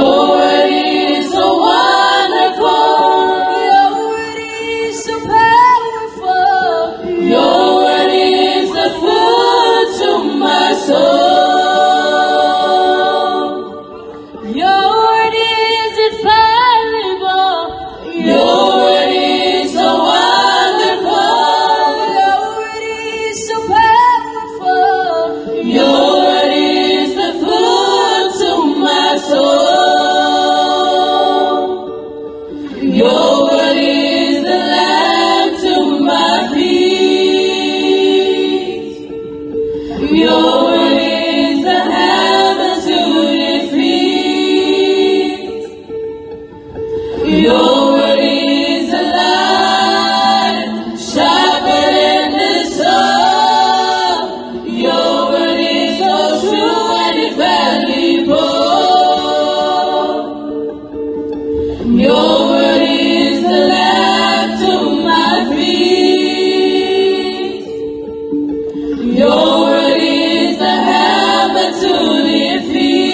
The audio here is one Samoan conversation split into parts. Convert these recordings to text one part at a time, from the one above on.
Your word is so wonderful. Your word is so powerful. Your word is the food to my soul. Your word is infallible. Your word is so wonderful. Your word is so powerful. Your word is the food to my soul. Your word is the lamp to my feet. Your word is the hammer to defeat. Your word is the light, sharper than the sun. Your word is so true and infallible. Your word is the lamp to my feet. Your word is the hammer to defeat.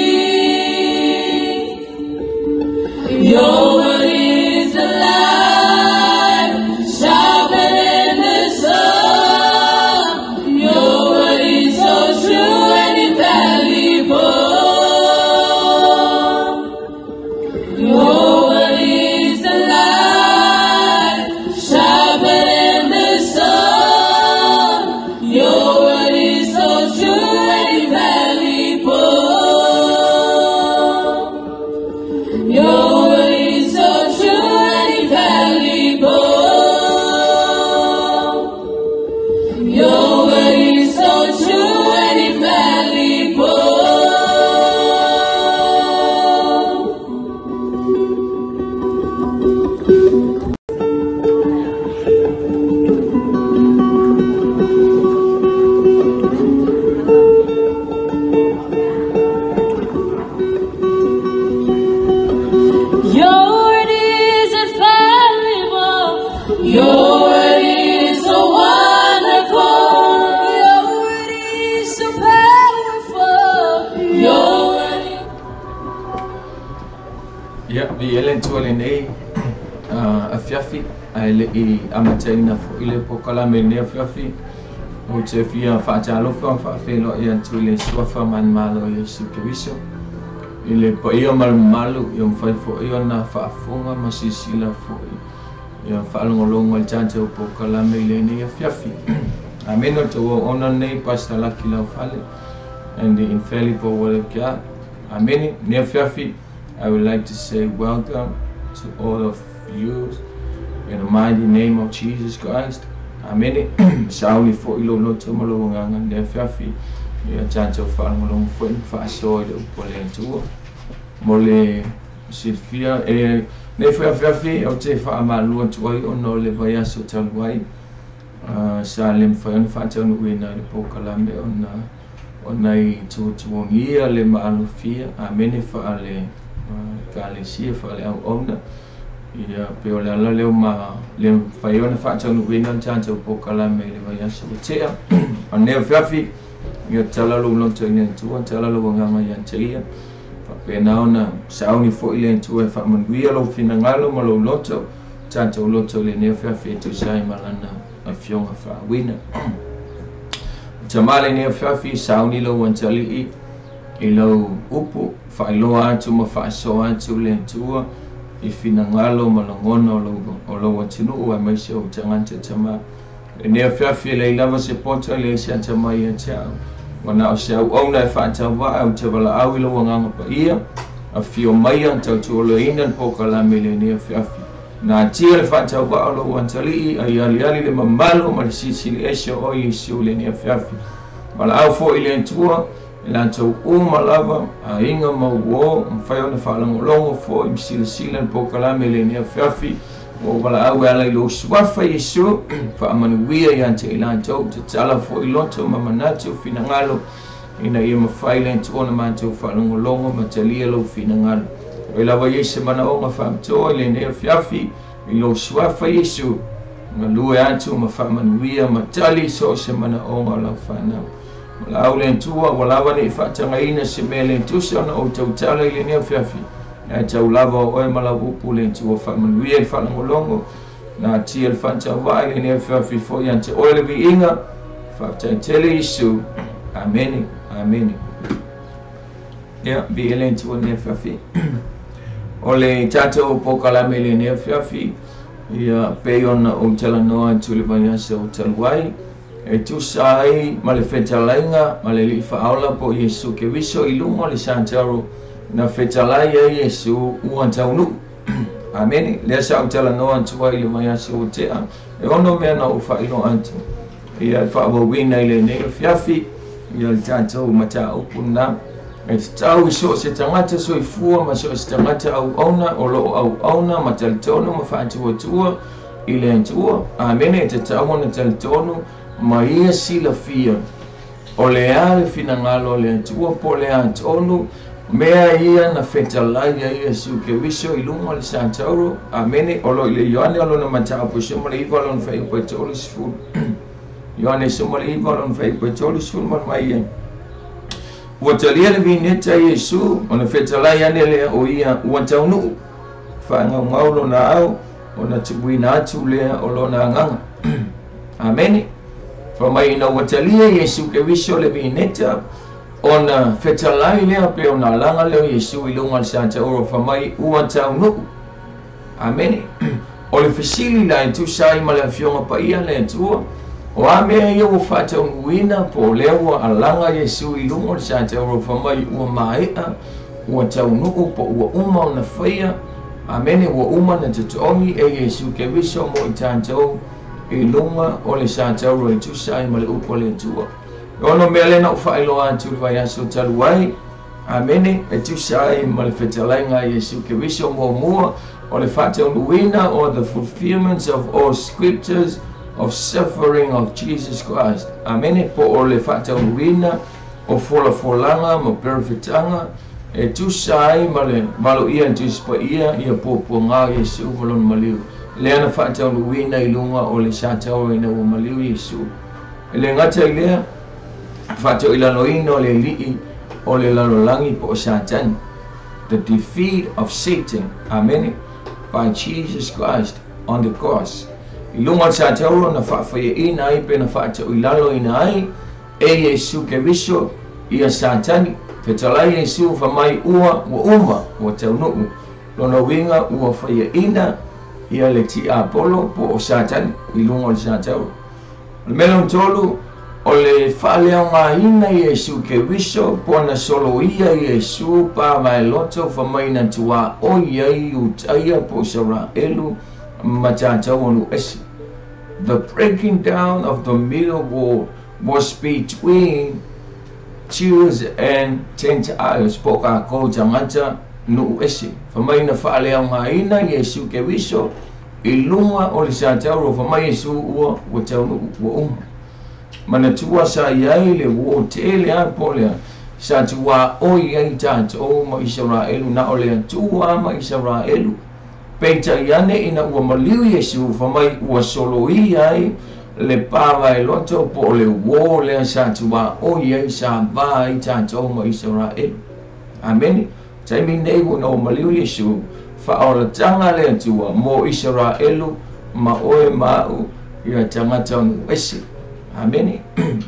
Your word is the light, sharper than the sun. Your word is so true and infallible. Your word is the light, sharper than the sun. Your word is so true and infallible. Your word is so true and infallible. Your word is so true and infallible. Your word is infallible. Your word is so wonderful. Your word is so powerful. Your word is. Ia, viia le Atua i lenei afiafi, ae le'i amataina fo'i le polokalame i lenei afiafi. Ou te fia faatalofa ma faafeiloai atu i le suafa manumalo o Iesu Keriso. I le paia ma le mamalu, ia mafai fo'i ona faafofoga ma silasila fo'i ia faalogologo i le tatou polokalame i lenei afiafi. Amene. O le tou auauna lenei, Pastor Lucky Laufale, and the Infallible Word of God. Amene. Lenei afiafi, I would like to say welcome to all of you in the mighty name of Jesus Christ. Amene. Sauni fo'i lou loto ma lou agaga i lenei afiafi. Ia tatou faalogologo fo'i ma faasoa i le upu a le Atua. Mo le silafia e nei foi afiafi, ou te faamalulu atu ai ona o le vaiaso talu ai. Sa le mafai ona faataunuuina i le polokalame ona o nai tuatuagia le maalofia. Amene faale ekalesia faale auauna. Ia pe o le ala lea ma le mafai ona faataunuuina le tatou polokalame i le vaiaso ua tea. O lenei afiafi, ia tala lou loto i le Atua, tala lou agaga ia te ia. Faapena ona sauni fo'i le Atua e faamanuia lou finagalo ma lou loto, tatou loto i lenei afiafi e tusa ai ma lana afioga faauuina. Tamā lenei afiafi, sauni lou atalii i lau upu, faailoa atu ma faasoa atu le Atua i finagalo ma lagona o lou atunuu aemaise o ou tagata tamā. Lenei afiafi e leai lava se poto e leai se atamai ia te au. Ua na o se auauna e faatauvaa ou te valaau i lou agaga paia, afio maia tautuoloina le polokalame i lenei afiafi. Natia le faatauvaa o lou atalii, ai aliali le mamalu ma le silisili ese o oe Iesu i lenei afiafi. Valaau fo'i le Atua, e latou uma lava, aiga ma uō, mafai ona faalogologo fo'i ma silasila le polokalame i lenei afiafi. Ua ou valaau e ala i lou suafa Iesu, faamanuia ia te i latou, tatala fo'i loto ma manatu finagalo, ina ia mafai le Atua ona matou faalogologo ma talia lou finagalo. Oi lava ia i se manaoga faapitoa i lenei afiafi, i lou suafa Iesu, galue atu ma faamanuia ma tali so o se manaoga o lau fanau. Valaau le Atua, ua lava nei faatagaina se mea le tusa ona ou tautala i lenei afiafi. Ae tau lava o oe ma lau upu le Atua faamanuia i le faalogologo na atia le faatauvaa i lenei afiafi foi ia te oe le viiga. Faafetai tele Iesu. Amene, amene. Ia, viia le Atua i lenei afiafi. O le tatou polokalame i lenei afiafi, ia pei ona ou talanoa atu i le vaiaso talu ai, e tusa ai ma le fetalaiga ma le Alii Faaola po o Iesu Keriso i luga o le sataro na fetalai ai Iesu ua taunuu. Amene. Lea sa ou talanoa atu ai i le vaiaso ua tea, e ono mea na ou faailoa atu ia e faaauauina i lenei afiafi ia le tatou mataupu lena. E tatau i so o se tagata soifua ma so o se tagata auauna o lo o auauna ma talitonu ma faatuatua i le Atua. Amene. E tatau ona talitonu ma ia silafia o le a le finagalo o le Atua po o le a tonu mea ia na fetalai ai Iesu Keriso i luga o le satauro. Amene. O lo o i le Ioane o lona mataupu 19 lona fuaiupu e 30. Ioane 19 lona fuaiupu e 30 ma mai ai. Ua talia le vineta i Iesu, ona fetalai ane lea o ia ua taunuu. Faagaugau lona ao, ona tuuina atu lea o lona agaga. Amene. Fa mai ina ua talia Iesu Keriso le vineta, ona fetalai lea pe ona alaga lea o Iesu i luga o le satauro fa mai ua taunuu. Amene. O le fesili la e tusa ai ma le Afioga Paia a le Atua, o a mea ia ua faataunuuina po o lea ua alaga Iesu i luga o le satauro fa mai ua maea, ua taunuu po ua uma ona faia. Amene. Ua uma ona totogi e Iesu Keriso mo i tatou i luga o le satauro e tusa ai ma le upu a le Atua. E ono mea lea na ou faailoa atu i le vaiaso talu ai. Amene. E tusa ai ma le fetalaiga a Iesu Keriso muamua o le faataunuuina, or the fulfillment of all scriptures of suffering of Jesus Christ. Amene. Po o le faataunuuina o folafolaga ma perofetaga e tusa ai ma le valoia e le Tusi Paia ia puapuaga o Iesu ma lona maliu. Lea na faataunuuina i luga o le satauro ina ua maliu Iesu. E le gata i lea, faatoilaloina o le alii o le lalolagi po o Satani. The defeat of Satan, amene, by Jesus Christ on the cross. I luga o le satauro na faafaiaina ai pe na faatoilaloina ai e Iesu Keriso ia Satani. Fetalai Iesu fa mai ua uma, ua taunuu. Lona uiga ua faiaina ia le tiapolo po o Satani i luga o le satauro. O le mea lona tolu, o le faaleaogaina Iesu Keriso po na soloia Iesu pa vaeloto fa mai na tuaoi ai Iutaia po o Isaraelu ma tatou o nuu ese. The breaking down of the middle wall was between Jews and Gentiles, po o kākou tagata nuu ese. Fa mai na faaleaogaina Iesu Keriso i luga o le satauro fa mai Iesu ua taunuu ua uma. Manatua sa i ai le uo tele a po o lea sa tuaoi ai tatou ma Isaraelu na o le Atua ma Isaraelu. Peitai ane ina ua maliu Iesu fa mai ua soloia ai le pavaeloto po o le uo lea sa tuaoi ai sa va ai tatou ma Isaraelu. Amene. Taimi nei ua na ua maliu Iesu, faaolataga le Atua mo Isaraelu ma oe ma au ia tagata o nuu ese. Amene.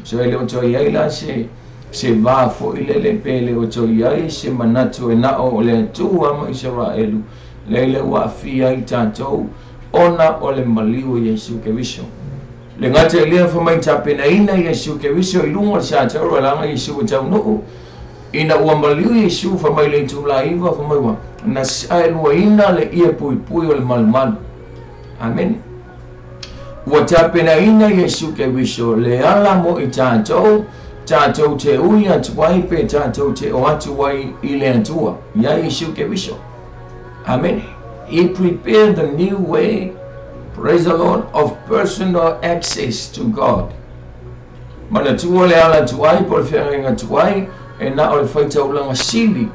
So e le o toe i ai la se va foi lele pe le o toe i ai se manatu e na o le Atua ma Isaraelu lea le ua aafia ai tatou ona o le maliu o Iesu Keriso. Le gata i lea fa mai tapenaina Iesu Keriso i luga o le satauro e laga Iesu ua taunuu. Ina ua maliu Iesu fa mai le itula iva fa mai ua na saeluaina le ie puipui o le malumalu. Amene. Ua tapenaina Iesu Keriso le ala mo i tatou, tatou te ui atu ai pe tatou te o atu ai i le Atua ia Iesu Keriso. Amene. He prepared the new way, praise the Lord, of personal access to God. Manatua le ala atu ai po o le feagaiga atu ai e na o le faitaulaga sili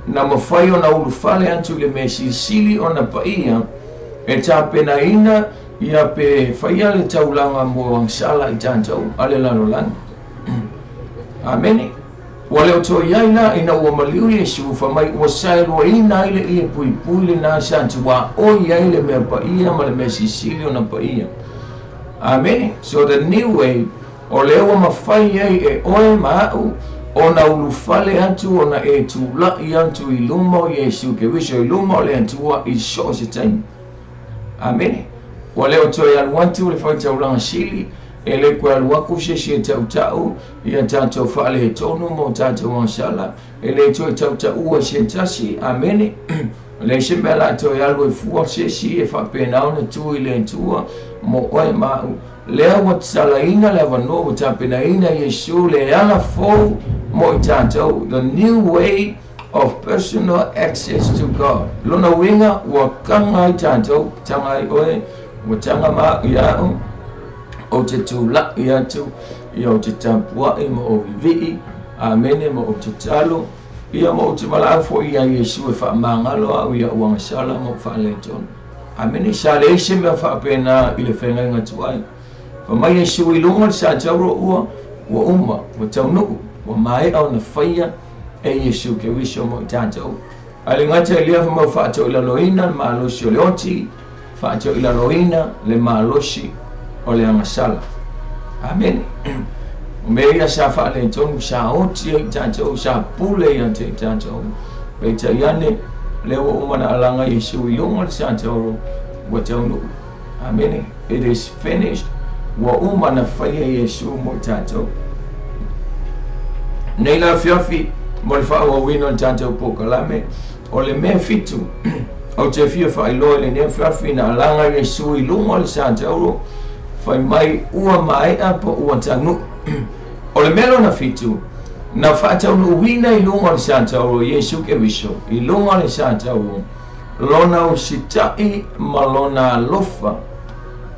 na mafai ona ulufale atu i le mea silisili ona paia e tapenaina ia pe faia le taulaga mo agasala i tatou a le lalolagi. Amene. Ua le o toe iai la ina ua maliu Iesu fai mai ua saeluaina ai le ie puipui lena sa tuaoi ai le mea paia ma le mea silisili ona paia. Amene. So the new way, o lea ua mafai ai e oe ma a'u ona ulufale atu ona e tula'i atu i luma o Iesu Keriso, i luma o le Atua i so o se taimi. Amene. Ua le o toe alu atu le faitaulaga sili, e le koe alu aku se isi e tautau ia tatou faaletonu ma o tatou agasala, e le toe tautaua i se tasi. Amene. Leai se mea la toe alu e fua se isi e faapena ona tu i le Atua mo oe ma a'u. Lea ua tatalaina le avanoa, ua tapenaina Iesu le ala fou mo i tatou, the new way of personal access to God. Lona uiga ua taga ai tatou, taga ai oe, ua taga ma a'u ia a'u, ou te tula'i atu, ia ou te tapua'i ma ou vivi'i, amene, ma ou tatalo, ia ma ou te valaau foi ia Iesu e faamagalo a'u ia ou agasala ma ou faaletonu. Amene. Sa leai se mea faapena i le feagaiga tuai. Fai mai Iesu i luga o le satauro ua ua uma, ua taunuu, ua maea ona faia e Iesu Keriso mo i tatou. Ae le gata i lea, fai mai ua faatoilaloina le malosi o le oti, faatoilaloina le malosi o le agasala. Amene. O mea ia sa faaletonu, sa oti ai i tatou, sa pule ia te i tatou. Peitai ane, lea ua uma na alaga Iesu i luga o le satauro, ua taunuu. Amene. It is finished. Ua uma na faia Iesu mo i tatou. Nei la afiafi, mo le faaauauina o le tatou polokalame, o le mea fitu ou te fia faailoa i lenei afiafi, na alaga Iesu i luga o le satauro, fai mai ua maea po ua taunuu. O le mea lona fitu, na faataunuuina i luga o le satauro Iesu Keriso, i luga o le satauro, lona usitai ma lona alofa.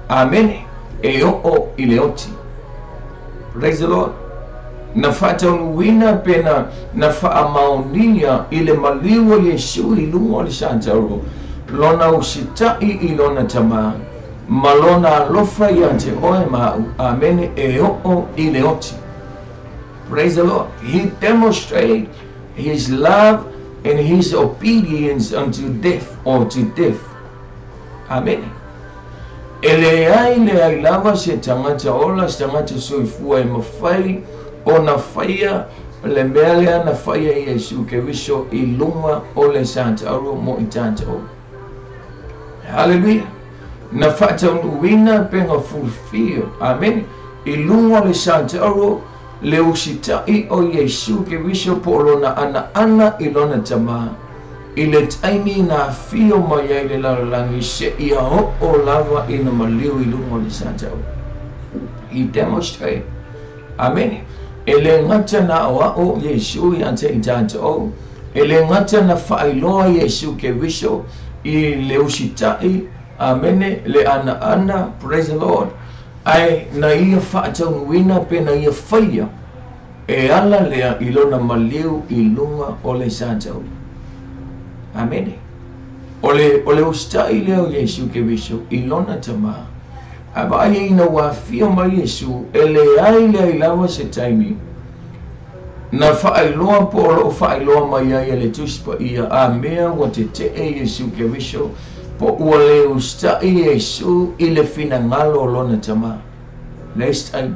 Amene. E oo i le oti. Praise the Lord. Na faataunuuina pe na, na faamaonia i le maliu o Iesu i luga o le satauro, lona usitai i lona Tama, ma lona alofa ia te oe ma a'u. Amene. E oo i le oti. Praise the Lord. He demonstrated his love and his obedience unto death or to death. Amene. E leai leai lava se tagata ola, se tagata soifua e mafai ona faia le mea lea na faia e Iesu Keriso i luga o le satauro mo i tatou. Haleluia! Na faataunuuina pe na fulfill, amene, i luga o le satauro le usitai o Iesu Keriso po o lona anaana i lona Tama, i le taimi na afio mai ai le lalolagi seia oo lava ina maliu i luga o le satauro. He demonstrate. Amene. E le gata na aoao Iesu ia te i tatou, e le gata na faailoa Iesu Keriso i le usitai, amene, le anaana, praise the Lord, ae na ia faataunuuina pe na ia faia e ala lea i lona maliu i luga o le satauro. Amene. O le, o le usitai lea o Iesu Keriso i lona Tama. Ae vaai ai ina ua afio mai Iesu, e leai leai lava se taimi na faailoa po o loo faailoa mai ai e le Tusi Paia a mea ua tetee Iesu Keriso po ua le usitai Iesu i le finagalo o lona Tama. Leai se taimi.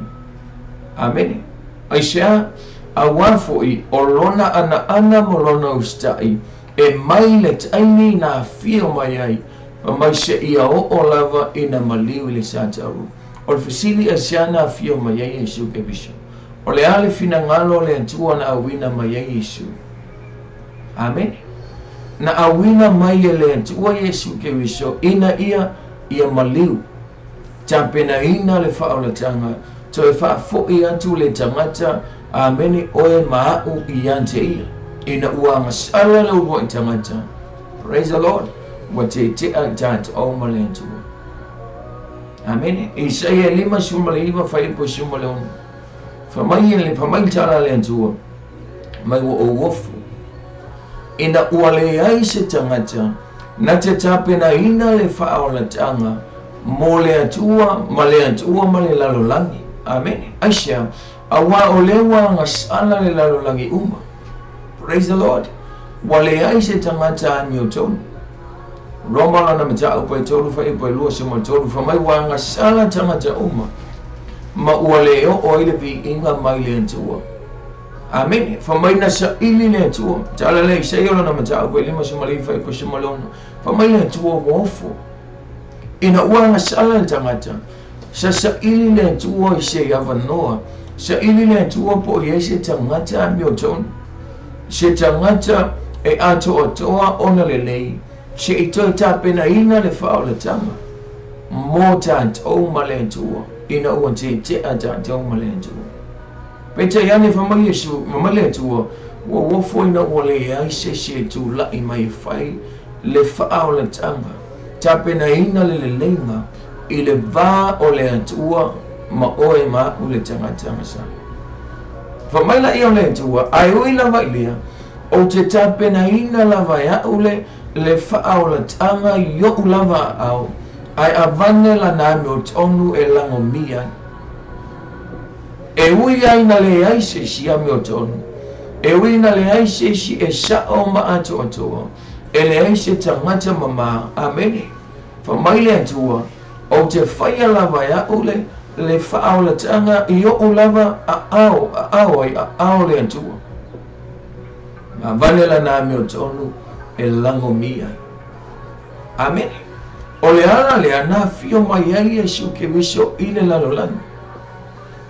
Amene. Aisea? Auā foi o lona anaana ma lona usitai e mai le taimi na afio mai ai, ma mai seia oo lava ina maliu i le satauro. O le fesili, aisea na afio mai ai Iesu Keriso? O le a le finagalo o le Atua na auina mai ai Iesu? Amene. Na auina mai e le Atua Iesu Keriso ina ia ia maliu, tapenaina le faaolataga, toe faafoi atu le tagata, amene, oe ma a'u ia te ia, ina ua agasala le uluai tagata, praise the Lord, ua tetea i tatou ma le Atua. Amene. Isaia 59 fuaiupu 16. Fai mai le, fai mai le tala a le Atua, mai ua ou ofo, ina ua leai se tagata na te tapenaina le faaolataga mo le Atua ma le Atua ma le lalolagi. Amene. Aisea? Auā o lea ua agasala le lalolagi uma. Praise the Lord. Ua leai se tagata amiotonu. Roma lona mataupu e 3 fuaiupu e 23, fai mai ua agasala tagata uma, ma ua le oo ai le viiga mai le Atua. Amene. Fai mai na saili le Atua. Tala lea Isaia lona mataupu e 59 fuaiupu e 16. Fai mai le Atua ua ofo. Ina ua agasala le tagata, sa saili le Atua i se avanoa, saili le Atua po o i ai se tagata amiotonu, se tagata e atoatoa ona lelei, seʻi toe tapenaina le faaolataga mo tatou ma le Atua, ina ua teteʻa tatou ma le Atua. Peitai ane fai mai Iesu, fai mai le Atua, ua uofo ina ua leai se isi e tulaʻi mai e fai le faaolataga, tapenaina le leleiga i le va o le Atua ma oe ma aʻu le tagata agasala. Fai mai laia o le Atua, ae ui lava i lea, ou te tapenaina lava e aʻu le le faaolataga i oʻu lava aao, ae avane lana amiotonu e lagomia ai. E ui ai na leai se isi amiotonu, e ui na leai se isi e saʻo ma atoatoa, e leai se tagata mamā. Amene. Fai mai le Atua, ou te faia lava e aʻu le le faaolataga i oʻu lava aao, aao ai aao le Atua. Ma avane lana amiotonu e lagomia ai. Amene. O le ala lea na afio mai ai Iesu Keriso i le lalolagi.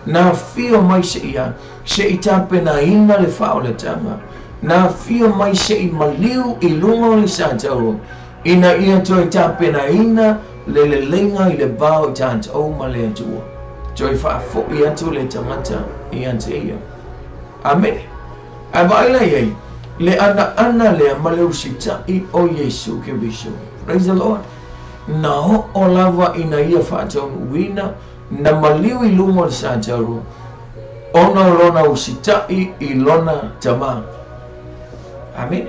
Na afio mai seʻi a, seʻi tapenaina le faaolataga. Na afio mai seʻi maliu i luga o le satauro, ina ia toe tapenaina le leleiga i le va o i tatou ma le Atua. Toe faafoʻi atu le tagata ia te ia. Amene. Ae vaai la i ai, le anaana lea ma le usitaʻi o Iesu Keriso. Praise the Lord. Na oo lava ina ia faataunuuina, na maliu i luga o le satauro, ona o lona usitaʻi i lona Tamā. Amene.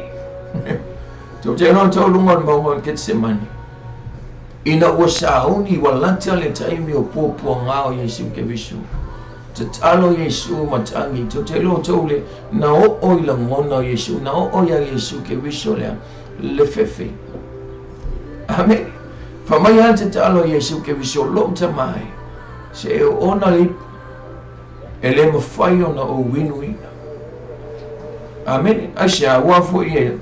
Tou te iloa tou luga o le mauga o le Ketsemane, ina ua sauni, ua lata le taimi o puapuaga o Iesu Keriso. Tatalo Iesu ma tagi, tou te iloa tou le na oo i lagona o Iesu, na oo iā Iesu Keriso lea, le fefe. Amene. Fai mai lava le tatalo a Iesu Keriso, Lou Tama e, se e oona le ipu, e le mafai ona ou inuina. Amene. Aisea, aua foi e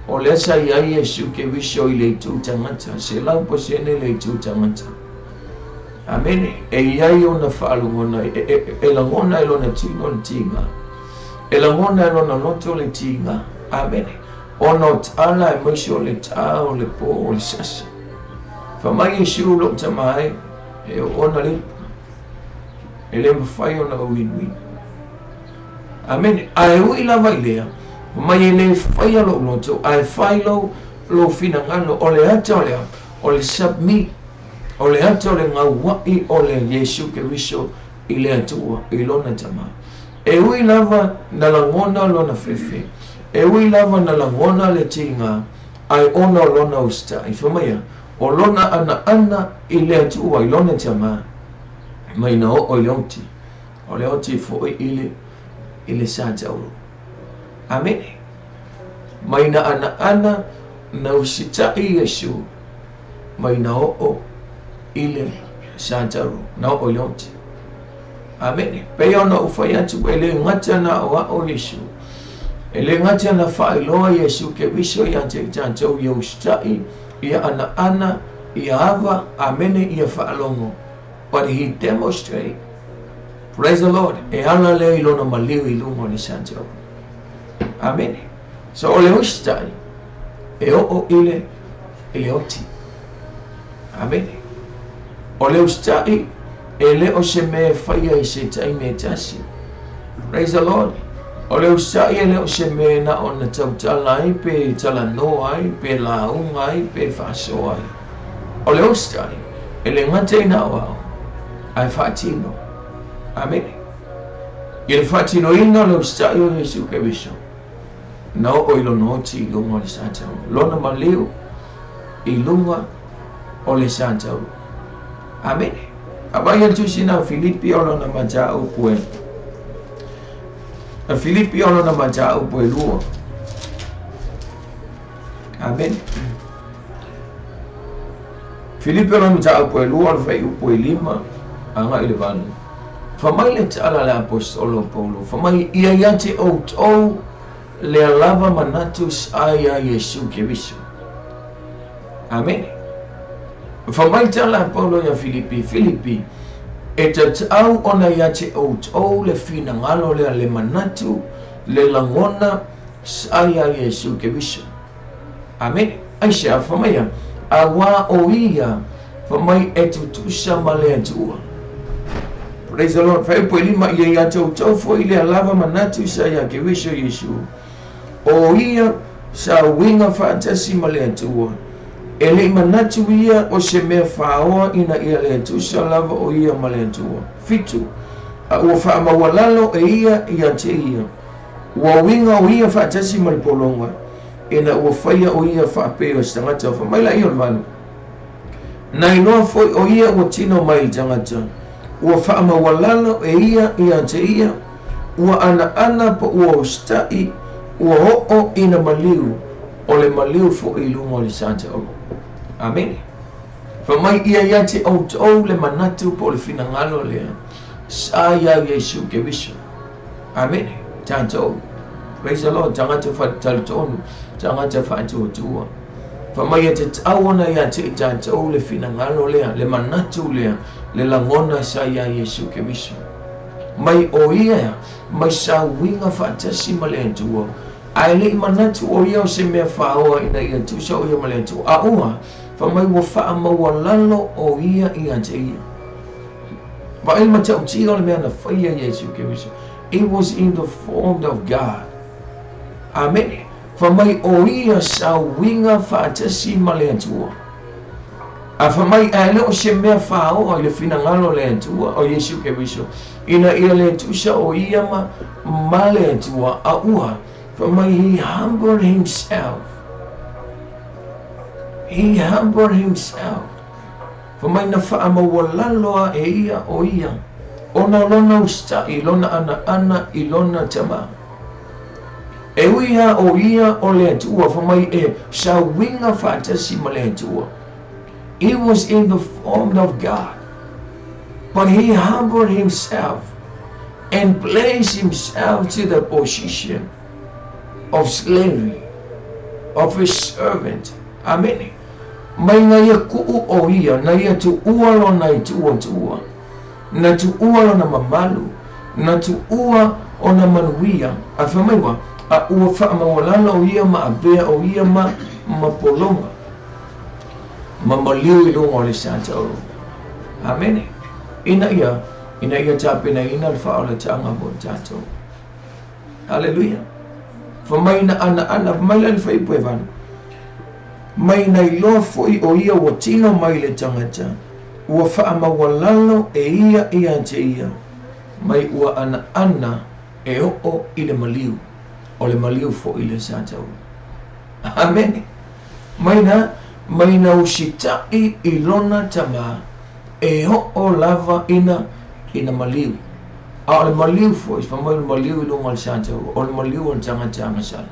o lea sa i ai Iesu Keriso i le itu tagata, 100% le itu tagata. Amene. E i ai ona faalogona, e lagona e lona tino le tiga, e lagona e lona loto le tiga. Amene. Ona o tala aemaise o le tā o le pō o le sasa. Fai mai Iesu, Lou Tama e, e oona le ipu, e le mafai ona ou inuina. Amene. Ae ui lava i lea, fai mai e le faia lou loto, ae fai lou, lou finagalo. O le ata o le a? O le submit. O le ata o le gauaʻi o le Iesu Keriso i le Atua, i lona Tama. E ui lava na lagona lona fefe, e ui lava na lagona le tiga, ae ona o lona usitaʻi. Fai mai a, o lona anaana i le Atua, i lona Tama, mai na oo i le oti, o le oti foi i le, i le satauro. Amene. Mai na anaana na usitaʻi Iesu, mai na oo i le satauro, na oo i le oti. Amene. Pei ona ou fai atu, e le gata na aʻoaʻo Iesu, e le gata na faailoa Iesu Keriso iā te i tatou ia usitaʻi, ia anaana, ia ava, amene, ia faalogo. But he demonstrate, praise the Lord, e ala lea i lona maliu i luga o le satauro. Amene. So o le usitaʻi, e oo i le, i le oti. Amene. O le usitaʻi, e le o se mea e faia i se taimi e tasi. Praise the Lord. O le usitaʻi e le o se mea na ona tautala ai, pe talanoa ai, pe lauga ai, pe faasoa ai. O le usitaʻi, e le gata i naʻauao, ae faatino. Amene. I le faatinoina o le usitaʻi o Iesu Keriso, na oo i lona oti i luga o le satauro. Lona maliu i luga o le satauro. Amene. A vaai le Tusi na Filipi o lona mataupu e A Filipi o lona mataupu e lua. Amene. Filipi o lona mataupu e lua o le fuaiupu e 5 agai i le 8. Fai mai le tala a le aposetolo o Paulo, fai mai ia ia te outou lea lava manatu sa ia Iesu Keriso. Amene. Fai mai tala a Paulo ia Filipi, Filipi, e tatau ona ia te outou le finagalo lea le manatu, le lagona sa ia Iesu Keriso. Amene. Aisea, fai mai ia, auā o ia, fai mai e tutusa ma le Atua. Praise the Lord. Fuaiupu e 5 ia ia te outou foi lea lava manatu sa ia Keriso Iesu. O ia sa uiga faatasi ma le Atua. E le'i manatu ia o se mea fāoa ina ia le tutusa lava o ia ma le Atua. 7. A ua faamaualalo e ia ia te ia. Ua uiga o ia faatasi ma le pologa. Ina ua faia o ia faapea o se tagata. Fai mai laia o le 8. Na iloa foi o ia ua tino mai i le tagata. Ua faamaualalo e ia ia te ia. Ua anaana po ua usita'i. Ua oo ina maliu. O le maliu foi i luga o le sataolo. Amene. Fai mai ia ia te outou le manatu po o le finagalo lea sa ia Iesu Keriso. Amene. Tatou. Praise the Lord. Tagata faatalitonu. Tagata faatuatua. Fai mai e tatau ona ia te i tatou le finagalo lea, le manatu lea, le lagona sa ia Iesu Keriso. Mai o ia, mai sa uiga faatasi ma le Atua. Ae le'i manatu o ia o se mea fāoa ina ia tusa o ia ma le Atua. A ua, fai mai ua faamaualalo o ia ia te ia. Vaai le matautia o le mea na faia Iesu Keriso. It was in the form of God. Amene. Fai mai o ia sa uiga faatasi ma le Atua. A fai mai ae le o se mea fāoa i le finagalo le Atua o Iesu Keriso. Ina ia le tusa o ia ma le Atua. A ua, fai mai he humbled himself. He humbled himself. Fai mai na faamaualalo a e ia o ia. Ona lona usita'i, lona anaana i lona tamā. E ui a o ia o le Atua, fai mai e sa uiga faatasi ma le Atua. He was in the form of God. But he humbled himself and placed himself to the position of slavery, of a servant. Amene. Mai na ia kuu o ia, na ia tuua lona i tuua tuua. Na tuua lona mamalu, na tuua ona manuia. A fai mai ua, a ua faamaualalo o ia ma avea o ia ma pologa. Ma maliu i luga o le sataolo. Amene. Ina ia tapenaina le faaolataga mo tatou. Hallelujah. Fai mai na anaana, fai mai la le fuaiupu e 8. Mai na iloa foi o ia ua tino mai le tagata. Ua faamaualalo e ia ia te ia. Mai ua anaana e oo i le maliu. O le maliu foi le sataolo. Amene. Mai na usita'i i lona tamā. E oo lava ina maliu. A o le maliu foi, fai mai o le maliu i luga o le sataolo. O le maliu o le tagata agasala.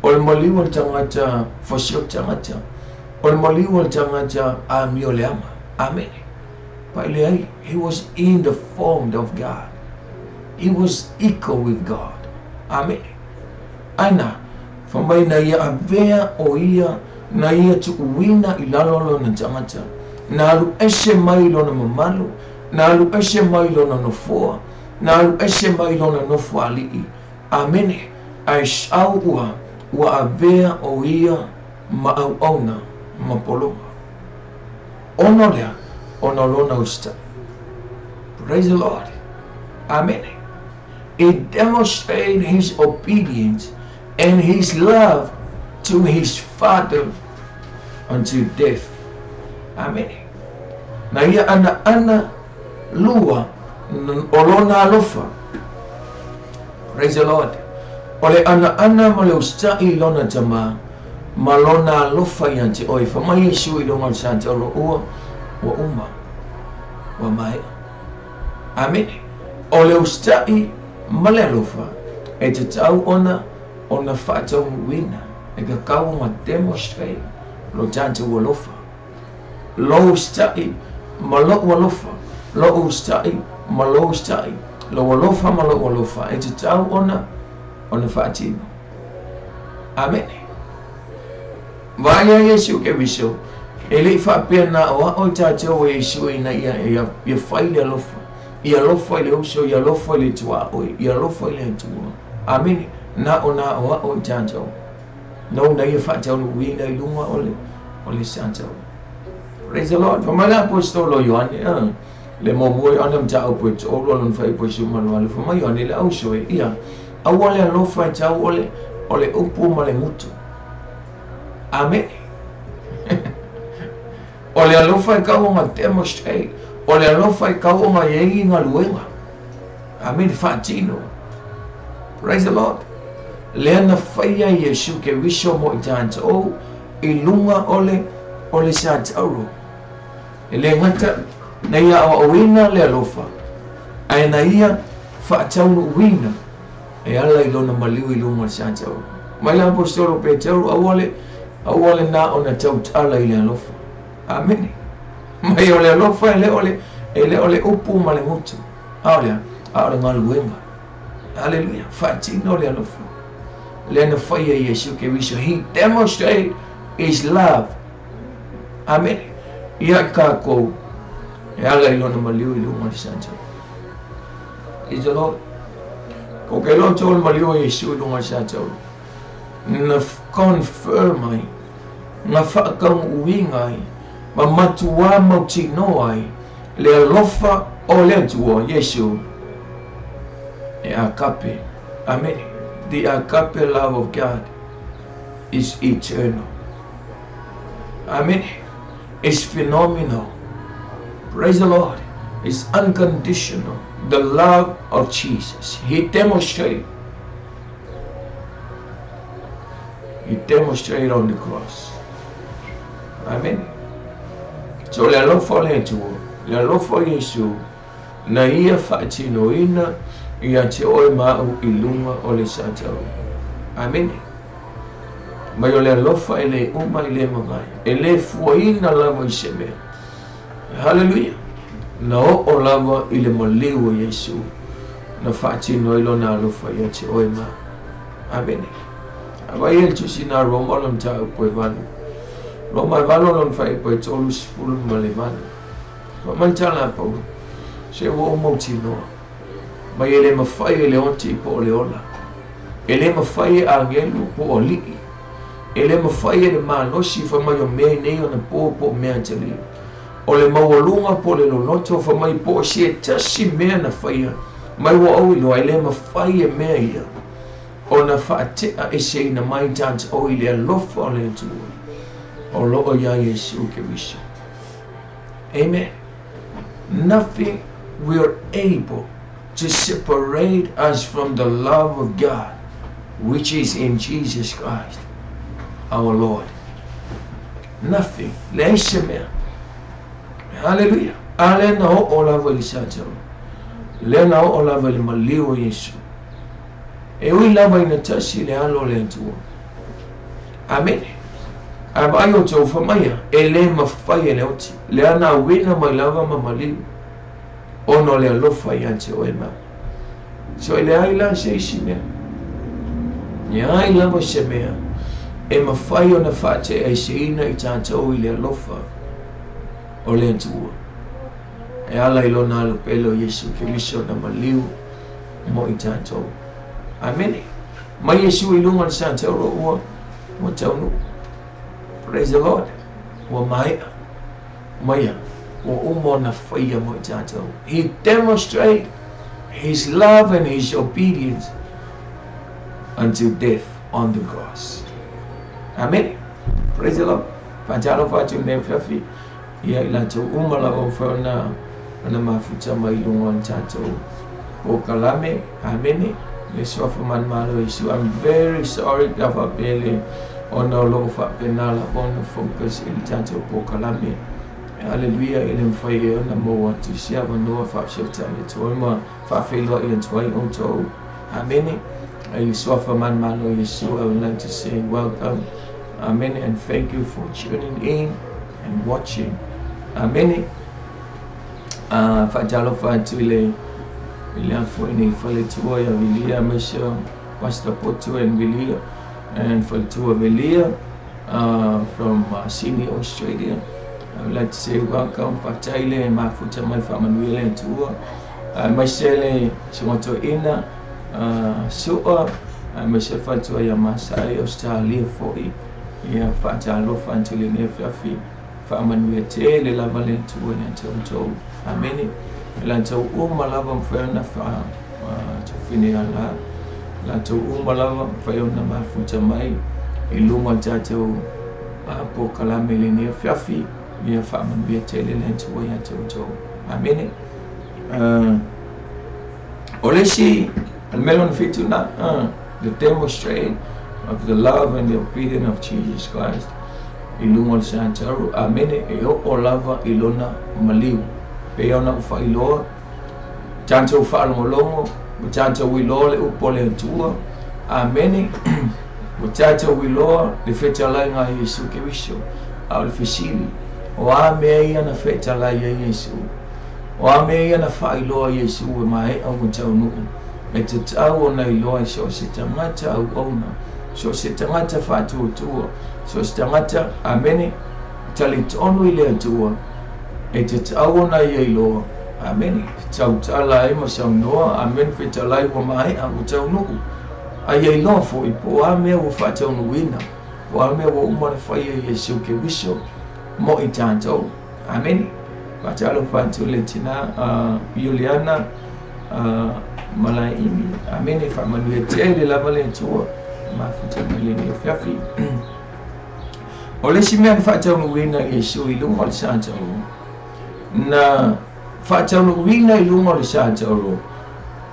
O le maliu o le tagata fasioti tagata. O le maliu o le tagata amio le ama. Amene. Pa i leai, he was in the form of God. He was equal with God. Amene. Aina, fai mai na ia avea o ia, na ia tuuina i lalo lona tagata. Na alu ese mai lona mamalu, na alu ese mai lona nofoa, na alu ese mai lona nofo ali'i. Amene. Ae sau ua avea o ia ma auauna ma pologa. Ona lea, ona lona usita'i. Praise the Lord. Amen. It demonstrated his obedience and his love to his Father unto death. Amen. Na ia anaana lua o lona alofa. Praise the Lord. O le anaana ma le usita'i i lona tamā ma lona alofa ia te oe. Fai mai Iesu i luga o le sataolo ua uma, ua maea. Amene. O le usita'i Ma le alofa e tatau ona ona faataunuuina e tatau ona demonstrate lo tatou alofa. Lou usitai ma lou alofa, lou usitai ma lou usitai, lou alofa ma lou alofa e tatau ona ona faatino. Amene. Vaai ia Iesu Keriso, e le i faapea na aoao i tatou e Iesu ina ia ia fai le alofa, ia alofa i le uso, ia alofa i le tuaoi, ia alofa i le Atua. Amene. Na o na aoao i tatou. Na ona ia faataunuuina i luga o le o le sa taolo. Praise the Lord. Fa mai le aposetolo Ioane, le muamua Ioane mataupu e 3 lona fuaiupu e 18. Fa mai Ioane le auso e ia, aua le alofa e tau o le upu ma le gutu. Amene. O le alofa e kau ona demonstrate. O le alofa e kau ona i ai galuega. Amene, faatino. Praise the Lord. Lea na faia Iesu Keriso mo i tatou i luga o le sa taolo. E le gata na ia aoaoina le alofa, ae na ia faataunuuina e ala i lona maliu i luga o le sa taolo. Mai le aposetolo Peteru, aua le aua le na ona tautala i le alofa. Amene. Mai o le alofa e le o le e le o le upu ma le gutu. A o le a o le galuega. Hallelujah. Faatino le alofa. Lea na faia Iesu Keriso. He demonstrate his love. Amene. Ia kākou e ala i lona maliu i luga o le sa taolo. Praise the Lord. Ko ke loto o le maliu o Iesu i luga o le sa taolo. Na confirm ai, na faataunuuina ai, ma matuā mautinoa ai le alofa o le Atua Iesu e agape. Amene. The agape love of God is eternal. Amene. It's phenomenal. Praise the Lord. It's unconditional. The love of Jesus. He demonstrated. He demonstrated on the cross. Amen. So le alofa o le Atua, le alofa o Iesu, na ia faatinoina ia te oe ma au i luga o le sa taolo. Amene. Mai o le alofa e le uma i le mavae. E le fuaina lava i se mea. Hallelujah. Na oo lava i le maliu o Iesu na faatino ai lona alofa ia te oe ma. Amene. Vaai le tusi na Roma lona mataupu e 8. Roma e 8 lona fuaiupu e 38. Fa mai tala a Paulo. Se ua ou mautinoa. Mai e le mafai e le oti po o le ola. E le mafai e agelu po o alii. E le mafai e le malosi fa mai o mea nei ona po po o mea atalia. O le maualuga po o le loloto fa mai po o se tasi mea na faia. Mai ua ou iloa e le mafai e mea ia ona faatea eseina mai tatou i le alofa o le Atua o loo iā Iesu Keriso. Amen. Nothing will able to separate us from the love of God which is in Jesus Christ our Lord. Nothing. Leai se mea. Hallelujah. A lea na oo lava i le sa taolo. Lea na oo lava i le maliu o Iesu. E ui lava ina tasi le alo o le Atua. Amene. Ae vaai outou fa maia, e le mafai e le oti. Lea na auina mai lava ma maliu ona o le alofa ia te oe ma au. So e leai la se isi mea. Leai lava se mea e mafai ona faateaeseina i tatou i le alofa o le Atua. E ala i lona alo pele o Iesu Keriso na maliu mo i tatou. Amene. Mai Iesu i luga o le sa taolo ua ua taunuu. Praise the Lord. Ua maea. Maia ua uma ona faia mo i tatou. He demonstrate his love and his obedience until death on the cross. Amene. Praise the Lord. Faatalofa atu i lenei afiafi ia i latou uma lava ua fai ona ona mafuta mai i luga o le tatou polokalame. Amene. Le suafa manumalo o Iesu. I'm very sorry pe a faapea le ona o loo faapena lava ona focus i le tatou polokalame. Hallelujah. E le mafai ai ona maua atu se avanoa faafesootai atu ai ma faafeiloai atu ai outou. Amene. I le Suafa manumalo o Iesu, I would like to say welcome. Amene, and thank you for tuning in and watching. Amene. Faatalofa atu i le i le afo'i nei faletua ia Vilia aemaise o Pastor Poto and Vilia and faletua Vilia from Sydney, Australia. I would like to say welcome. Faafetai le mafuta mai faamanuia le Atua. Aemaise le susuga toeaina Su'a, aemaise faletua ia Masai, Australia foi. Ia faatalofa atu i lenei afiafi. Faamanuia tele lava le Atua ia te outou. Amene. E latou uma lava mafai ona faatofine ala. Latou uma lava mafai ona mafuta mai i luga o le tatou polokalame i lenei afiafi. Ia faamanuia tele le Atua ia te outou. Amene. O le isi, o le mea lona fitu na, the demonstrate of the love and the obedience of Jesus Christ i luga o le Sataru. Amene. E oo lava i lona maliu. Pei ona ou faailoa, tatou faalogologo, ua tatou iloa le upu a le Atua. Amene. Ua tatou iloa le fetalaiga a Iesu Keriso. A o le fesili, o a mea ia na fetalai ai Iesu? O a mea ia na faailoa ai Iesu e maea ua taunuu? E tatau ona iloa e so o se tagata auauna, so o se tagata faatuatua, so o se tagata, amene, talitonu i le Atua, e tatau ona ia iloa, amene, tautala ai ma saunoa, amene, fetalai ua maea, ua taunuu. A ia iloa foi po o a mea ua faataunuuina, po o a mea ua uma ona faia e Iesu Keriso mo i tatou. Amene. Faatalofa atu le tina Iuliana Malaeimi. Amene. Faamanuia tele lava le Atua. Mafuta mai lenei afiafi. O le isi mea na faataunuuina e Iesu i luga o le satauro, na faataunuuina i luga o le satauro,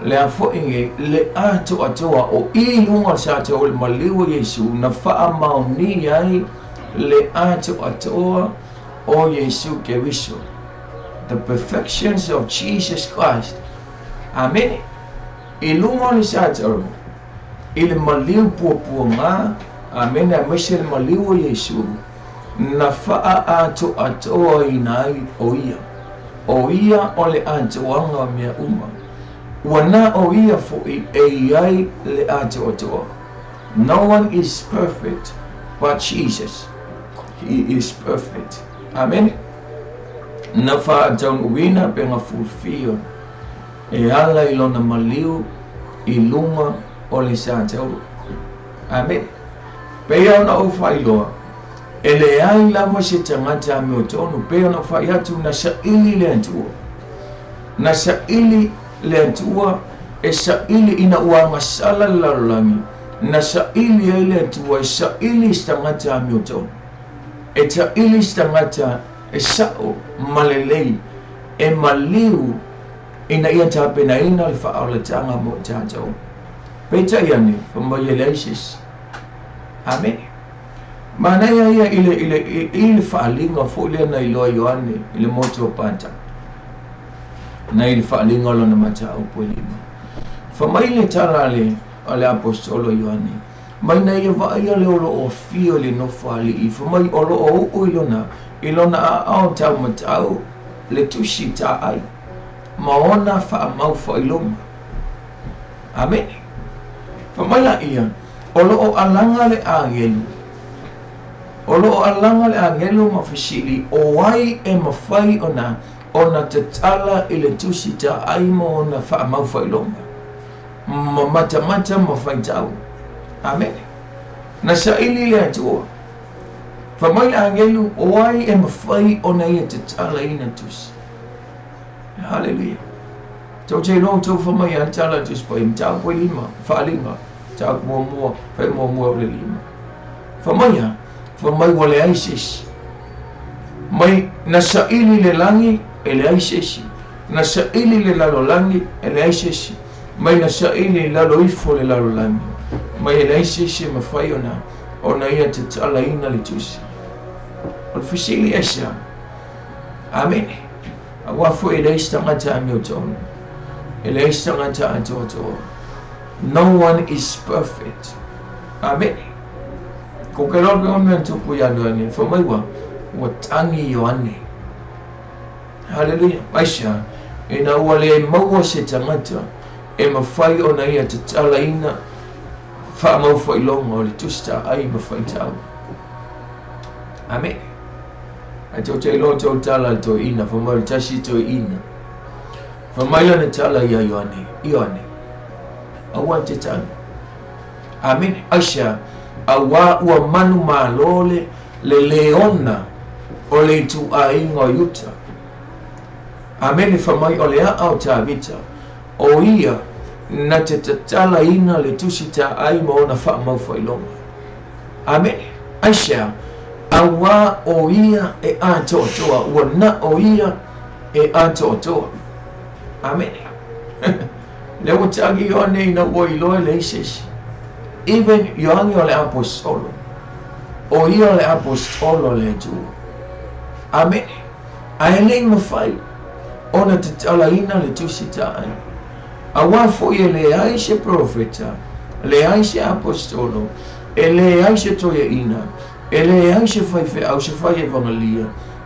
le a foi nei, le atoatoa o i luga o le satauro le maliu o Iesu, na faamaonia ai le atoatoa o Iesu Keriso. The perfections of Jesus Christ. Amene. I luga o le satauro, i le maliu puapuaga, amene, aemaise le maliu o Iesu, na faaatoatoaina ai o ia. O ia o le atoaga o mea uma. Ua na o ia foi e i ai le atoatoa. No one is perfect but Jesus. He is perfect. Amene. Na faataunuuina pe na fulfill e ala i lona maliu i luga o le satauro. Amene. Pei ona ou faailoa, e leai lava se tagata amiotonu, pei ona ou fai atu, na saili le Atua. Na saili le Atua e saili ina ua agasala le lalolagi, na saili ai le Atua e saili i se tagata amiotonu. E taili i se tagata e sa'o ma lelei, e maliu ina ia tapenaina le faaolataga mo i tatou. Peitai ane, fai mai e leai se isi. Amene. Manaia ia i le, i le, i le faaaliga foi lea na iloa Ioane i le motu o Pata, na i le faaaliga o lona mataupu e lima. Fai mai le tala a le, a le aposetolo Ioane, mai na ia vaaia le o lo o afio i le nofo alii, fai mai o lo o uu i lona, i lona aao taumatau le tusi taai, ma ona faamau faailoga. Amene. Fai mai laia, O lo o alaga le agelu, o lo o alaga le agelu ma fesili, o ai e mafai ona, ona tatala i le tusi taai ma ona faamau faailoga, ma matamata ma faitau. Amene. Na saili le Atua. Fai mai le agelu, o ai e mafai ona ia tatala ina tusi. Haleluia. Tou te iloa outou fai mai a le tala Tusi Paia, mataupu e lima, faaaliga, mataupu muamua, fai muamua o le lima. Fai mai a, fai mai ua leai se isi. Mai na saili le lagi, e leai se isi. Na saili le lalolagi, e leai se isi. Mai na saili i lalo ifo le lalolagi, mai e leai se isi e mafai ona, ona ia tatalaina le tusi. O le fesili aisea? Amene. Aua foi e leai se tagata amiotonu, e leai se tagata atoatoa. No one is perfect. Amene. Ko ke loa pe mea tupu ia Ioane, fa mai ua, ua tagi Ioane. Haleluia. Aisea? Ina ua le maua se tagata e mafai ona ia tatalaina faamaufailoga o le Tusi Taai ma faitau. Amene. Ae tou te iloa tou tala i le toeaina, fai mai o le tasi toeaina. Fai mai lana tala ia Ioane, Ioane, aua e te tagi. Amene. Aisea? Auā ua manumalo le le leona o le ituaiga o Iuta. Amene. Fai mai o le a'a o Tavita, o ia na te tatalaina le Tusi Taai ma ona faamaufailoga. Amene. Aisea? Auā o ia e atoatoa, ua na o ia e atoatoa. Amene. Lea ua tagi Ioane ina ua iloa e leai se isi. Even Ioane o le aposetolo. O ia o le aposetolo a le Atua. Amene. Ae e le i mafai ona tatalaina le Tusi Taai. Auā foi e leai se perofeta, leai se aposetolo, e leai se toeaina, e leai se faifeau, se fai evagalia,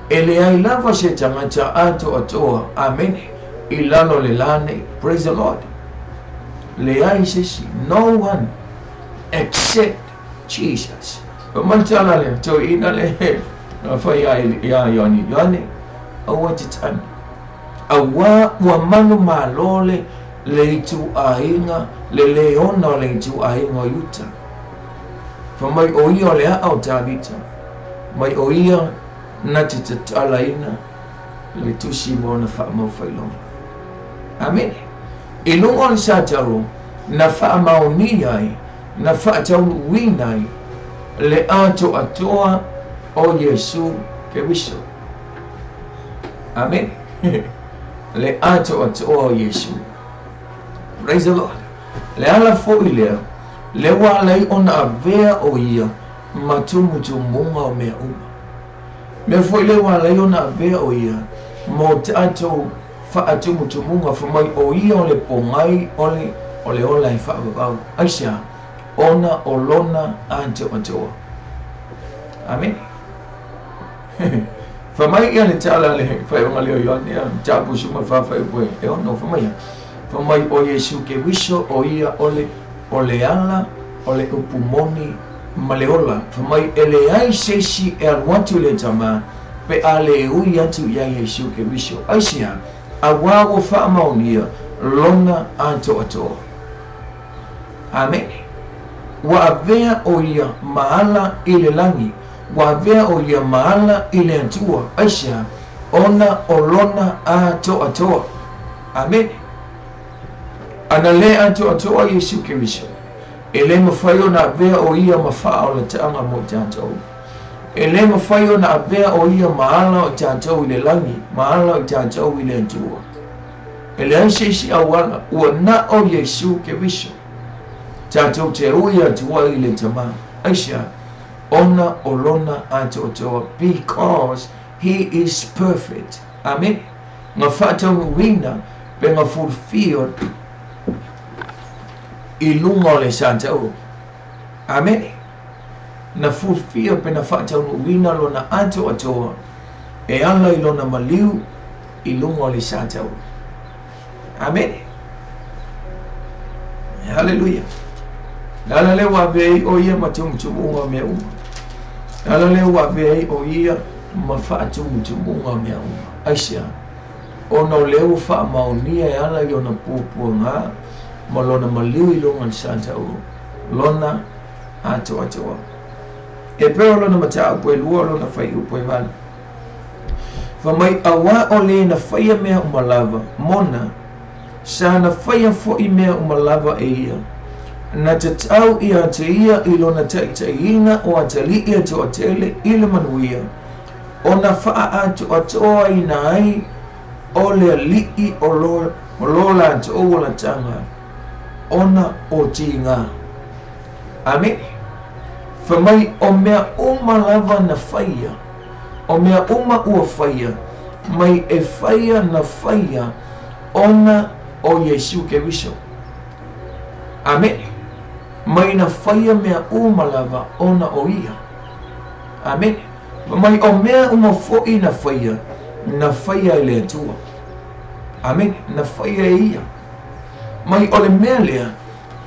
e leai lava se tagata atoatoa, amene, i lalo o le la nei. Praise the Lord. Leai se isi. No one except Jesus. Fai mai le tala lea, toeaina le na fai ia Ioane, Ioane, aua e te tagi. Auā ua manumalo le le ituaiga, le leona o le ituaiga o Iuta. Fai mai o ia o le a'a o Tavita, mai o ia na te tatalaina le tusi ma ona faamaufailoga. Amene. I luga o le satalo na faamaonia ai, na faataunuuina ai le atoatoa o Iesu Keriso. Amene. Le atoatoa o Iesu. Praise the Lord. Le ala foi lea, le ua ala ai ona avea o ia ma tumutumuga o mea uma. Mea foi lea ua ala ai ona avea o ia mo tatou faatumutumuga, fai mai o ia o le pogai o le o le ola e faavavau. Aisea? Ona o lona atoatoa. Amene. Fai mai ia le tala le faaiuga lea o Ioane, a mataupu 14 faaiupu e 6, fai mai ia, fai mai o Iesu Keriso o ia o le o le ala o le upu moni ma le ola. Fai mai e leai se isi e alu atu i le Tama pe a le ui atu ia Iesu Keriso. Aisea? Auā ua faamaonia lona atoatoa. Amene. Ua avea o ia ma ala i le lagi, ua avea o ia ma ala i le Atua. Aisea? Ona o lona atoatoa. Amene. Ana le atoatoa Iesu Keriso, e le mafai ona avea o ia ma faaolataga mo tatou. E le mafai ona avea o ia ma ala o tatou i le lagi, ma ala o tatou i le Atua. E leai se isi auala, ua na o Iesu Keriso tatou te ui atu ai i le Tama. Aisea? Ona o lona atoatoa, because he is perfect. Amene. Na faataunuuina pe na fulfilled i luga o le satauro. Amene. Na fulfilled pe na faataunuuina lona atoatoa e ala i lona maliu i luga o le satauro. Amene. Haleluia. Le ala lea ua avea ai o ia ma tumutumuga o mea uma. Le ala lea ua avea ai o ia ma faatumutumuga o mea uma. Aisea? Ona o lea ua faamaonia e ala i ona puapuaga ma lona maliu i luga o le satauro, lona atoatoa. E pei o lona mataupu e lua o lona fuaiupu e valu. Fai mai, Auā o le na faia mea uma lava, mona, sa na faia foʻi mea uma lava e ia. Na tatau ia te ia i lona taʻitaʻiina o atalii a toatele i le manuia, ona faaatoatoaina ai o le alii o lo, o lo latou olataga, ona o tiga. Amene. Fai mai, o mea uma lava na faia, o mea uma ua faia, mai e faia na faia ona o Iesu Keriso. Amene. Mai na faia mea uma lava ona o ia. Amene. Mai o mea uma fo'i na faia, na faia e le Atua. Amene. Na faia e ia. Mai o le mea lea,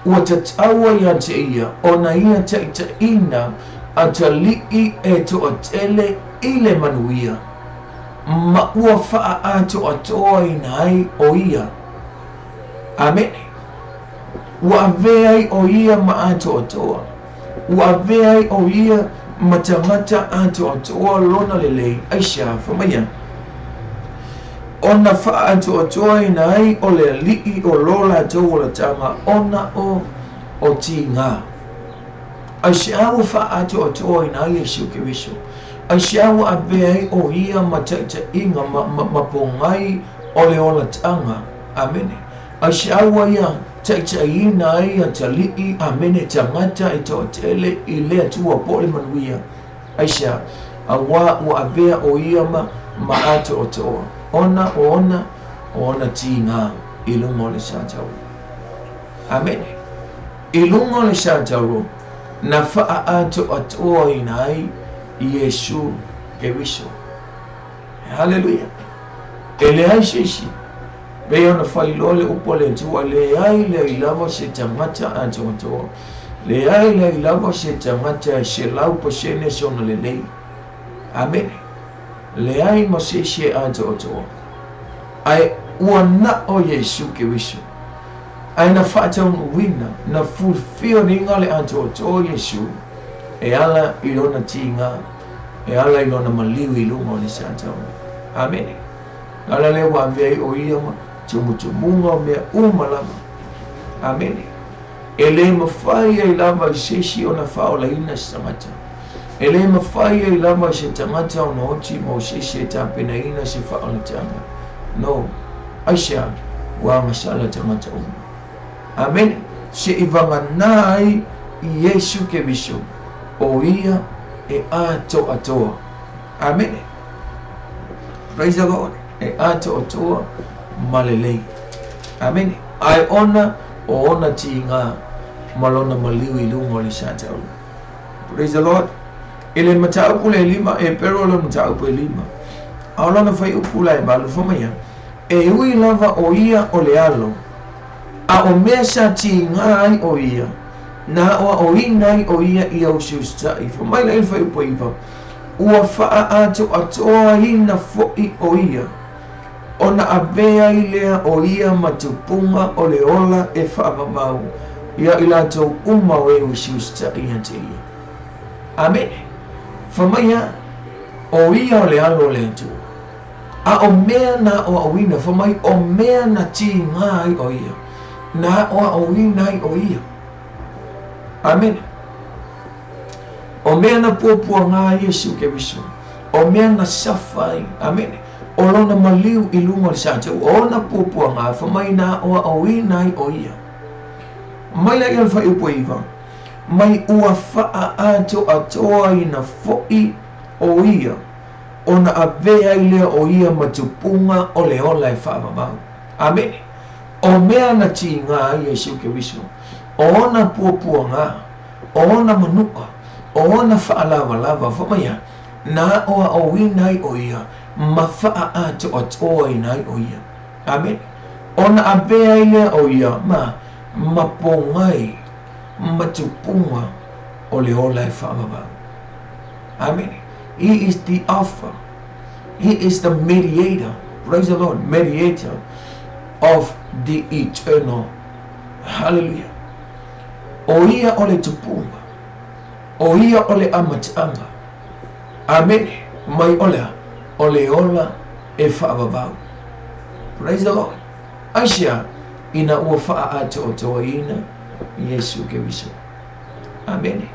ua tatau ai ia te ia, ona ia taʻitaʻina ataliʻi e toʻatele i le manuia, ma ua faaatoatoaina ai o ia. Amene. Ua avea ai o ia ma atoatoa. Ua avea ai o ia ma tagata atoatoa lona lelei. Aisea? Fai mai ia. Ona faaatoatoaina ai o le Alii o lo latou olataga ona o tiga. Aisea ua faaatoatoaina ai Iesu Keriso? Aisea ua avea ai o ia ma taʻitaʻiga ma pogai o le olataga? Amene. Aisea ua ia taʻitaʻiina ai ataliʻi, amene, tagata e toʻatele i le Atua po o le manuia? Aisea? Auā ua avea o ia ma atoatoa ona o ona tiga i luga o le satauro. Amene. I luga o le satauro na faaatoatoaina ai Iesu Keriso. Haleluia. E leai se isi. Pei ona faailoa le upu a le Atua, leai leai lava se tagata atoatoa. Leai leai lava se tagata e 100% sona lelei. Amene. Leai ma se isi e atoatoa. Ae ua na o Iesu Keriso. Ae na faataunuuina, na fulfill ina le atoatoa Iesu e ala i lona tiga, e ala i lona maliu i luga o le satauro. Amene. Ala lea ua avea ai o ia ma tumutumuga o mea uma lava. Amene. E lē mafai ai lava i se isi ona faaolaina se tagata. E lē mafai ai lava i se tagata ona oti mo se isi e tapenaina se faaolataga. No. Aisea? Ua agasala tagata uma. Amene. Seʻi vagana ai Iesu Keriso, o ia e atoatoa. Amene. Praise the Lord. E atoatoa ma lelei. Amene. Ae ona o ona tiga ma lona maliu i luga o le satauro. Praise the Lord. I le mataupu le 5, e pero le mataupu e 5. A o lona fuaiupu la e 8, fai mai ia, e ui lava o ia o le alo, a o mea sa tiga ai o ia, na aoaoina ai o ia ia usiusitaʻi. Fai mai la i le fuaiupu e 9, ua faaatoatoaina foʻi o ia, ona avea ai lea o ia ma tupuga o le ola e faavavau ia i latou uma o e usiusitaʻi ia te ia. Amene. Fai mai ia, o ia o le alo o le Atua. A o mea na aoaoina, fai mai o mea na tiga ai o ia, na aoaoina ai o ia. Amene. O mea na puapuaga ai Iesu Keriso, o mea na safa ai, amene, o lona maliu i luga o le satauro, o ona puapuaga, fai mai na aoaoina ai o ia. Mai la ia le fuaiupu e 9, mai ua faaatoatoaina foʻi o ia, ona avea ai lea o ia ma tupuga o le ola e faavavau. Amene. O mea na tiga ai Iesu Keriso, o ona puapuaga, o ona manuʻa, o ona faalavalava, fai mai ia, na aoaoina ai o ia, ma faaatoatoaina ai o ia. Amene. Ona avea ai lea o ia ma pogai ma tupuga o le ola e faavavau. Amene. He is the Alpha. He is the mediator. Praise the Lord. Mediator of the eternal. Hallelujah. O ia o le tupuga. O ia o le amataga. Amene. Mai o lea, o le ola e faavavau. Praise the Lord. Aisea? Ina ua faaatoatoaina Iesu Keriso. Amene.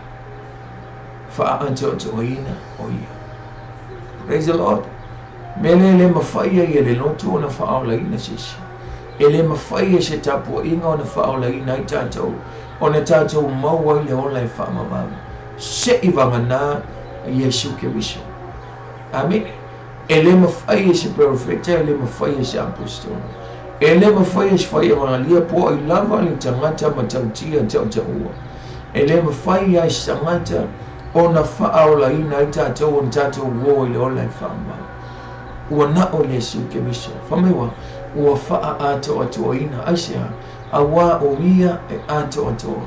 Faaatoatoaina o ia. Praise the Lord. Mea lea e lē mafai ai e le lotu ona faaolaina se isi. E lē mafai e se tapuaʻiga ona faaolaina ai tatou, ona tatou maua ai le ola e faamavau. Seʻi vagana Iesu Keriso. Amene. E lē mafai e se perofeta, e lē mafai e se apostolo. E le mafai e se fai evagalia po o ai lava le tagata matautia tautaua. E lē mafai ai se tagata ona faaolaina ai tatou ona tatou uō i le ola e faavavau. Ua na o Iesu Keriso. Fai mai ua ua faaatoatoaina. Aisea? Auā o ia e atoatoa.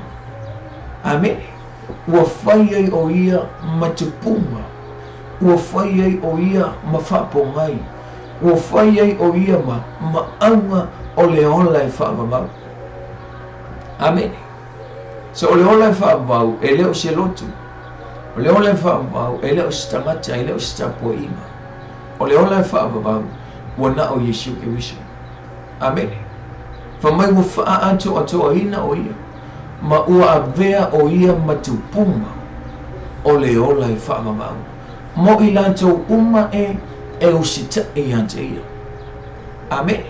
Amene. Ua fai ai o ia ma tupuga. Ua fai ai o ia ma faapogai. Ua fai ai o ia ma maauga o le ola e faavavau. Amene. So o le ola e faavavau e le o se lotu. O le ola e faavavau e le o se tagata, e le o se tapuaiga. O le ola e faavavau ua na o Iesu Keriso. Amene. Fai mai ua faaatoatoaina o ia ma ua avea o ia ma tupuga o le ola e faavavau mo i latou uma e e usitaʻi ia te ia. Amene.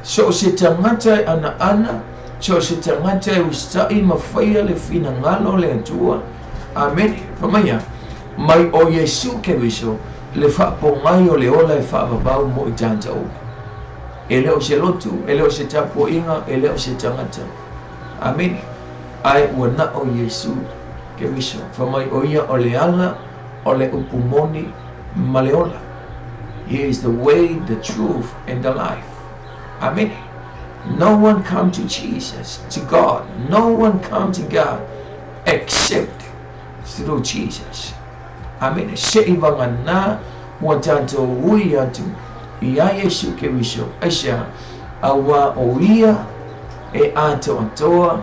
So o se tagata e anaana, so o se tagata e usitaʻi ma faia le finagalo o le Atua. Amene. Fai mai a mai o Iesu Keriso le faapogai o le ola e faavavau mo i tatou uma. E le o se lotu, e le o se tapuaiga, e le o se tagata. Amene. Ae ua na o Iesu Keriso. Fai mai o ia o le ala, o le upu moni ma le ola. He is the way, the truth, and the life. Amen. No one come to Jesus, to God. No one come to God except through Jesus. Amene. Seʻi vagana ua tatou ui atu iā Iesu Keriso. Aisea? Auā o ia e atoatoa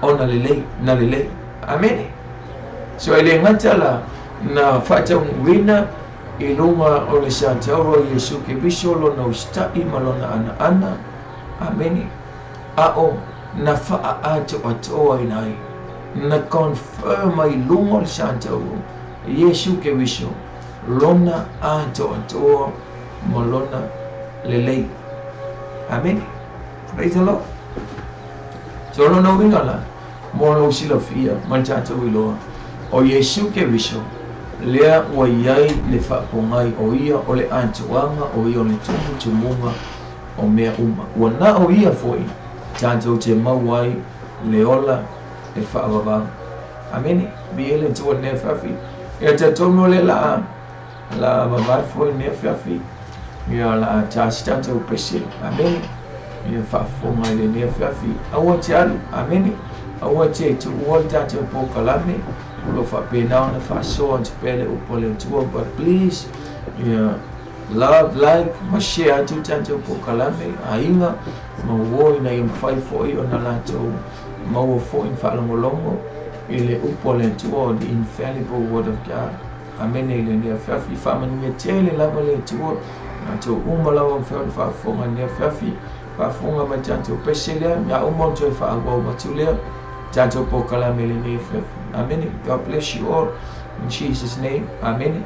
ona lelei, na lelei. Amene. So e lē gata la na faataunuuina i luga o le satauro o Iesu Keriso lona usitaʻi ma lona anaana. Amene. A o na faaatoatoaina ai, na confirm ai i luga o le satauro Iesu Keriso lona atoatoa ma lona lelei. Amene. Praise the Lord. So lona uiga la, mo lou silafia ma le tatou iloa, o Iesu Keriso lea ua i ai le faapogai, o ia o le atoaga, o ia o le tumutumuga o mea uma. Ua na o ia foʻi tatou te maua ai le ola e faavavau. Amene. Viia le Atua i lenei afiafi. Ia talitonu o lea la la vavae foi lenei afiafi. Ia la ta se tatou pese. Amene. Ia faafofoga i lenei afiafi. Aua te alu. Amene. Aua te tuua le tatou polokalame. O lo o faapena ona faasoa atu pea le upu a le Atua. But please, ia love, like ma share atu tatou polokalame, aiga ma uo ina ia mafai foi ona latou maua foi ma faalogologo i le upu a le Atua, the infallible word of God. Amene. I lenei afiafi, faamanuia tele lava le Atua latou uma lava mafai ona faafofoga i lenei afiafi. Faafofoga mai tatou pese lea, ia uma ona toe faaauau atu lea tatou polokalame i lenei afiafi. Amene. God bless you all in Jesus name. Amene.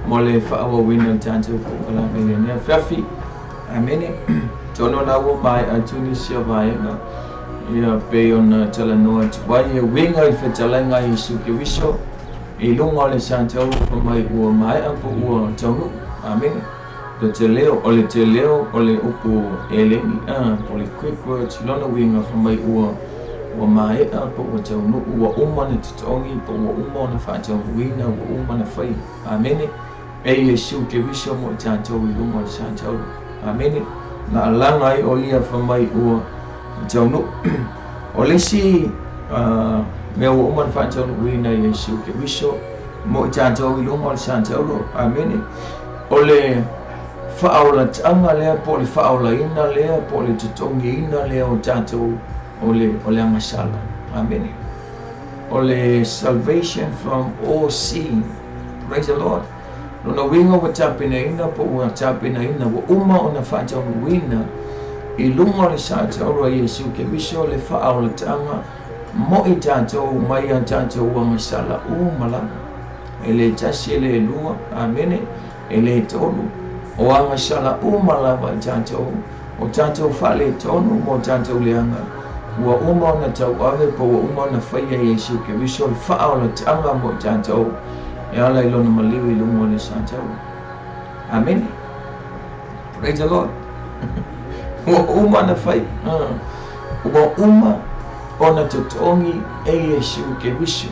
Mole whaawa tātou pokalame le fiafi. Amene. Tono na ua mai a Tunisia vaega. Ia pe ona talanoa atu ai e uiga i fetalaiga a Iesu Keriso i luga o le satau fa mai ua maea po ua taunuu. Amene. Le te leo, o le te leo o le upu eleni, po le quick words, lona uiga fa mai ua maea po ua taunuu, ua uma na totogi po ua uma ona faataunuuina, ua uma na fai. Amene. E Iesu Keriso mo i tātou i luga o le satau. Amene. Na alaga ai o ia fa mai ua taunuu. O le isi mea ua uma na faataunuuina i Iesu Keriso mo i tātou i luga o le satau. Amene. O le faaolataga lea po o le faaolaina lea po o le totogiina lea o tātou o le agasala. Amene. O le salvation from all sin. Praise the Lord. Lona uiga ua tapenaina po ua tapenaina ua uma ona faataunuuina i luga o le satau a Iesu Keriso le faaolataga mo i tātou mai a tātou agasala uma lava. E le tasi e le lua. Amene. E le tolu. O agasala uma lava i tātou. O tātou faaletonu mo tātou leaga. Ua uma ona tauave po ua uma ona faia Iesu Keriso le faaolataga mo i tātou e ala i lona maliu i luga o le satau. Amene. Praise the Lord. Ua uma na fai. Ua uma ona totogi e Iesu Keriso.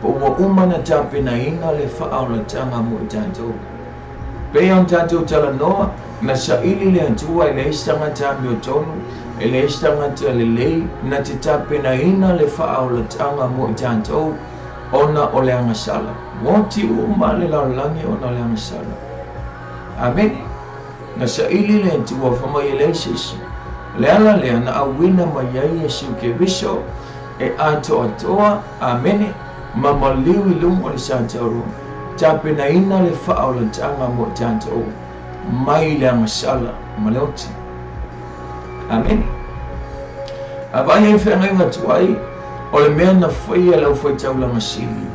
Po ua uma na tapenaina le faaolataga mo i tātou. Pei ona tātou talanoa, na saili le Atua e leai se tagata amiotonu, e leai se tagata lelei, na te tapenaina le faaolataga mo i tātou. Ona o le agasala. Ua oti uma le lalolagi ona o le agasala. Amene. Na saili le Atua fai mai e leai se isi. O le ala lea na auina mai ai Iesu Keriso e atoatoa, amene, ma maliu i luga o le sataurua, tapenaina le faaolataga mo i tatou mai le agasala ma le oti. Amene. A vaai ai feagaiga tuai, o le mea na faia e le aufai-taulaga sili,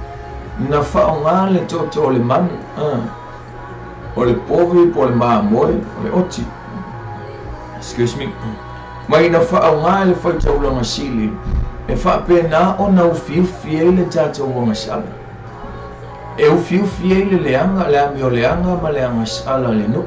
na faaaoga le toto o le manu, o le povi po o le mamoe, o le oti, excuse me, mai na faaaoga e le faitaulaga sili e faapena ona ufiufi ai le tatou agasala. E ufiufi ai le leaga, le amioleaga ma le agasala a le nuu.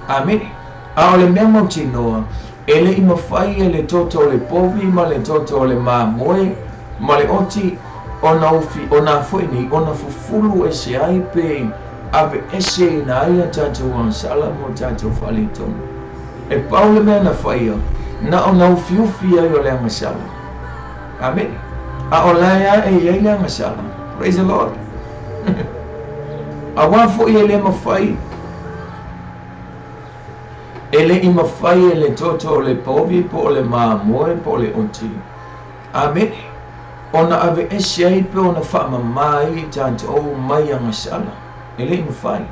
Amene. A o le mea mautinoa, e le i mafai e le toto o le povi ma le toto o le mamoe ma le oti ona ufi, ona foi nei, ona fufulu ese ai pe aveeseina ai a tatou agasala ma o tatou faaletonu. E pau le mea na faia, na ona ufiufi ai o le agasala. Amene. A o la e a e i ai le agasala. Praise the Lord. Auā foi e le mafai, e le i mafai e le toto o le povi po o le mamoe po o le oti. Amene. Ona aveese ai pe ona faamamā ai i tatou mai agasala. E le i mafai.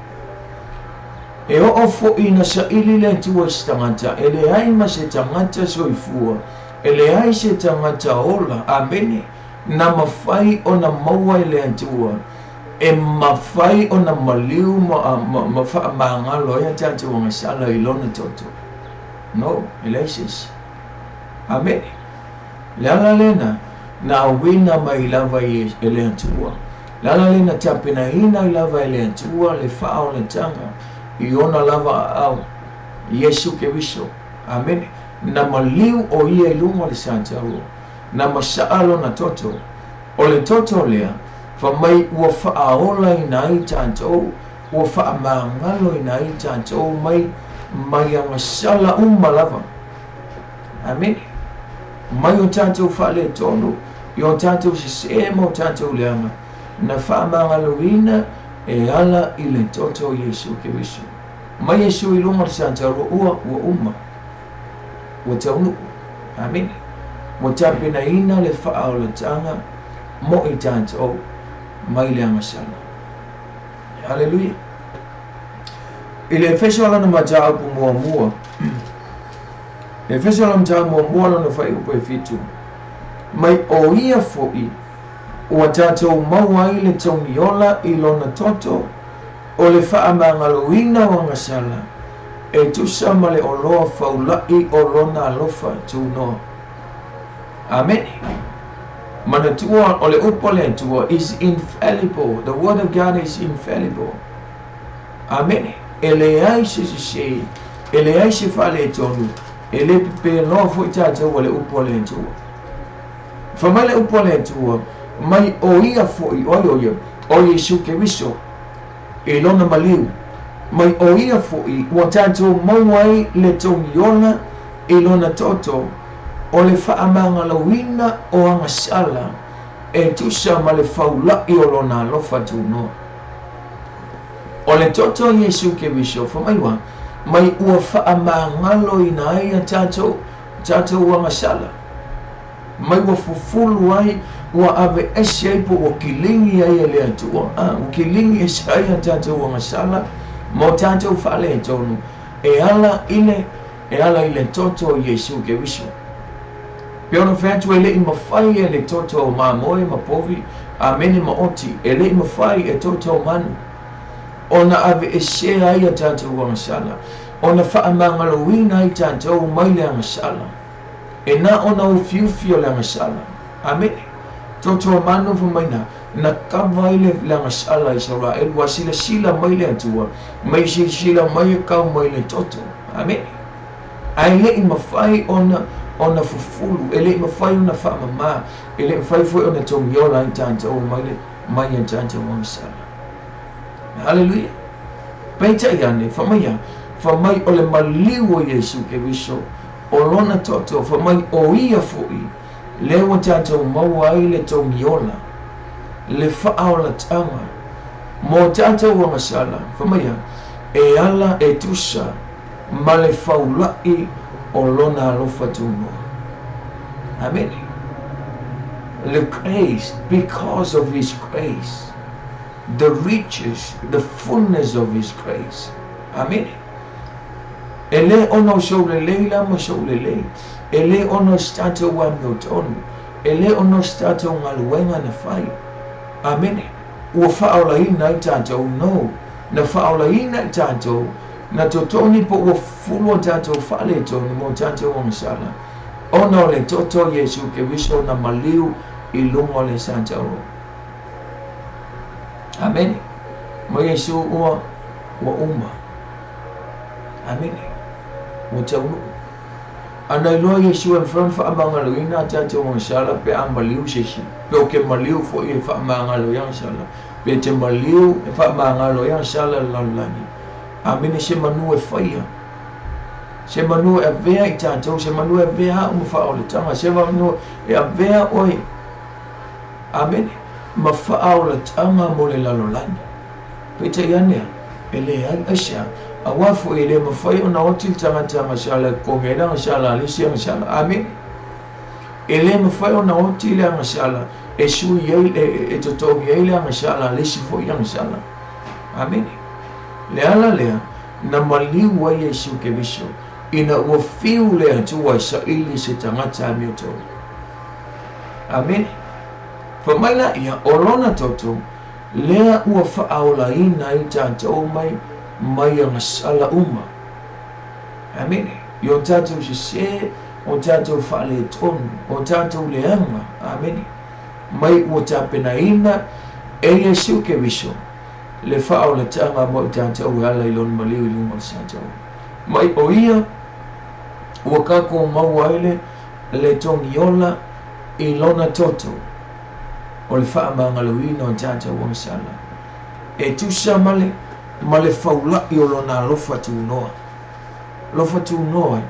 E oo foi ina saili le Atua i se tagata, e leai ma se tagata soifua, e leai se tagata ola, amene, na mafai ona maua e le Atua, e mafai ona maliu ma, ma, ma faamagalo ai a tatou agasala i Lona toto. No, e leai se isi. Amene. Le ala lena, na auina mai lava e le Atua. Le ala lena tapenaina ai lava e le Atua le faaolataga i ona lava aao, Iesu Keriso. Amene. Na maliu o ia i luga o le sataua, na masaa lona toto. O le toto lea, fa mai ua faaolaina ai tatou, ua faamagaloina ai tatou mai, mai agasala uma lava. Amene. Mai o tatou faaletonu, i o tatou sesē ma o tatou leaga, na faamagaloina e ala i le toto o Iesu Keriso. Mai Iesu i luga o le sataurua, ua, ua uma. Ua taunuu. Amene. Ua tapenaina le faaolataga mo i tatou mai le agasala. Haleluia. I le Efeso lana mataupu muamua, Efeso lana mataupu muamua lona fuaiupu e 7, mai o ia foi ua tatou maua ai le togiola i lona toto o le faamagaloina o agasala, e tusa ma le oloa faula'i o lona alofa tunoa. Amene. Manatua o le upu a le Atua is infallible. The word of God is infallible. Amene. E leai se sesē, e leai se faaletonu, e le pepeloa foi tatou a le upu a le Atua. Fai mai le upu a le Atua, mai o ia foi, o ai o ia? O Iesu Keriso, i lona maliu. Mai o ia foi ua tatou maua ai le togiola i lona toto o le faamagaloina o agasala e tusa ma le faula'i o lona alofa tunoa. O le toto o Iesu Keriso, fai mai ua, mai ua faamagaloina ai a tatou, tatou agasala. Mai ua fufulu ai, ua aveese ai po ua kiligi ai e le Atua, a, ua kiligi ese ai a tatou agasala ma o tatou faaletonu e ala i le, e ala i le toto o Iesu Keriso. Pei ona fai atu e le i mafai e le toto o mamoe ma povi, amene ma oti, e le i mafai e toto o manu ona aveesea ai a tatou agasala, ona faamagaloina ai tatou mai le agasala. E na ona ufiufi o le agasala. Amene. Toto o manu fai mai na, na kava ai le, le agasala i Isaraelu, ua silasila mai le Atua, mai silasila mai e kau mai le toto. Amene. Ae le i mafai ona, ona fufulu, e le i mafai ona faamamā, e le i mafai foi ona togiola ai tatou mai le, mai a tatou agasala. Haleluia. Peitai ane, fai mai a, fai mai o le maliu o Iesu Keriso, o lona toto, fai mai o ia foi, lea ua tatou maua ai le togiola, Le faaolataga mo tatou agasala fai mai e ala e tusa ma le faula'i o lona alofa tunoa. Amene. The grace, because of his grace, the riches, the fullness of his grace. Amene. E lē ona o sou lelei la ma sou lelei, e lē ona o se tatou amiotonu, e lē ona o se tatou galuega na fai. Amene. Ua faaolaina ai tatou no. Na faaolaina i tatou, na totogi po ua fulu o tatou faaletonu mo tatou agasala. Ona o le toto o Iesu Keriso na maliu i luga o le satauro. Amene. Ma Iesu ua uma. Amene. Ua taunuu. Ana iloa Iesu e mafai ona faamagaloina a tatou agasala pe a maliu se isi. Pe o ke maliu foi e faamagalo ai agasala. Pe te maliu e faamagalo ai agasala le lalolagi. Amene se manu e faia. Se manu e avea i tatou, se manu e avea au ma faaolataga, se manu e avea oe. Amene. Ma faaolataga mo le lalolagi. Peitai ane e leai aisea auā foi e lē mafai ona oti le tagata agasala e totogi ai le agasala a le isi agasala. Amene. E lē mafai ona oti le agasala e sui ai e totogi ai le agasala a le isi fo'i agasala. Amene. Le ala lea na maliu ai Iesu Keriso ina ua fiu le Atua e saili se tagata amiotonu. Amene. Fai mai laia o lona toto lea ua faaolaina ai tatou mai mai agasala uma. Amene. I o tatou sesē, o tatou faaletonu, o tatou leaga. Amene. Mai ua tapenaina e Iesu Keriso le faaolataga mo i tatou e ala i lona maliu i luga o le satauro. Mai o ia ua tatou maua ai le togiola i lona toto o le faamagaloina o tatou agasala. E tusa ma le faula'i o lona alofa tunoa. Alofa tunoa,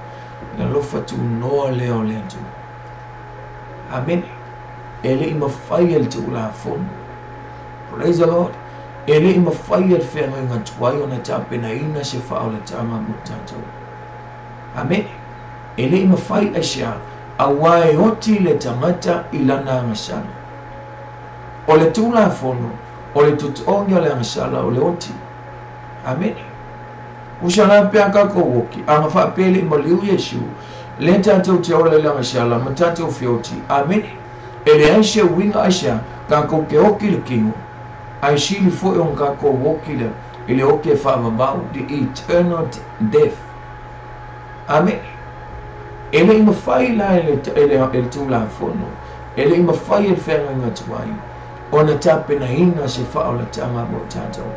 le alofa tunoa lea o le Atua. Amene. E le'i mafai e le Tulafono. Praise the Lord. E le'i mafai e le feagaiga tuai ona tapenaina se faaolataga mo tatou. Amene. E le'i mafai aisea auā e oti le tagata i lana agasala. O le Tulafono, o le totogi o le agasala o le oti. Amene. Usa la pe a tatou oki, aga faapea e le'i maliu Iesu, lea tatou te ola i le agasala ma tatou feoti. Amene. E leai se uiga aisea, tatou te oti le tino, ae sili foi ona tatou oti le i le oti e faavavau, the eternal death. Amene. E le'i mafai la e le Tulafono, e le'i mafai e le feagaiga tuai, ona tapenaina se faaolataga mo tatou.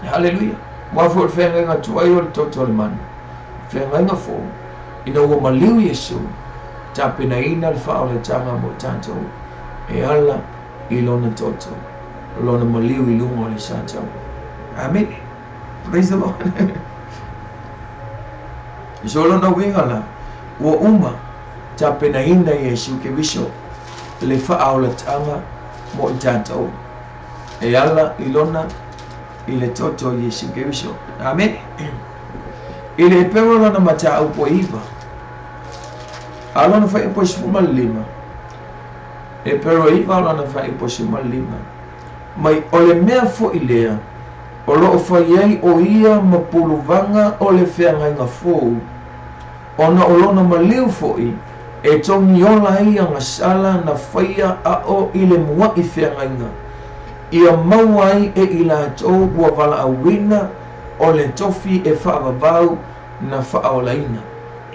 Haleluia. Aua foi o le feagaiga tuai o le toto o le manu. Feagaiga fou, ina ua maliu Iesu, tapenaina le faaolataga mo tatou, e ala i lona toto, lona maliu i luga o le satauro. Amene. Praise the Lord. So lona uiga la, ua uma tapenaina Iesu Keriso le faaolataga mo i tatou. E ala i lona i le toto o Iesu Keriso. Amene. I le Epero lona mataupu e 9. A lona fuaiupu e 15. Epero 9 lona fuaiupu e 15. Mai o le mea fo'i lea, o loo fai ai o ia ma puluvaga o le feagaiga fou, ona o lona maliu fo'i e togiola ai agasala na faia a'o i le mua'i feagaiga, ia maua ai e i latou ua valaauina o le tofi e faavavau na faaolaina,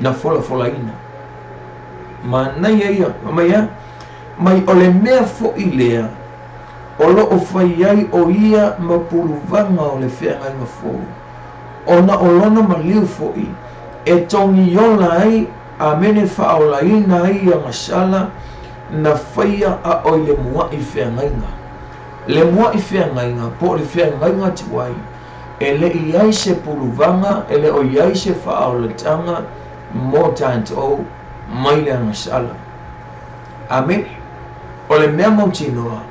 na folafolaina. Manaia ia, mai a? Mai o le mea fo'i lea, o loo fai ai o ia ma puluvaga o le feagaiga fou, ona o lona maliu fo'i e togiola ai amene faaolaina ai agasala na faia a'o i le mua'i feagaiga. Le mua'i feagaiga, po o le feagaiga tuai, e le'i ai se puluvaga, e le o i ai se faaolataga mo tatou mai le agasala. Amene. O le mea mautinoa,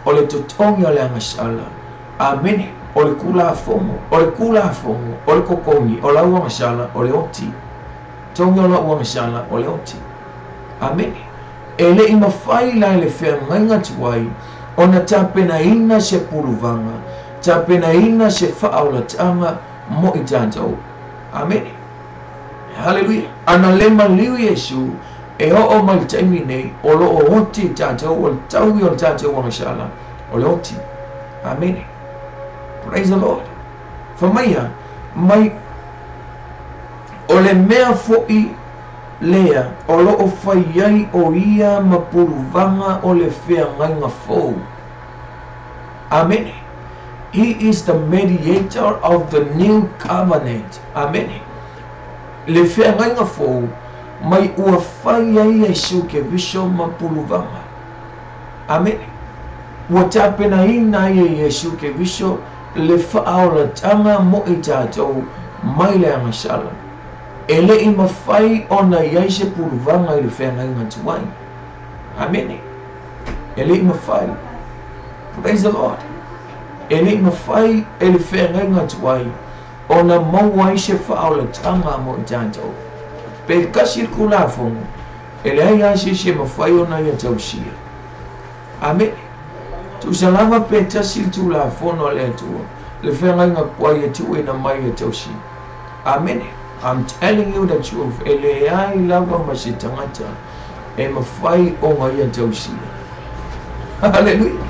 O le totogi o le agasala. Amene. O le Tulafono, o le Tulafono, o le totogi, o lau agasala, o le oti. Togi o lau agasala, o le oti. Amene. E le'i mafai la i le feagaiga tuai ona tapenaina se puluvaga, tapenaina se faaolataga mo i tatou. Amene. Haleluia. Ana le maliu Iesu e oo mai le taimi nei o loo oti i tatou, o le taui o le tatou agasala o le oti. Amene. Praise the Lord. Fai mai o le mea fo'i lea o loo fai ai o ia ma puluvaga o le feagaiga fou. Amene. He is the mediator of the new covenant. Amene. Le feagaiga fou mai ua fai ai Iesu Keriso ma puluvaga. Amene. Ua tapenaina ai e Iesu Keriso le faaolataga mo i tatou mai le agasala. E le'i mafai ona iai se puluvaga i le feagaiga tuai. Amene. E le'i mafai. Praise the Lord. E le'i mafai e le feagaiga tuai ona maua ai se faaolataga mo i tatou. Pe tasi le Tulafono, e leai lava se isi e mafai ona ia tausia. Amene. Tusa lava pe tasi le Tulafono a le Atua, le feagaiga tuai e tuuina mai e tausia. Amene. I'm telling you the truth. E leai lava ma se tagata e mafai ona ia tausia. Haleluia.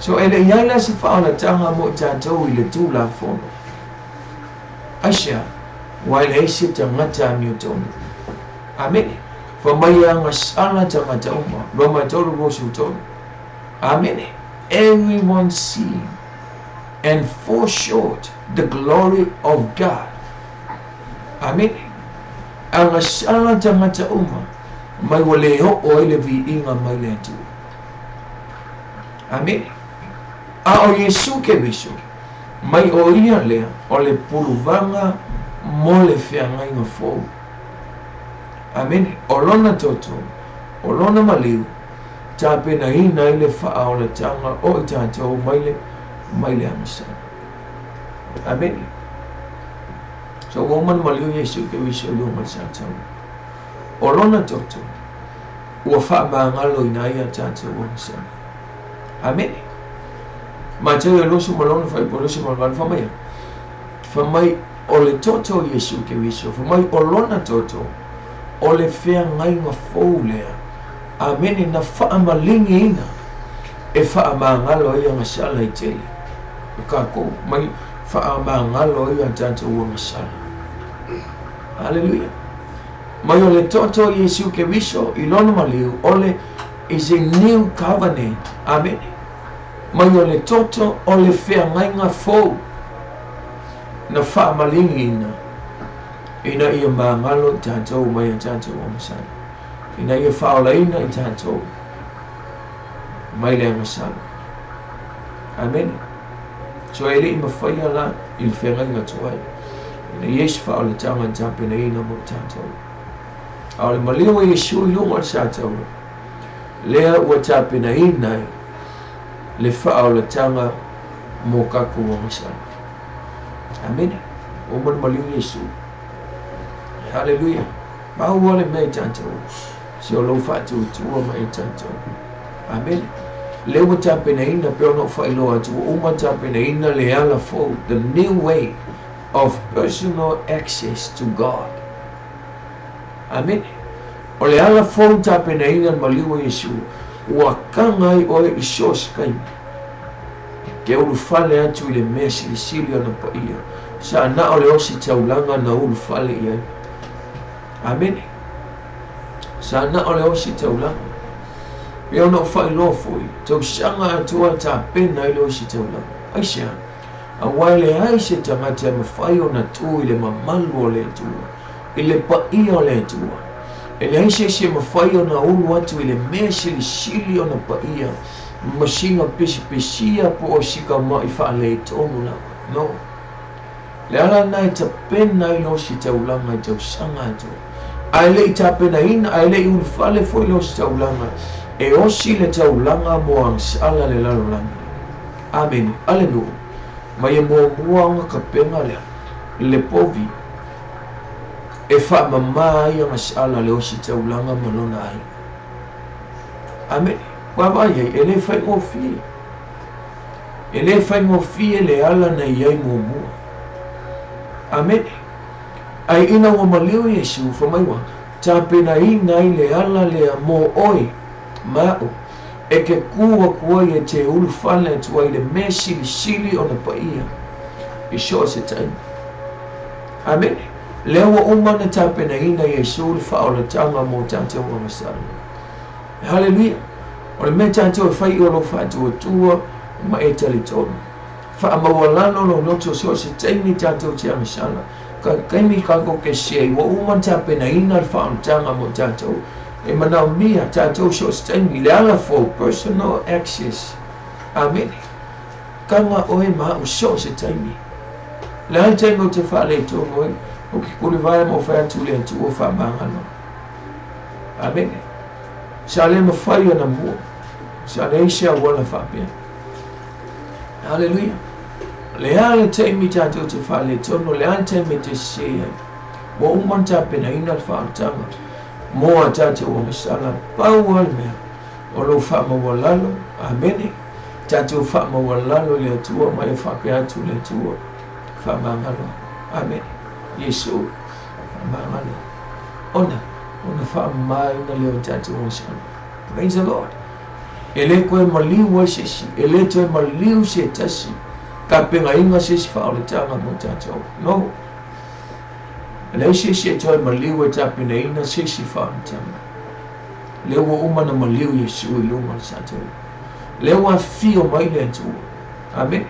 So e le'i ai la se faaolataga mo i tatou i le Tulafono. Aisea? Ua e leai se tagata amiotonu. Amene. Fai mai e agasala tagata uma. Roma 3:23. Amene. Everyone sin and fall short the glory of God. Amene. Agasala tagata uma mai ua le oo ai le viiga mai le Atua. Amene. A o Iesu Keriso mai o ia lea o le puluvaga mo le feagaiga fou. Amene. O lona toto, o lona maliu, tapenaina ai le faaolataga o i tatou mai le agasala. Amene. So ua uma ona maliu Iesu Keriso i luga o le sataua. O lona toto ua faamagaloina ai a tatou agasala. Amene. Mateo 28, 28, fai mai o le toto o Iesu Keriso, fai mai o lona toto o le feagaiga fou lea. Amene. Na faamaligiina e faamagalo ai agasala i tele. O kākou mai faamagalo ai a tatou agasala. Haleluia. Mai o le toto o Iesu Keriso i lona maliu o le is a new covenant. Amene. Mai o le toto o le feagaiga fou na faamaligiina ina ia magalo i tatou mai a tatou agasala. Ina ia faaolaina i tatou mai le agasala. Amene. So e le'i mafaia la i le feagaiga tuai ina ia se faaolataga na tapenaina mo i tatou. A o le maliu o Iesu i luga o le sataua lea ua tapenaina ai le faaolataga mo kakou agasala. Amene. Ua uma ona maliu Iesu. Haleluia. Pau le mea i tatou, se o lou faatuatua ma i tatou. Amene. Lea ua tapenaina pe ona ou faailoa atu ua uma tapenaina le ala fou, the new way of personal access to God. Amene. O le ala fou tapenaina le maliu o Iesu ua kaga ai oe i so o se taimi ke ulufale atu i le mea silisili ona paia sa na o le ositaulaga na ulufale i ai. Amene. Sa na o le ositaulaga. Pe ona ou faailoa foi, tausaga atoa tapena ai le ositaulaga. Aisea? Auā e leai se tagata e mafai ona tu i le mamalu o le Atua, i le paia o le Atua. E leai se isi e mafai ona ulu atu i le mea silisili ona paia ma sina pesipesia po o si kama'i faaletonu lava. No. Le ala lena e tapena ai le ositaulaga i tausaga atoa. Ae le'i tapenaina, ae le'i ulufale foi le ositaulaga E osi le taulaga mo agasala le lalolagi. Amene. A le nuu, ma ia muamua ona kapega lea, le povi, e faamamā ai agasala le osi taulaga ma lona aiga. Amene. Vaavaai ai, e le faigofie. E le faigofie le ala na i ai muamua. Amene. Ae ina ua maliu Iesu, fai mai ua tapenaina ai le ala lea mo oe ma aʻu, e ke kū aku ai e te ulufale atu ai i le mea silisili ona paia i so o se taimi. Amene. Lea ua uma ona tapenaina Iesu le faaolataga mo tatou agasala. Haleluia! O le mea tatou e fai o lou faatuatua ma e talitonu. Faamaualalo lou loto so o se taimi tatou te agasala. Ka taimi tatou te sei, ua uma ona tapenaina le faaolataga mo tatou. E manaomia tatou so o se taimi le ala fou, personal access. Amene. Kaga oe ma au so o se taimi. Le a le taimi ou te faaletonu ai, ou te kulivae ma ou fai atu i le Atua faamagalo. Amene. Sa le mafai ona mua. Sa leai se auala faapea. Haleluia. Le a le taimi tatou te faaletonu, le a le taimi e te sese ai. Ua uma ona tapenaina le faaolataga mo a tatou agasala. Pau lava le mea, o lou faamaualalo. Amene. Tatou faamaualalo i le Atua ma ia faapea atu le Atua. Faamagalo. Amene. Iesu, faamagalo. Ona, ona faamamaina lea o tatou agasala. Praise the Lord. E le toe maliu ai se isi, e le toe maliu se tasi, tapenaina se isi faaolataga mo tatou. No. E leai se isi e toe maliu e tapenaina se isi faaolataga. Lea ua uma na maliu Iesu i luga o le tatou. Lea ua afio mai le Atua. Amene.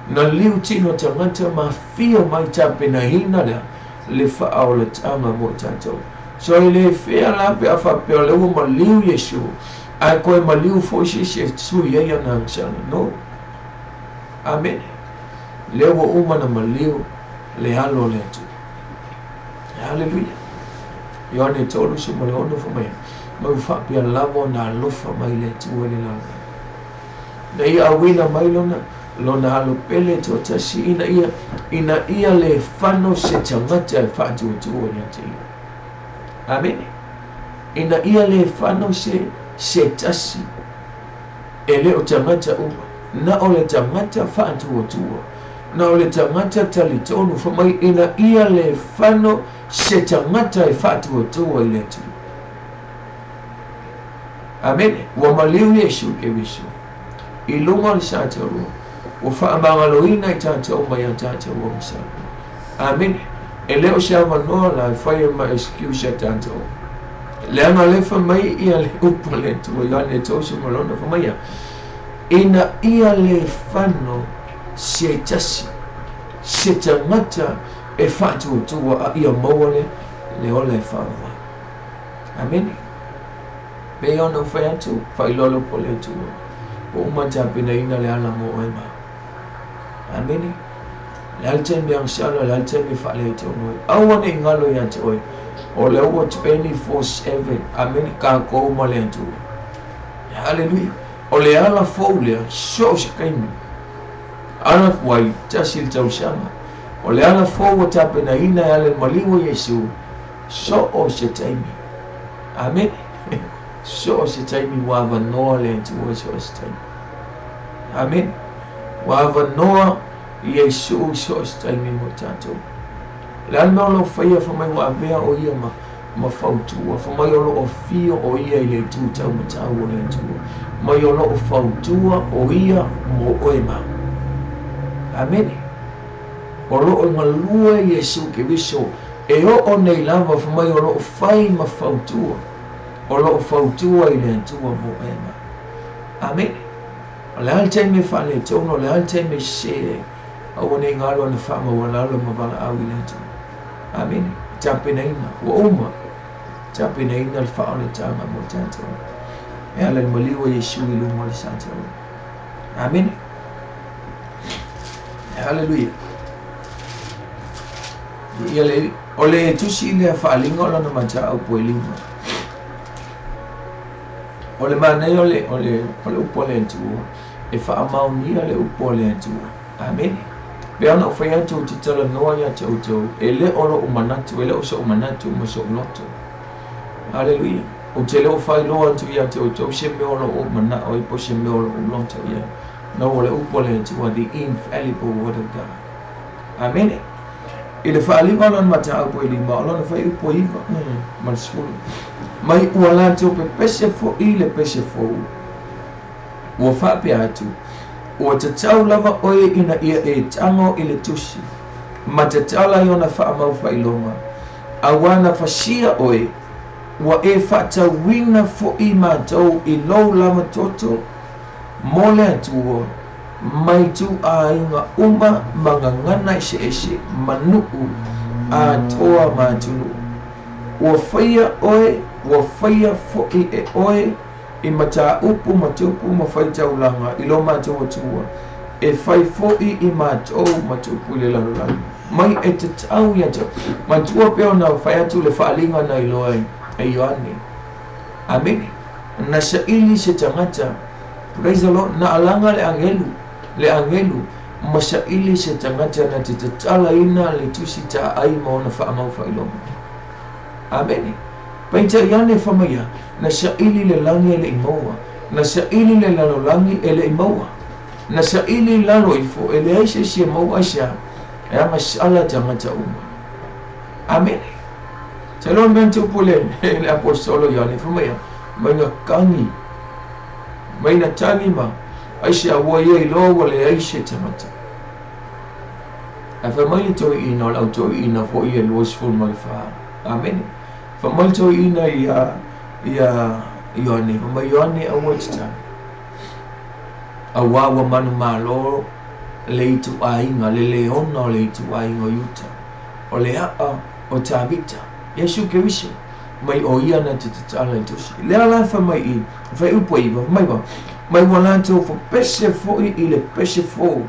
Na liu tino tagata ma afio mai tapenaina lea le faaolataga mo tatou. So e le fea la pe a faapea o lea ua maliu Iesu, ae toe maliu foi se isi e sui ai ana agasala. No. Amene. Lea ua uma na maliu le alo o le Atua. Haleluia. Ioane 36 fai mai, mai ua faapea lava ona alofa mai le Atua i le lalolagi. Na ia auina mai lona, lona alo pele toatasi ina ia, ina ia le fano se tagata e faatuatua ia te ia. Amene. Ina ia le fano se, se tasi e le o tagata uma. Na o le tagata faatuatua. Na o le tagata talitonu fai mai ina ia le fano se tagata e faatuatua i le Atua. Amene. Ua maliu Iesu i Keriso i luga o le sa taurua. Ua faamagaloina i tatou mai a tatou agasala. Amene. E le o se avanoa la e fai ai ma excuse a tatou. Leaga le fai mai ia le upu a le Atua Ioane 36 fai mai ia, ina ia le fano se tasi, se tagata e faatuatua a ia maua le, le ola e faavavau. Amene. Pei ona ou fai atu, faailoa le upu a le Atua, ua uma ona tapenaina le ala mo oe ma au. Amene. Le a le taimi e agasala, le a le taimi e faaletonu ai. Aua ne i galo ia te oe, o lea ua 24/7, amene, kākou ma le Atua. Haleluia. O le ala fou lea, so o se taimi. Ala ua tasi le tausaga. O le ala fou ua tapenaina e ala i le maliu o Iesu, So o se taimi. Amene. So o se taimi ua avanoa le Atua so o se taimi. Amene. Ua avanoa Iesu i so o se taimi mo tatou. Le a le mea o lo o faia fai mai ua avea o ia ma, ma fautua, fai mai o lo o fio o ia i le itu taumatau o le Atua, mai o lo o fautua o ia mo oe ma. Amene. O lo o galue Iesu Keriso E oo nei lava fai mai o lo o fai ma fautua, o lo o fautua i le Atua mo oe ma. Amene. O le a le taimi e faaletonu, o le a le taimi e sese ai, aua ne i galo ana faamaualalo ma valaau i le Atua. Amene. Tapenaina, ua uma, tapenaina le faaolataga mo tatou. E ala i le maliu o Iesu i luga o le sa taua. Amene. Haleluia. Ia le, o le tusi lea faaaliga o lana mataupu e lima. O le manaia o le upu a le Atua, e faamaonia le upu a le Atua. Amene. Pe ona ou fai atu ou te talanoa ia te outou, e le o lou manatu, e le o so'u manatu ma so'u loto. Haleluia. Ou te le o faailoa atu ia te outou se mea o lou mana'o ai po se mea o lou loto ia. No o le upu a le Atua, the infallible word of God. Amene. I le faaaliga o lona mataupu e 5, o lona fuaiupu e 9 ma le 10. Mai ua latou pepese fo'i le pese fou. Ua faapea atu, ua tatau lava oe ina ia e tago i le tusi, ma tatala i ona faamau faailoga, auā na fasia oe, ua e faatauina fo'i matou i lou lava toto mo le Atua, mai ituaiga uma ma gagana eseese ma nuu atoa ma atunuu. Ua faia oe, ua faia fo'i e oe i mataupu ma tupu ma faitaulaga i lo matou Atua, e fai fo'i i matou ma tupu i le lalolagi. Mai e tatau ia te matua pe ona fai atu le faaaliga na iloa e Ioane. Amene. Na saili se tagata, praise the Lord, na alaga le agelu ma saili se tagata na te tatalaina le tusi taai ma ona faamau faailoga. Amene. Peitai ane fai mai, na saili le lagi e le i maua, na saili le lalolagi e le i maua, na saili lalo ifo e leai se isi e maua aisea e agasala tagata uma. Amene. Te loa mea tupu le aposetolo Ioane fai mai, mai na kagi, mai na tagi ma aisea ua ia iloa ua leai se tagata. Ae fai mai le toeaina o le au toeaina fo'i e 24. Amene. Fai mai le toeaina ia Ioane, fai mai Ioane aua e tatalo. Auā ua manumalo le ituaiga, le leona o le ituaiga o Iuta. O le aa o Tavita. Iesu Keriso. Mai o ia na te tatala i tusi. Lea la fai mai i, fuaiupu e 9, mai va. Mai ua latou fopese fo'i i le pese fou.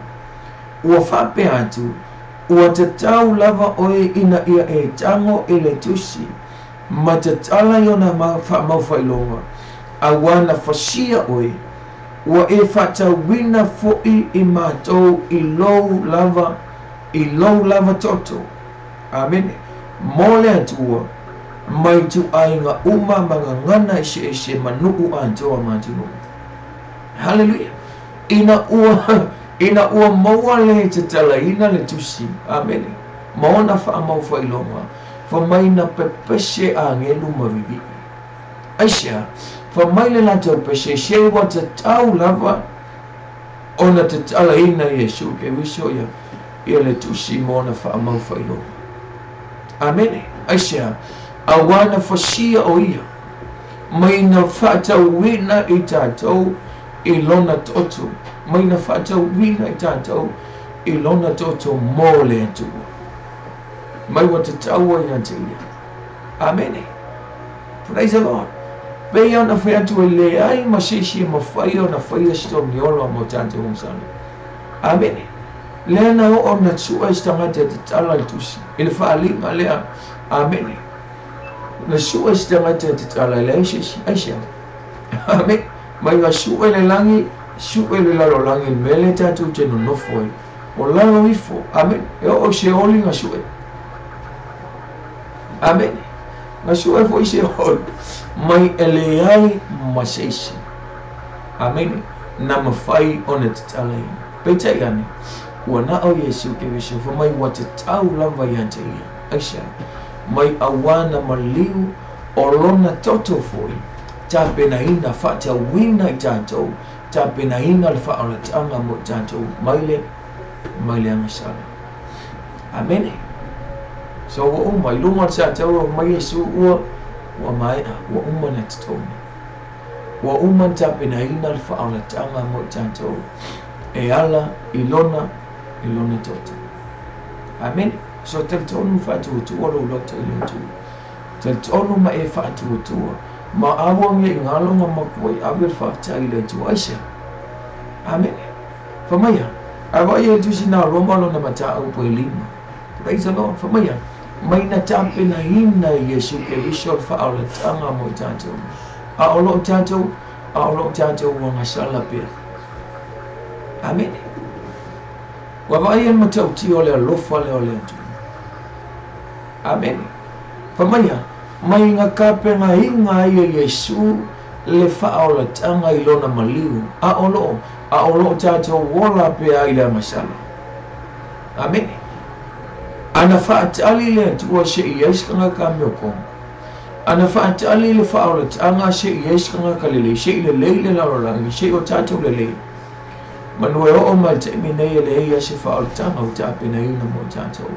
Ua faapea atu, ua tatau lava oe ina ia e tago i le tusi, ma tatala i ona faamau faailoga, auā na fasia oe, ua e faatauina fo'i i matou i lou lava toto. Amene. Mo le Atua, mai ituaiga uma ma gagana eseese ma nuu atoa ma atunuu. Haleluia. Ina ua maua le tatalaina le tusi, amene, ma ona faamau faailoga, fai mai na pepese agelu ma vivii. Aisea, fai mai le latou pese, se ua tatau lava ona tatalaina Iesu Keriso ia le tusi ma ona faamau faailoga. Amene. Aisea, auā na fasia o ia, mai na faatauina i tatou i lona toto, mai na faatauina i tatou i lona toto mo le Atua. Mai ua tatau ia te ia. Amene. Praise the Lord. Pei ona fai atu e leai ma se isi e mafai ona faia se togiola mo tatou agasala. Amene. Lea na oo na sue se tagata e tatala le tusi. I le faaaliga lea. Amene. Na sue se tagata e tatala e leai se isi. Aisea. Amene. Mai ga sue le lagi, sue le lalolagi, le mea lea tatou te nonofo ai. O lalo ifo. Amene. E oo se oli ga sue. Amene. Ga sue fo'i se oli. Mai e leai ma se isi. Amene. Na mafai ona tatalaina. Peitai ane, ua na o Iesu Keriso, fai mai ua tatau lava ia te ia. Aisea, mai auā na maliu o lona toto fo'i, tapenaina, faatauina i tatou, tapenaina le faaolataga mo i tatou mai le agasala. Amene. So ua uma, i luga o le sataua mai Iesu ua maea, ua uma na totogi. Ua uma na tapenaina le faaolataga mo i tatou e ala i lona toto. Amene. So talitonu faatuatua lou loto i le Atua. Talitonu ma e faatuatua. Ma aua nge i ngalo nga makua i ave le faafetai i le Atua. Aisea. Amene. Fai mai, a vai e tusi na Roma lona mataupu e 5. Praise the Lord. Fai mai, mai na tapenaina Iesu Keriso le faaolataga mo i tatou. A o loo tatou A o loo tatou agasala pea. Amene. Ua vaaia le matautia o le alofa lea o le Atua. Amene. Fai mai mai na tapenaina ai e Iesu le faaolataga i lona maliu, a o loo tatou ola pea i le agasala. Amene. Ana faatali le Atua seia i ai se tagata amiotonu. Ana faatali le faaolataga seia i ai se tagata lelei, seia lelei le lalolagi, seia o tatou lelei. Manu e oo mai le taimi nei e leai a se faaolataga ua tapenaina mo tatou.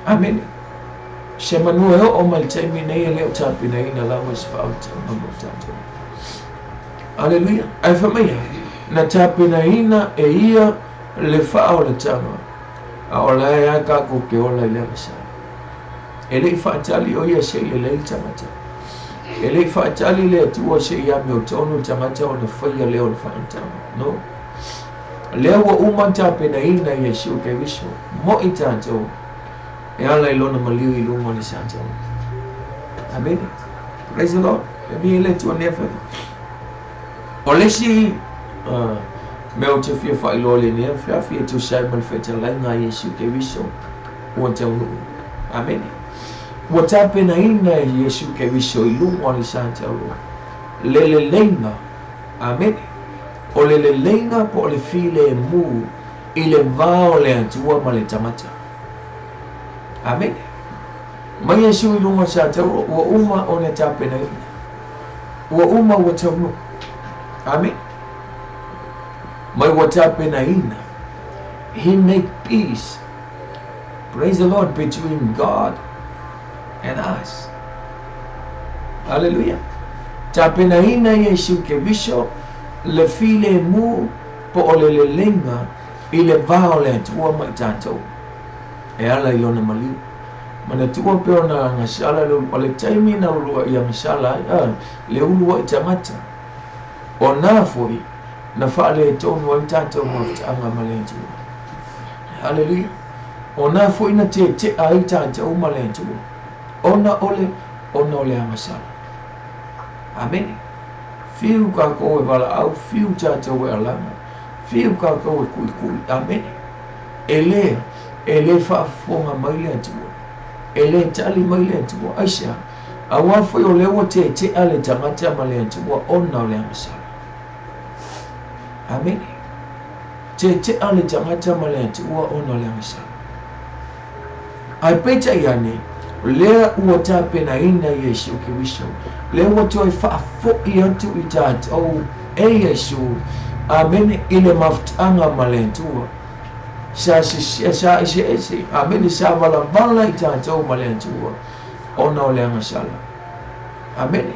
Amene. Se manu e oo mai le taimi nei e le o tapenaina lava se faaolataga mo tatou. Aleluia. Ae fai mai na tapenaina e ia le faaolataga a o la e a tatou te ola i le agasala. E lei faatali o ia seia lelei le tagata. E lei faatali le Atua seia amiotonu le tagata ona faia lea o le faaolataga. No. Lea ua uma tapenaina Iesu Keriso mo i tatou e ala i lona maliu i luga o le satau. Amene. Praise the Lord. E mi le Atua nea fai. O le isi mea ou te fia faailoa i lenei afiafi e tusa ai ma le fetalaiga a Iesu Keriso ua taunuu. Amene. Ua tapenaina e Iesu Keriso i luga o le sataulo le leleiga. Amene. O le leleiga po o le filemu i le va o le Atua ma le tagata. Amene. Mai Iesu i luga o le sataulo ua uma ona tapenaina. Ua uma ua taunuu. Amene. Mai ua tapenaina. He made peace. Praise the Lord, between God and us. Hallelujah. Tapenaina Iesu Keriso le filemu po o le leleiga i le va o le Atua ma i tatou e ala i lona maliu. Manatua pe ona agasala o le taimi na uluai agasala ai, le uluai tagata. O na foi na faaletonu ai tatou mafutaga ma le Atua. Hallelujah. O na foi na tetea ai tatou ma le Atua. Ona o le agasala. Amene. Fiu kākou e valaau, fiu tatou e alaga, fiu kākou e kuʻikuʻi. Amene. E le faafofoga mai le Atua. E le tali mai le Atua. Aisea? Auā foi o lea ua tetea le tagata ma le Atua ona o le agasala. Amene. Tetea le tagata ma le Atua ona o le agasala. Ae peitai ane, lea ua tapenaina Iesu Keriso. Lea ua toe faafoi atu i tatou e Iesu. Amene, i le mafutaga ma le Atua. Sa sa eseese. Amene, sa valavala i tatou ma le Atua ona o le agasala. Amene.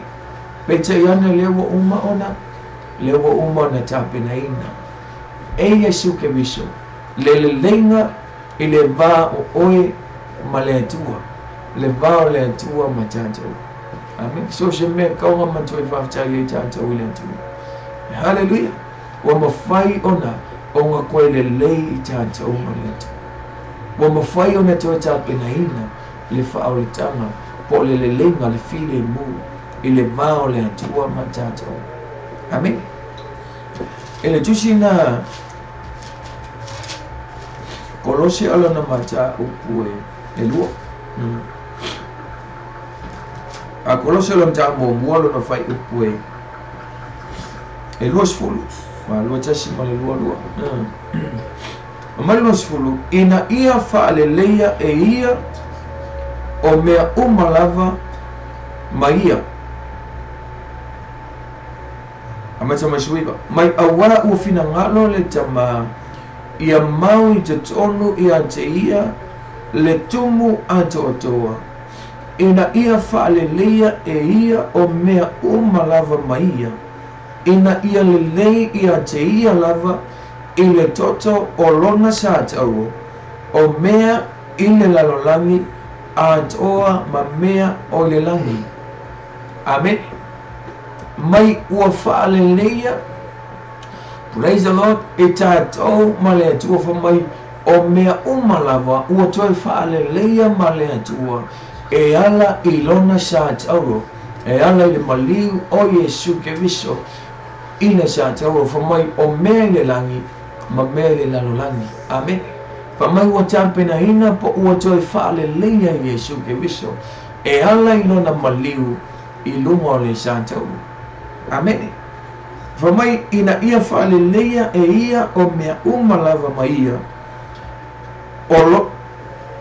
Peitai ane lea ua uma ona tapenaina e Iesu Keriso le leleiga i le va o oe ma le Atua, le va o le Atua ma tatou. Amen. So se mea kauga ma toe faafetai ai tatou i le Atua. Hallelujah. Ua mafai ona koe lelei i tatou ma le Atua. Ua mafai ona toe tapenaina le faaolataga po o le leleiga le filemu i le va o le Atua ma tatou. Amen. E le tusi na Kolose o lona mataupu e 2. A Kolose o lona muamua lona fuaiupu e 20. Ma 21 ma le 22. Ma le 20, ina ia faaleleia e ia o mea uma lava ma ia. Amata mai suiva. Mai auā ua finagalo le Tamā ia mau i totonu ia te ia le tumu atoatoa. Ina ia faaleleia e ia o mea uma lava ma ia. Ina ia lelei ia te ia lava i le toto o lona satauo o mea i le lalolagi atoa ma mea o le lagi. Amen. Mai ua faaleleia, praise the Lord, e tatou ma le Atua. Fai mai o mea uma lava ua toe faaleleia ma le Atua e ala i lona satauo. E ala i le maliu o Iesu Keriso i le satauro fai mai o mea i le lagi ma mea i le lalolagi. Amene. Fai mai ua tapenaina po ua toe faaleleia e Iesu Keriso e ala i lona maliu i luga o le satauro. Amene. Fai mai ina ia faaleleia e ia o mea uma lava ma ia o lo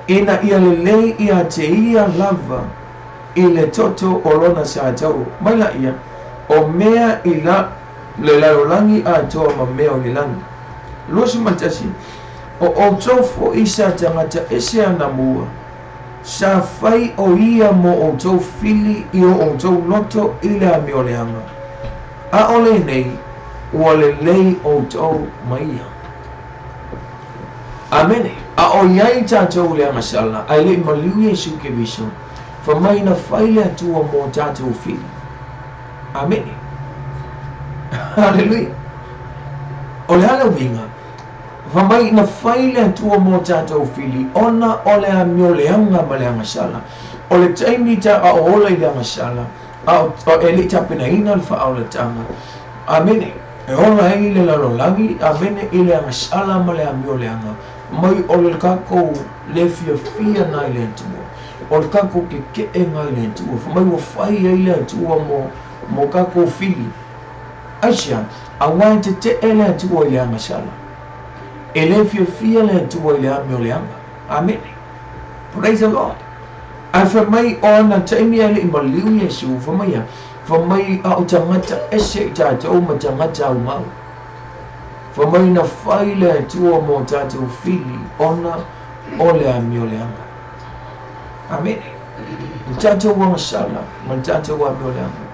ina ia lelei ia te ia lava i le toto o lona satauro. Mai la ia o mea i la le lalolagi atoa ma mea o le lagi. 21. O outou fo'i sa tagata ese anamua sa fai o ia mo outou fili i o outou loto i le amioleaga. A o lenei ua lelei outou ma ia. Amene. A o iai tatou le agasala ae le'i maliu Iesu Keriso fai mai na fai le Atua mo tatou fili. Amene. Haleluia. O le a le uiga? Fai mai na fai le Atua mo tatou fili ona o le amioleaga ma le agasala. O le taimi ta a o ola i le agasala a o e le'i tapenaina le faaolataga. Amene. E ola ai le lalolagi. Amene. I le agasala ma le amioleaga. Mai o le kākou le fiafia na i le Atua. O le kākou keke'e na i le Atua. Fai mai ua fai ai le Atua mo kākou fili. Aisea, auā e tete'e le Atua i le agasala. E le fiafia le Atua i le amioleaga. Amene. Praise the Lord. Ae fai mai o ana taimi ae le'i maliu Iesu fai mai a fai mai a o tagata ese i tatou ma tagata aumau. Fai mai na fai le Atua mo tatou fili ona o le amioleaga. Amene. O tatou agasala ma le tatou amioleaga.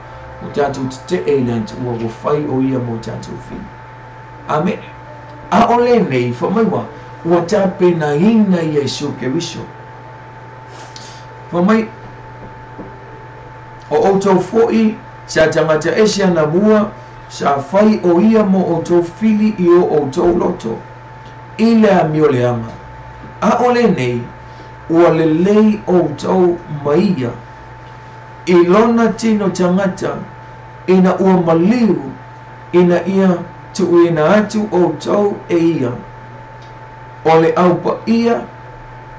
O tatou tete'e i le Atua ua fai o ia mo tatou fili. Amene. A o lenei fai mai ua tapenaina Iesu Keriso. Fai mai o outou fo'i sa tagata ese anamua sa fai o ia mo outou fili i o outou loto i le amioleaga. A o lenei ua lelei outou ma ia i lona tino tagata ina ua maliu ina ia tuuina atu outou e ia. O le aupaia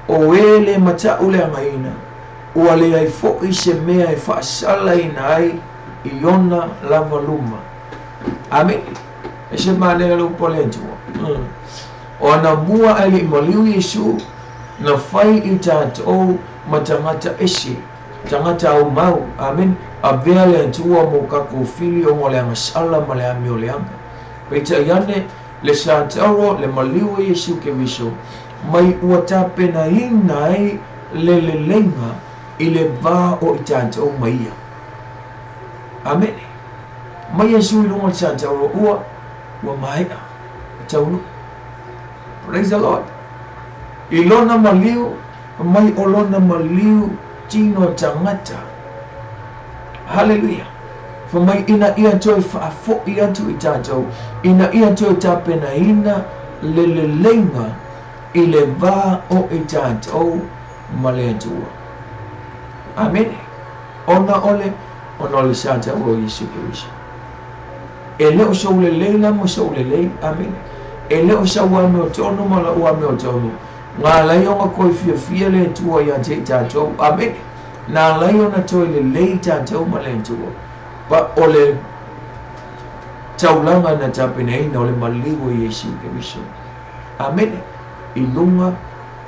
o e le mata'u leagaina ua leai fo'i se mea e faasalaina ai i ona lava luma. Amene. E se manaia le upu a le Atua. O anamua ae le'i maliu Iesu na fai i tatou ma tagata ese, tagata aumau. Amene. Avea le Atua mo kākou fili ona o le agasala ma le amioleaga. Peitai ane le satauro le maliu e Iesu Keriso mai ua tapenaina ai le leleiga i le va o i tatou ma ia. Amene. Mai Iesu i luga o le satauro ua mae'a taunuu. Praise the Lord. I lona maliu mai o lona maliu tino tagata. Haleluia. Fai mai ina ia toe faafo'i atu i tatou ina ia toe tapenaina le leleiga i le va o i tatou ma le Atua. Amene. Ona o le satauro o Iesu Keriso. E le o sou lelei la ma sou lelei. Amene. E le o sau amiotonu ma la'u amiotonu. Na alai ona toe fiafia le Atua ia te i tatou. Amene. Na alai ona toe lelei tatou ma le Atua. Pa o le taulaga na tapenaina o le maliu o Iesu Keriso. Amene. I luga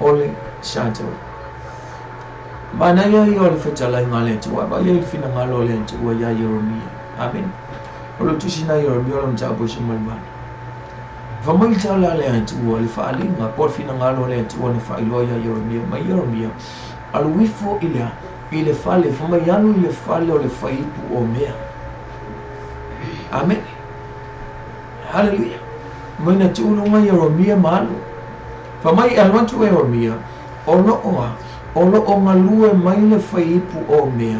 o le satauro. Manaia ia o le fetalaiga a le Atua. Vaai ai le finagalo o le Atua iā Ieremia. Amene. O le tusi na Ieremia o le mataupu e 18. Fai mai tala a le Atua le faaaliga po o le finagalo o le Atua na faailoa iā Ieremia. Mai Ieremia alu ifo i le fale. Fai mai alu i le fale o le faiipu o mea. Amene. Haleluia. Mai na tuu luga Ieremia ma alu. Fai mai e alu atu Ieremia o loo a o loo galue mai le faiipu o mea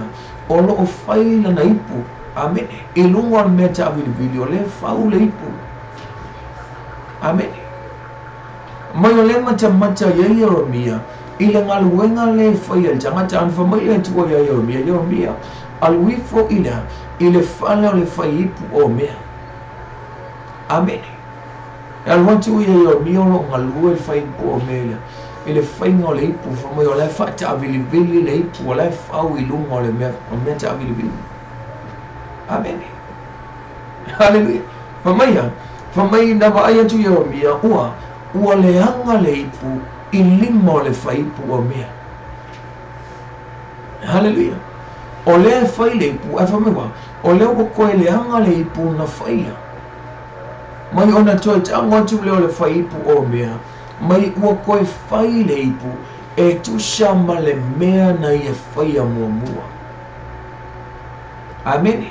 o loo fai lana ipu. Amene. I luga o le mea taavilivili o le fau le ipu. Amene. Mai o le matamata ia Ieremia i le galuega le faia le tagata ana fai mai le Atua iā Ieremia, Ieremia Alu ifo i le a? I le fale o le faiipu o mea. Amene. E alu atu ia Ieremia o lo o galue le faiipu o mea i le i le faiga o le ipu, fai mai o la e faataavilivili le ipu, o la e fau i luga o le mea, o mea taavilivili. Amene. Haleluia. Fai mai a, fai mai na vaai atu Ieremia, ua, ua leaga le ipu i lima o le faiipu o mea. Haleluia. O lea e fai le ipu, ae fai mai ua, o lea ua toe leaga le ipu na faia. Mai ona toe tago atu lea o le faiipu o mea, mai ua toe fai le ipu e tusa ma le mea na ia faia muamua. Amene.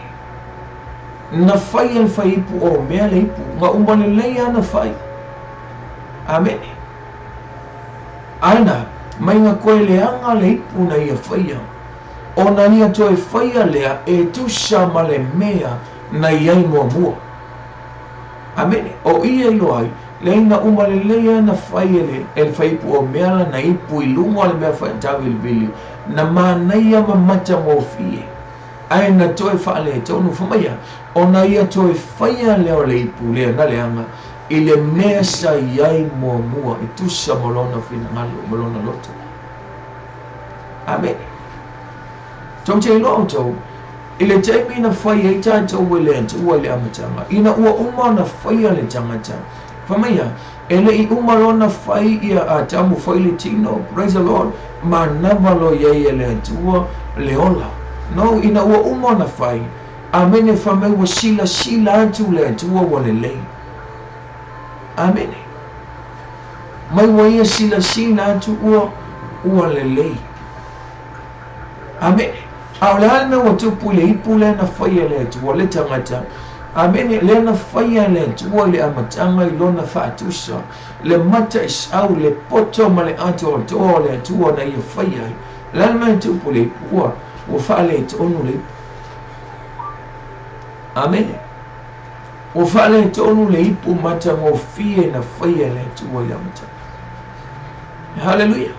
Na fai e le faiipu o mea le ipu, na uma lelei lava na fai. Amene. Ae na, mai na toe leaga le ipu na ia faia, ona ia toe faia lea e tusa ma le mea na i ai muamua. Amene. O i e iloa ai, lea na uma lelei lava na fai e le, e le faiipu o mea lana ipu i luga o le mea faataavilivili, na manaia ma matagofie, ae na toe faaletonu. Fai mai a, ona ia toe faia lea o le ipu lea na leaga i le mea sa i ai muamua e tusa ma lona finagalo ma lona loto. Amene. Tou te iloa outou, i le taimi na fai ai tatou e le Atua i le amataga, ina ua uma ona faia le tagata, fai mai a, e le i uma loa ona fai ia Atamu fai le tino, praise the Lord, manava loa i ai e le Atua le ola. No, ina ua uma ona fai, amene, fai mai ua silasila atu le Atua ua lelei. Amene. Mai ua ia silasila atu ua ua lelei. Amene. A o le a le mea ua tupu i le ipu lea na faia e le Atua, le tagata? Amene. Lea na faia e le Atua i le amataga i lona faatusa, le mataisau, le poto ma le atoatoa o le Atua na ia faia ai. O le a le mea e tupu i le ipu? Ua ua faaletonu le ipu. Amene. Ua faaletonu le ipu matagofie na faia e le Atua i le amataga. Haleluia.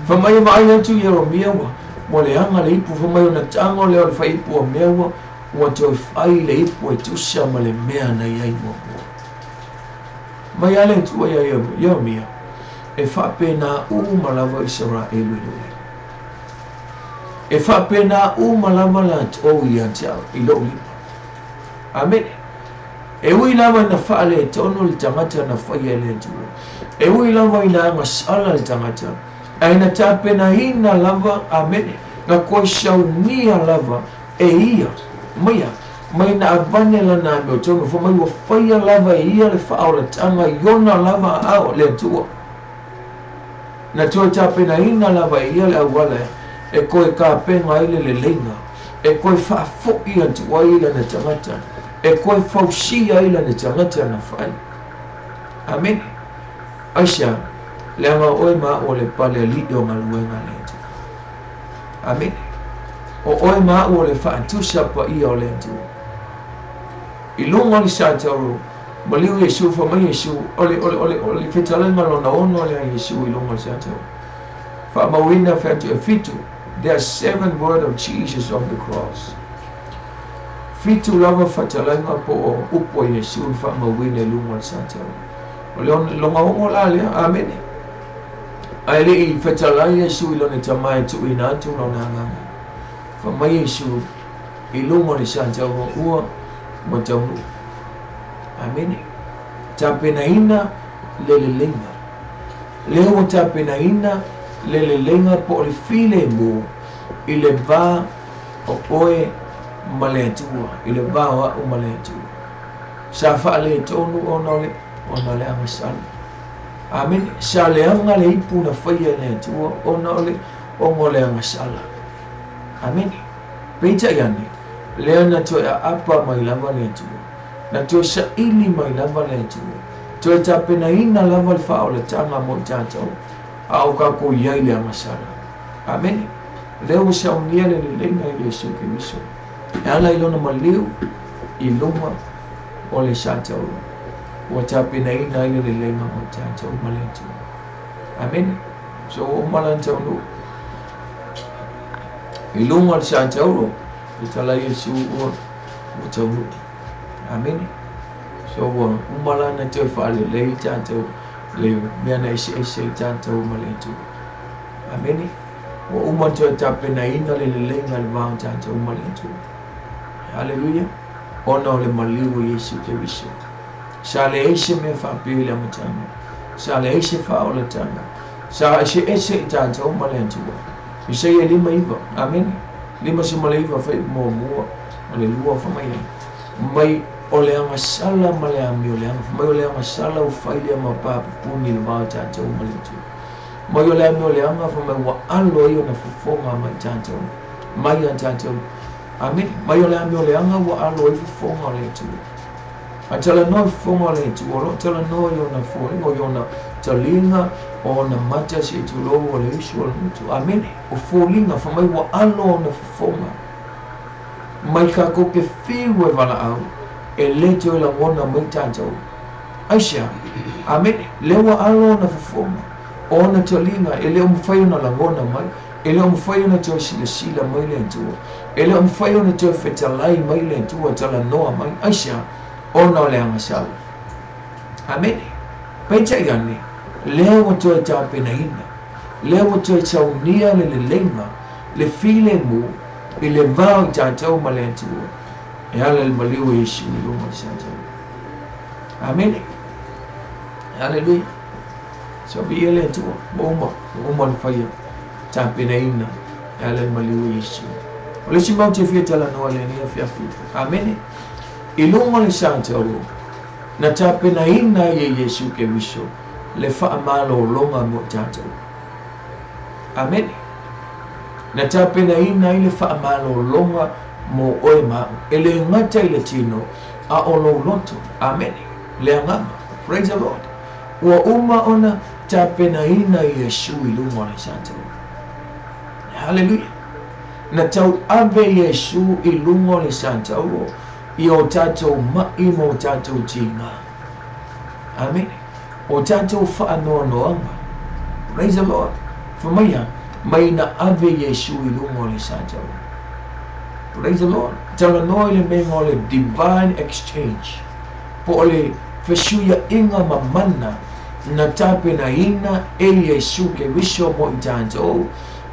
Fai mai e vaai atu Ieremia ua ua leaga le ipu, fai mai ona tago lea o le faiipu o mea ua ua toe fai le ipu e tusa ma le mea na i ai muamua. Mai a le Atua ia Ieremia, e faapena uma lava Isaraelu i lou lima. E faapena uma lava latou ia te au i lou lima. Amene. E ui lava ina faaletonu le tagata na faia e le Atua. E ui lava ina agasala le tagata, ae na tapenaina lava, amene, na toe saunia lava e ia, maia, mai na avane lana amiotonu, fai mai ua faia lava e ia le faaolataga i ona lava aao le Atua. Na toe tapenaina lava e ia le auala e toe tapena ai le leleiga, e toe faafoi atu ai lana tagata, e toe fausia ai lana tagata na fai. Amene. Aisea? Leaga o oe ma au o le pale alii o galuega a le Atua. Amene. O oe ma au o le faatusa paia o le Atua. I luga o le satauro, maliu Iesu, fai mai Iesu, o le, o le, o le, o le fetalaiga lona ono lea a Iesu i luga o le satauro. Faamauina fai atu e fitu, there are seven word of Jesus on the cross. Fitu lava fetalaiga po o upu a Iesu na faamauina i luga o le satauro. O le lona ono la lea, amene. Ae le i fetalai Iesu i lona Tama e tuuina atu lona agaga. Fai mai Iesu i luga o le satauro, ua ua taunuu. Amene. Tapenaina le leleiga. Lea ua tapenaina le leleiga po o le filemu i le va o oe ma le Atua, i le va o au ma le Atua. Sa faaletonu ona o le, ona o le agasala. Amene. Sa leaga le ipu na faia e le Atua ona o le, ona o le agasala. Amene. Peitai ane, lea na toe aapa mai lava le Atua. Na toe saili mai lava le Atua. Toe tapenaina lava le faaolataga mo i tatou, a o tatou i ai le agasala. Amene. Lea ua saunia le leleiga i Iesu Keriso e ala i lona maliu i luga o le satauro, ua tapenaina ai le leleiga mo i tatou ma le Atua. Amene. So ua uma la ona taunuu. I luga o le satauro e tala Iesu ua taunuu. Amene. So ua uma la na toe faalelei tatou le mea na eseese ai tatou ma le Atua. Amene. Ua uma ona toe tapenaina le leleiga i le va o tatou ma le Atua. Haleluia. Ona o le maliu o Iesu Keriso. Sa leai se mea faapea i le amataga. Sa leai se faaolataga. Sa eseese i tatou ma le Atua. Isaia 59. Amene. 59 fuaiupu muamua ma le lua fai mai ai. Mai o le agasala ma le amioleaga. Fai mai o le agasala ua fai lea ma papupuni i le va o tatou ma le Atua. Mai o le amioleaga fai mai ua alo ai ona fofoga mai tatou. Mai ia tatou. Amene. Mai o le amioleaga ua alo ai fofoga o le Atua. A talanoa i fofoga o le Atua, o lo o talanoa i ona foliga, i ona taliga, o ona mata se i tulou o le usu o le gutu. Amene. O foliga, fai mai ua alo ona fofoga. Mai kākou te fiu e valaau, e le toe lagona mai tatou. Aisea? Amene. Lea ua alo ona fofoga, o ona taliga, e le o mafai ona lagona mai, e le o mafai ona toe silasila mai le Atua, e le o mafai ona toe fetalai mai le Atua, talanoa mai. Aisea? Ona o le agasala. Amene. Peitai ane, lea ua toe tapenaina, lea ua toe saunia le leleiga, le filemu i le va o i tatou ma le Atua, e ala i le maliu o Iesu i luga o le satauro. Amene. Haleluia. So viia le Atua, ua uma, ua uma ona faia tapenaina e ala i le maliu o Iesu. O le isi mea ou te fia talanoa i lenei afiafi. Amene. I luga o le satauro, na tapenaina ai e Iesu Keriso le faamalologa mo i tatou. Amene. Na tapenaina ai le faamalologa mo oe ma au. E le gata i le tino, a o lou loto. Amene. Le agaga. Praise the Lord. Ua uma ona tapenaina Iesu i luga o le satauro. Haleluia. Na tauave Iesu i luga o le satauro i o tatou maʻi ma o tatou tiga. Amene. O tatou faanoanoaga. Praise the Lord. Fai mai a, mai na ave Iesu i luga o le satauro. Praise the Lord. Talanoa i le mea o le divine exchange. Po o le fesuiaiga mamana na tapenaina e Iesu Keriso mo i tatou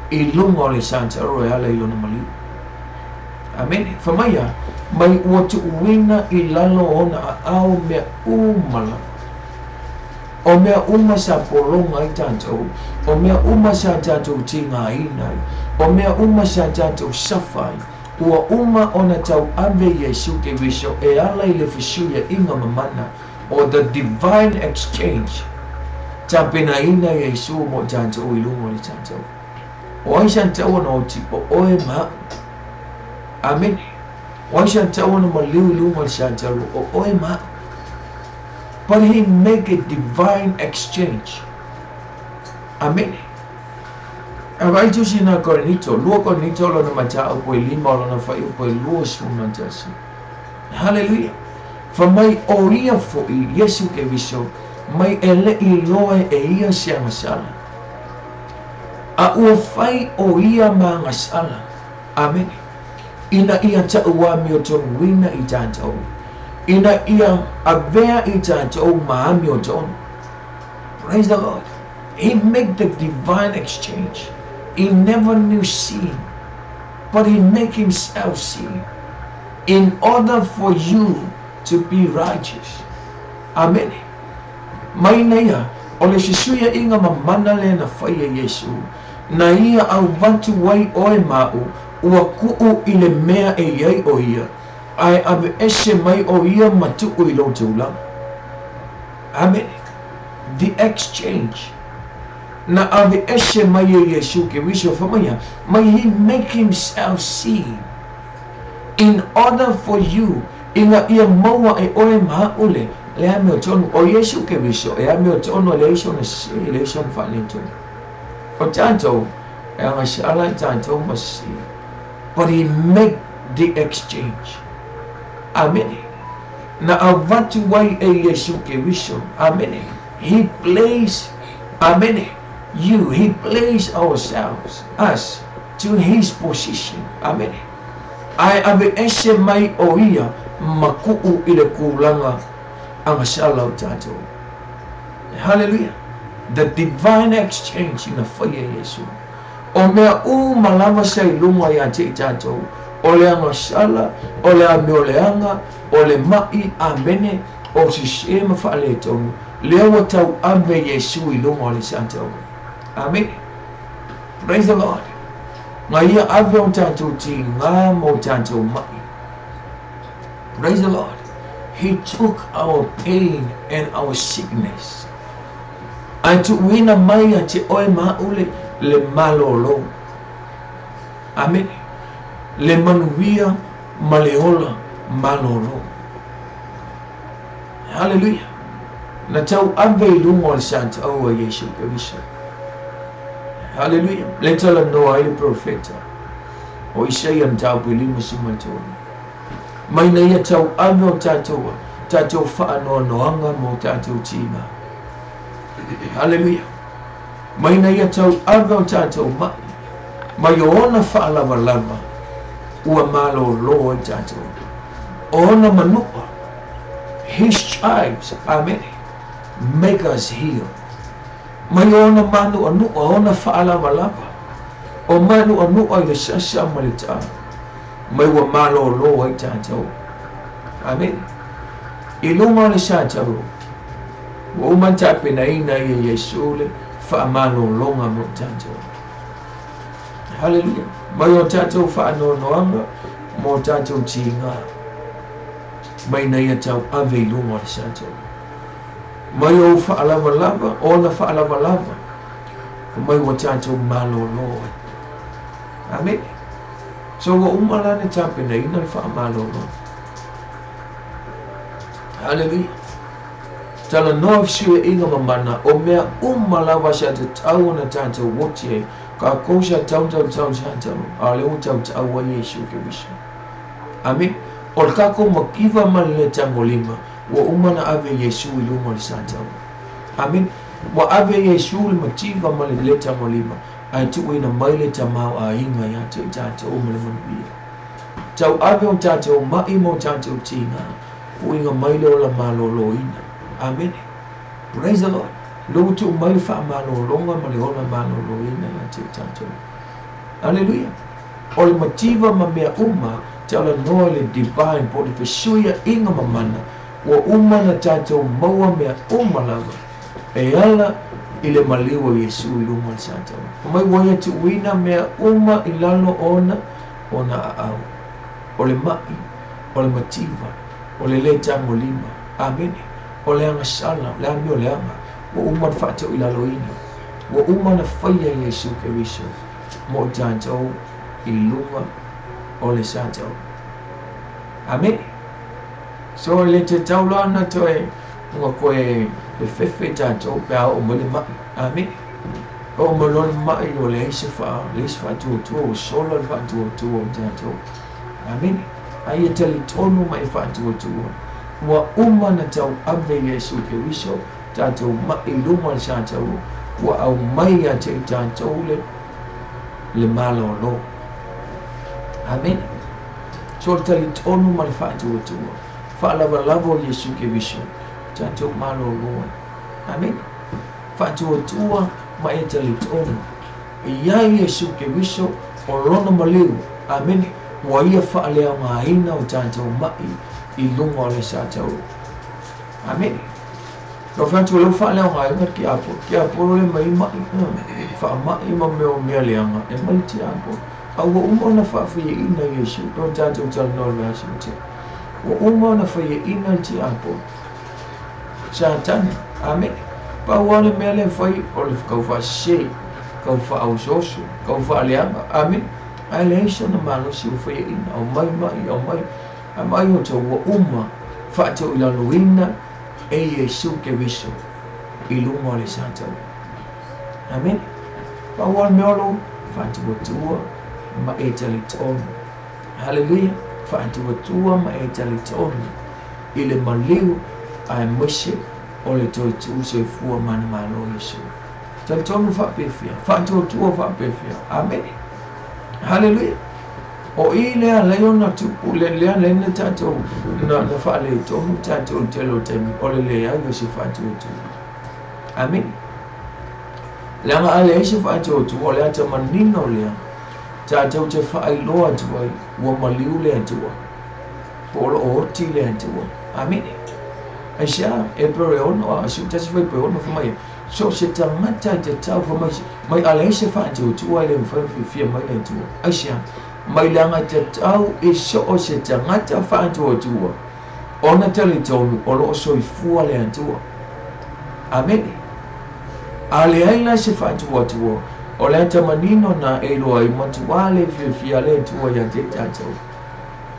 i luga o le satauro e ala i lona maliu. Amene. Fai mai a, mai ua tuuina i lalo o ona aao mea uma lava. O mea uma sa pologa ai tatou, o mea uma sa tatou tigaina ai, o mea uma sa tatou safa ai, ua uma ona tauave Iesu Keriso e ala i le fesuiaiga mamana o the divine exchange. Tapenaina Iesu mo tatou i luga o le tatou. O ai sa tatau ona oti? O oe ma au. Amene. O ai sa tatau ona maliu i luga o le satalo? O oe ma au. But he make a divine exchange. Amene. A vaai tusi na Korinito, 2 Korinito lona mataupu e 5 o lona fuaiupu e 21. Haleluia. Fai mai o ia foʻi, Iesu Keriso, mai e le i iloa e ia se agasala. A ua fai o ia ma agasala. Amene. Ina ia taʻuamiotonuina i tatou. Ina ia avea i tatou ma amiotonu. Praise the Lord. He made the divine exchange. He never knew sin, but he make himself sin in order for you to be righteous. Amene. Mai na ia, o le fesuiaiga mamana lea na fai e Iesu, na ia avatu ai oe ma aʻu, ua kuʻu i le mea e i ai o ia, ae aveese mai o ia ma tuu i lou tulaga. Amene. The exchange. Na aveese mai e Iesu Keriso, fai mai ia, may he make himself sin in order for you, ina ia maua e oe ma aʻu le le amiotonu. O Iesu Keriso e amiotonu, e leai sona sē, e leai sona faaletonu. O tatou, e agasala i tatou ma sē. But he make the exchange. Amene. Na avatu ai e Iesu Keriso. Amene. He placed, amene, you, he placed ourselves, us, to his position. Amene. Ae aveese mai o ia ma kuu i le kulaga agasala o tatou. Hallelujah. The divine exchange na faia e Iesu. O mea uma lava sa i luga ia te i tatou. O le agasala, o le amioleaga, o le mai, amene, o sese ma faaletonu. Lea ua tauave Iesu i luga o le satau. Amene. Praise the Lord. Na ia ave o tatou tiga ma o tatou mai. Praise the Lord. He took our pain and our sickness. Ae tuuina mai ia te oe ma a'u le, le malōlō. Amene. Le manuia ma le ola malōlō. Hallelujah. Na tauave i luga o le sataua Iesu Keriso. Hallelujah. Le talanoa ai le profeta o Isaia mataupu e 53. Mai na ia tauave o tatou tatou faanoanoaga ma o tatou tiga. Hallelujah. Mai na ia tauave o tatou mai. Mai o ona faalavalava ua malōlō ai tatou. O ona manua. His stripes, amen, make us heal. Mai o ona mānuʻanuʻa, ona faalavalava. O mānuʻanuʻa i le sasa ma le tā. Mai ua malōlō ai tatou. Amene. I luga o le satau, ua uma ona tapenaina ia Iesu le faamalōloga mo tatou. Haleluia. Mai o tatou faanoanoaga mo tatou tiga. Mai na ia tauave i luga o le satau. Mai ou faalavalava, ona faalavalava, mai ua tatou malōlō ai. Amene. So ua uma la ona tapenaina le faamalōlō. Haleluia. Talanoa fesuiaiga ma mana o mea uma lava sa tatau ona tatou oti ai. Kākou sa tau tau tau sa tau, a o lea ua tautau ai Iesu Keriso. Amene. O le kākou makiva ma le lē tagolima, ua uma ona ave Iesu i luga o le satau. Amene. Ua ave Iesu le mativa ma le lē tagolima, ae tuuina mai le tamaoaiga ia te i tatou ma le manuia. Tauave o tatou mai ma o tatou tiga, uiga mai le ola malōlōina. Amene. Praise the Lord. Lea ua tuu mai le faamalōlōga ma le ola malōlōina ia te i tatou. Aleluia. O le mativa ma mea uma, talanoa i le divine po o le fesuiaiga ma mana, ua uma ona tatou maua mea uma lava e ala i le maliu o Iesu i luga o le satau. Fai mai ua ia tuuina mea uma i lalo ona ona aao. O le maʻi, o le mativa, o le lē tagolima, amene, o le agasala, o le amioleaga, ua uma ona faatauilaloina, ua uma ona faia e Iesu Keriso mo i tatou i luga o le satau. Amene. So e le tatau la ona toe ua koe fefefe tatou pe a oo mai le maʻi. Amene. Oo mai loa le maʻi ua leai se faa, leai se faatuatua, ua sola le faatuatua o tatou. Amene. A ia talitonu ma e faatuatua. Ua uma ona tauave Iesu Keriso tatou maʻi i luga o le satau, ua aumai ia te i tatou le le malōlō. Amene. So le talitonu ma le faatuatua. Faalavalava o Iesu Keriso, tatou malōlō ai. Amene. Faatuatua ma e talitonu. E i ai Iesu Keriso o lona maliu. Amene. Ua ia faaleaogaina o tatou maʻi i luga o le satau. Amene. Lau fai atu o lea ua faaleaogaina le tiapolo. Tiapolo le mai maʻi, faamaʻi ma mea o mea leaga e mai le tiapolo. A ua uma ona faafaiaina Iesu, pei ona tatou talanoa i le vaiaso ua tea. Ua uma ona faiaina le tiapolo. Satani. Amene. Pau lava le mea lea e fai o le tau faasese, tau faaosooso, tau faaleaga. Amene. Ae leai sona malosi ua faiaina, aumai mai, aumai, aumai outou ua uma faatauilaloina e Iesu Keriso i luga o le satau. Amene. Pau lava le mea o lou faatuatua ma e talitonu. Haleluia. Faatuatua ma e talitonu i le maliu aemaise o le toe tuu soifua manumalo o Iesu. Talitonu faapefea, faatuatua faapefea. Amene. Hallelujah. O i lea lai ona tupu le lea lai na tātou na faaletonu tātou i tele o taimi o le leai o se faatuatua. Amene. Leaga a leai se faatuatua o le ata manino lea tātou te faailoa atu ai ua maliu le Atua po o loo oti le Atua. Amene. Aisea e pere ono a siu tasi fai pe ono fa mai so se tagata i te tau fa mai mai a leai se faatuatua e le mafai ona fiafia mai le Atua. Aisea mai leaga te tau i so o se tagata faatuatua ona talitonu o loo soifua le Atua. Amene. A leai la se faatuatua o le ata manino na e iloa ai matuā le fiafia le Atua ia te tātou.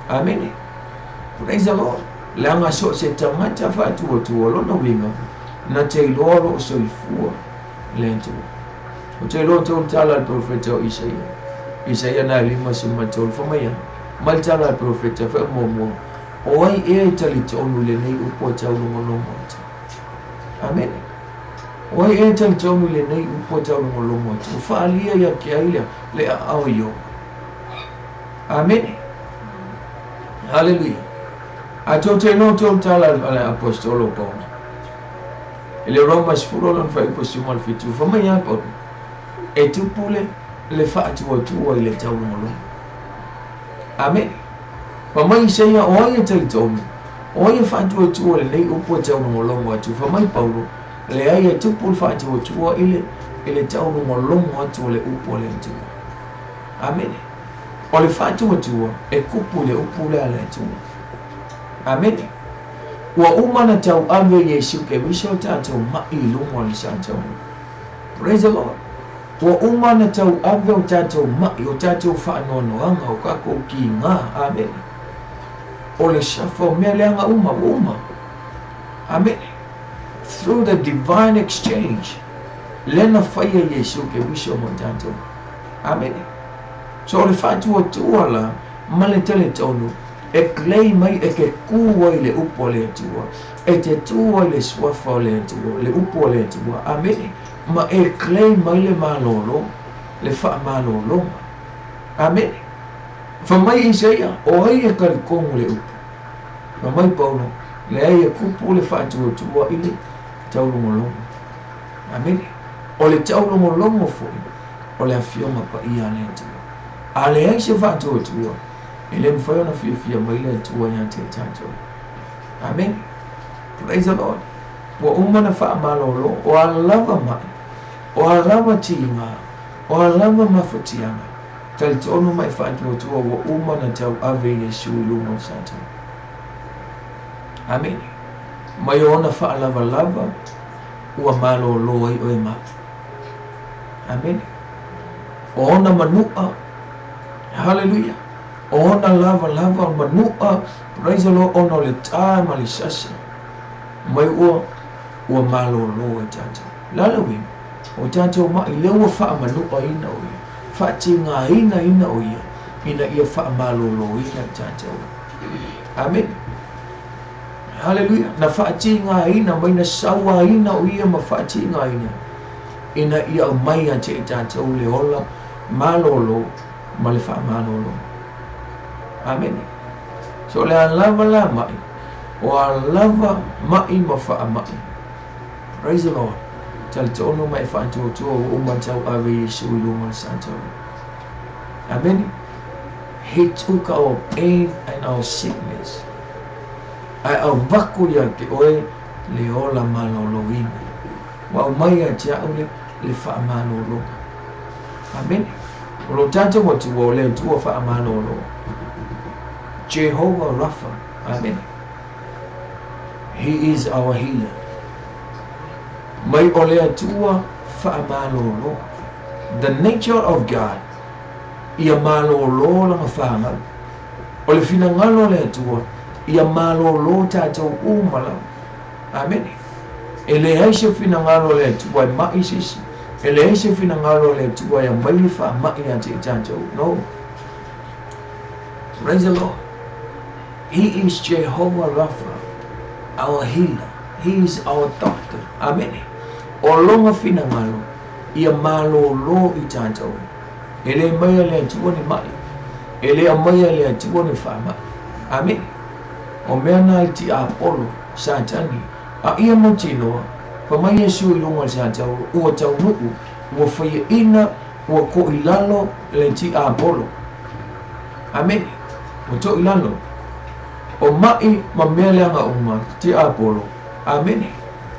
Amene. Praise the Lord. Leaga so o se tagata faatuatua lona uiga na te iloa o loo soifua le Atua. Ou te iloa tou le tala a le profeta o Isaia. Isaia na e lima si ma tolu fa mai ai. Mai le tala a le profeta fai muamua. O ai ea e talitonu i lenei upu a taulogologo atu. Amene. O ai ea e talitonu i lenei upu a taulogologo atu. Ua faaalia ia te ai lea le aao i Ieova. Amene. Haleluia. A tou te iloa tou tala a le apostolo Paulo. I le Roma 10 lona fuaiupu 17, fa mai a Paulo, e tupu le faatuatua i le taulogologo. Amene. Fa mai Isaia, o ai e talitonu, o ai e faatuatua lenei upu e taulogologo atu. Fa mai Paulo, leai e tupu le faatuatua i le taulogologo atu o le upu a le Atua. Amene. O le faatuatua e kupu i le upu lea a le Atua. Amene. Ua uma na tauave Iesu Keriso tātou mai i luga o le sataua. Praise the Lord. Ua uma na tauave o tātou mai, o tātou faanoanoaga, o kākou kiga. Amene. O le safa o mea leaga uma, ua uma. Amene. Through the divine exchange, lea na faia Iesu Keriso mo tātou. Amene. So o le faatuatua la ma le talitonu e claim mai e te kū ai le upu a le Atua, e te tū ai le suafa o le Atua, le upu a le Atua. Amene. Ma e claim mai le malōlō, le faamalōlōga. Amene. Fa mai Isaia, o ai e talitonu le upu. Fa mai Paulo, leai e kupu le faatuatua i le taulogologo. Amene. O le taulogologo foi o le afioga paia a le Atua. A leai se faatuatua, e le mafai ona fiafia mai le Atua ia te tātou. Amene. Praise the Lord. Ua uma na faamalōlō, o a lava mai, o a lava tiga, o a lava mafatiaga, talitonu ma e faatuatua ua uma na tauave Iesu i luga o le sataua. Amene. Mai o ona faalavalava ua malōlō ai oe ma au. Amene. O ona manua, haleluia, o ona lavalava o manua, praise the Lord, ona o le tā ma le sasa, mai ua ua malōlō ai tātou. Le a le uiga? O tātou mai lea ua faamanuaina o ia, faatigaina ina o ia, ina ia faamalōlōina i tātou. Amene. Haleluia. Na faatigaina mai na sauaina o ia ma faatigaina ina ia aumai ia te i tātou le ola malōlō ma le faamalōlō. Amene. So le a lava la mai, o a lava mai ma faamai. Praise the Lord. Talitonu ma e faatuatua ua uma tauave Iesu i luga o le sataua. Amene. He took our pain and our sickness. Ae avatu ia te oe le ola malōlōina. Ua aumai ia te au le faamalōlōga. Amene. O lo tātou Atua o le Atua faamalōlō. Jehovah Rapha. Amene. He is our healer. Mai o le Atua faamalōlō. The nature of God ia malōlō lana fanau. O le finagalo o le Atua ia malōlō tātou uma lava. Amene. E leai se finagalo o le Atua e mai se isi. E leai se finagalo o le Atua e aumai le faamai ia te i tātou. No. Praise the Lord. He is Jehovah Rapha, our healer. He is our doctor. Amene. O lona finagalo ia malōlō i tātou. E le maia le Atua ni ma'i. E le aumaia e le Atua ni faama'i. Amene. O mea na e tiapolo, Satani, a ia mautinoa, fai mai Iesu i luga o le satauro, ua taunuu, ua faiaina, ua toʻilalo le tiapolo. Amene. Ua toʻilalo. O maʻi ma mea leaga uma, tiapolo. Amene.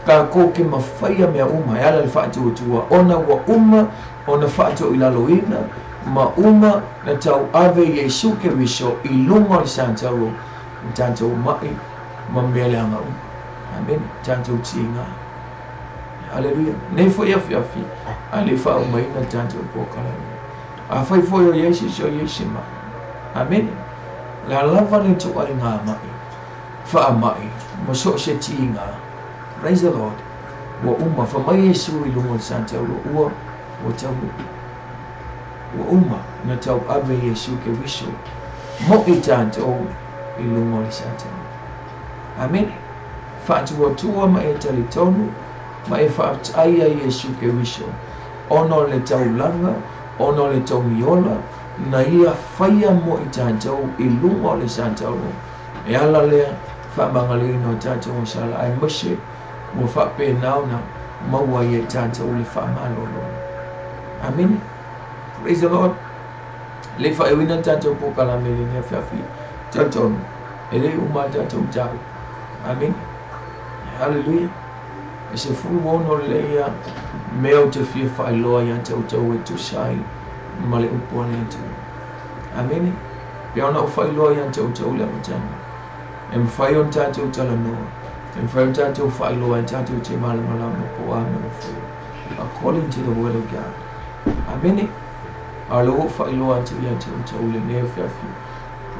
Tatou te mafaia mea uma e ala i le faatuatua, ona ua uma ona faatoilaloina ma uma na tauave Iesu Keriso i luga o le satauro i tatou maʻi ma mea leaga uma. Amene. Tatou tiga. Haleluia. Nei foi afiafi, a le i faaumaina le tatou polokalame. Afai foi o i ai se isi o i ai se maʻi. Amene. O le a lava le ituaiga maʻi, faamai, ma so o se tiga. Praise the Lord. Ua uma, fai mai Iesu i luga o le satauro, ua, ua taunuu. Ua uma na tauave Iesu Keriso mo i tatou i luga o le satauro. Amene. Faatuatua ma e talitonu ma e faafetai ia Iesu Keriso ona o le taulaga, ona o le togiola na ia faia mo i tatou i luga o le satauro. E ala lea faamagaloina o tatou masala aemaise ua faapena ona maua ai e tatou le faamalolo. Amene. Praise the Lord. Le faaiuina le tatou polokalame i lenei afiafi. Talitonu, e le i uma le tatou mataupu. Amene. Hallelujah. E 16 lelei ia mea ou te fia faailoa ia te outou e tusa ai ma le upu a le Atua. Amene. Pei ona ou faailoa ia te outou le amataga. E mafai ona tatou talanoa, e mafai ona tatou faailoa e tatou te malamalama po o a mea ua faia. According to the word of God. Amene. A o lea ua ou faailoa atu ia te outou i lenei afiafi.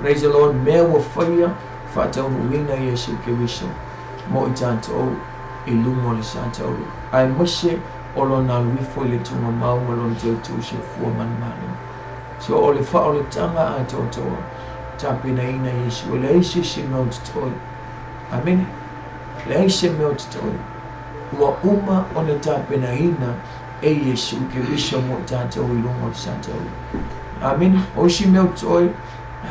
Praise the Lord, mea ua faia, faataunuuina Iesu Keriso mo i tatou i luga o le satauro, aemaise o lona alu ifo i le tugamau ma lona toe tu soifua manumalo. So o le faaolataga atoatoa, tapenaina Iesu, e leai se isi mea o totoe. Amene. Leai se mea o totoe. Ua uma ona tapenaina e Iesu Keriso mo i tatou i luga o le satauro. Amene. O isi mea o totoe,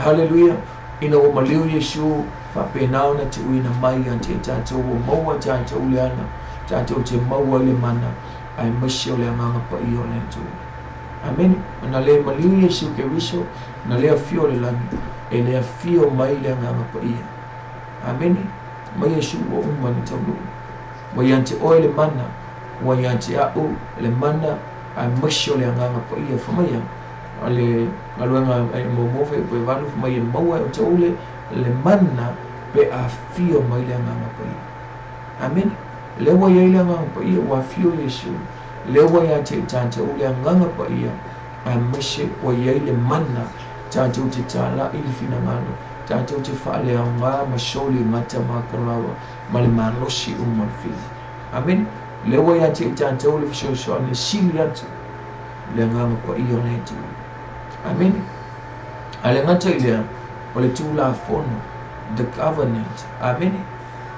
haleluia, ina ua maliu Iesu, faapena ona tuuina mai ia te i tatou, ua maua tatou le ala, tatou te maua ai le mana, aemaise o le Agaga Paia o le Atua. Amene. Ana le maliu Iesu Keriso, na le afio i le lagi, e le afio mai le Agaga Paia. Amene. Mai Iesu ua uma ona taunuu. Ua ia te oe le mana, ua ia te a'u le mana, aemaise o le Agaga Paia. Fai mai ia, o le galuega e muamua fai upu e valu, fai mai e maua e outou le, le mana pe afio mai le Agaga Paia. Amene. Lea ua i ai le Agaga Paia, ua afio Iesu. Lea ua ia te i tatou le Agaga Paia, aemaise ua i ai le mana tatou te tālaʻi le finagalo, tatou te faaleaoga ma soli gata ma kalawa ma le malosi uma o le fili. Amene. Lea ua ia te i tatou le fesoasoani e sili atu le Agaga Paia o le Atua. Amene. A le gata i lea, o le Tulafono, the covenant. Amene.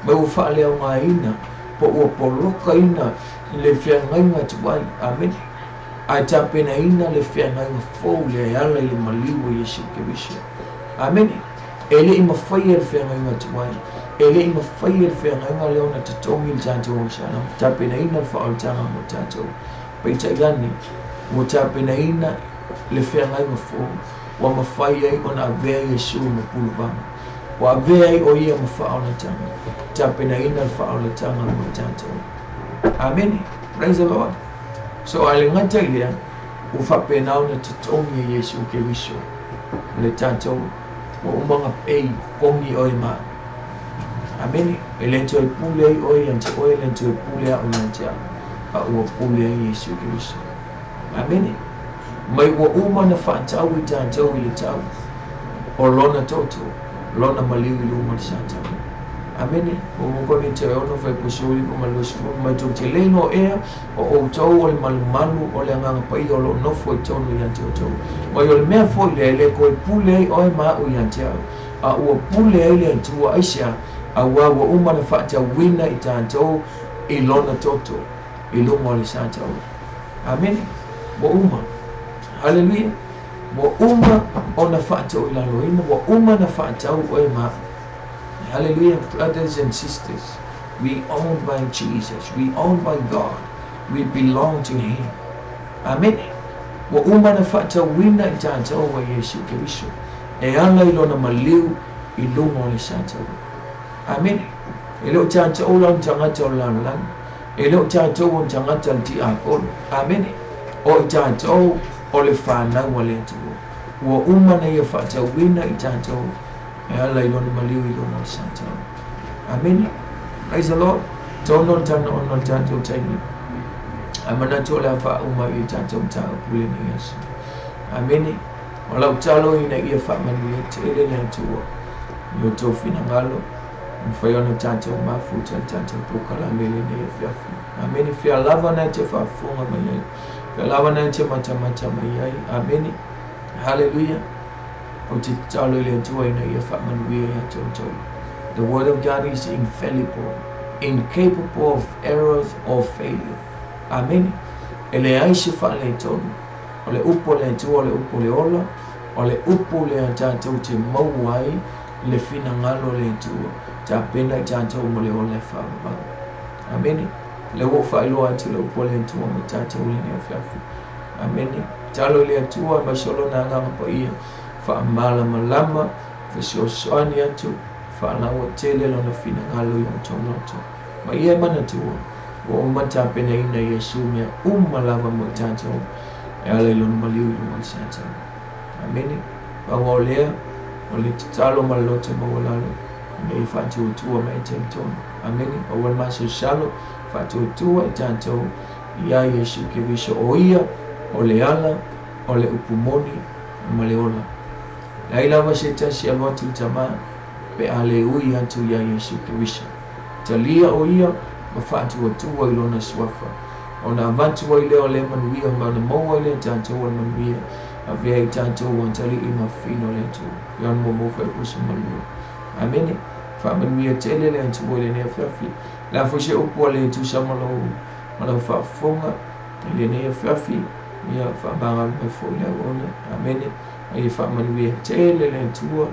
Ma ua faaleaogaina po ua polokaina le feagaiga tuai. Amene. Ae tapenaina le feagaiga fou lea e ala i le maliu o Iesu Keriso. Amene. E le i mafaia le feagaiga tuai. E le i mafaia le feagaiga lea ona totogi le tatou agasala, tapenaina le faaolataga mo tatou. Peitai ane, ua tapenaina le feagaiga fou, ua mafai ai ona avea Iesu ma puluvaga. Ua avea ai o ia ma faaolataga, tapenaina le faaolataga mo tatou. Amene. Praise the Lord. So, a le gata i lea, ua faapena ona totogi e Iesu Keriso le tatou ua uma ona pei totogi oe ma au. Amene. E le toe pule ai oe ia te oe, e le toe pule a'u ia te au, a ua pule ai Iesu Keriso. Amene. Mai ua uma ona faatau i tatou i le tau o lona toto, lona maliu i luga o le satauro. Amene. Muamua Korinito e ono fuaiupu 19 ma le 20, mai tou te le iloa ea o outou o le malumalu o le Agaga Paia o lo o nofo i totonu ia te outou. Mai o le mea foi lea e le toe pule ai oe ma a'u ia te au, a ua pule ai le Atua. Aisea? Auā ua uma ona faatauina i tatou i lona toto i luga o le satauro. Amene. Ua uma. Haleluia! Ua uma ona faatoilaloina, ua uma ona faatau oe ma au. Haleluia, brothers and sisters, we owned by Jesus, we owned by God, we belong to Him. Amene. Ua uma ona faatauina i tatou e Iesu Keriso, e ala i Lona maliu i luga o le sataua. Amene. E le o tatou la o ni tagata o le lalolagi. E le o tatou o ni tagata o le tiapolo. Amene. O i tatou o le fanau a le Atua. Ua uma ona Ia faatauina i tatou e ala i Lona maliu i luga o le sataua. Amene. Praise the Lord. Tono le tana ona o le tatou taimi. Ae manatu o le a faauma i le tatou mataupu i lenei aso. Amene. O lau talo ina ia faamanuia tele le Atua i outou finagalo. Mafai ona tatou mafuta le tatou polokalame i lenei afiafi. Amene. Fea lava na e te faafofoga mai ai. Fea lava na e te matamata mai ai. Amene. Haleluia. Ou te tatalo i le Atua ina ia faamanuia ia te outou. The word of God is infallible, incapable of errors or failure. Amene. E leai se faaletonu. O le upu a le Atua o le upu o le ola, o le upu lea tatou te maua ai le finagalo o le Atua, tapena i tatou mo le ola e faavavau. Amene. Lea ua ou faailoa atu le upu a le Atua mo tatou i lenei afiafi. Amene. Tatalo i le Atua aemaise o Lona Agaga Paia, faamalamalama, fesoasoani atu, faalauaitele Lona finagalo i outou loto. Ma ia e manatua, ua uma tapenaina e Iesu mea uma lava mo i tatou, e ala i Lona maliu i luga o le satani. Amene. Pau o lea, o le tatalo ma le loto maualalo, ina ia faatuatua ma e talitonu. Amene. Aua le masalosalo, faatuatua i tatou iā Iesu Keriso, o Ia o le ala, o le upu moni, ma le ola. Leai lava se tasi alu atu i le Tama, pe a le ui atu iā Iesu Keriso. Talia o Ia ma faatuatua i Lona suafa. Ona avatu ai lea o lea manuia ma ona maua ai lea tatou o le manuia, avea i tatou ua atalii ma fafine o le Atua. Ioane muamua fuaiupu 12. Amene. Faamanuia tele le Atua i lenei afiafi. Le a foi se upu a le tusa ma lou, ma lau faafofoga i lenei afiafi, ia faamagalo mai foi le auauna. Amene. A ia faamanuia tele le Atua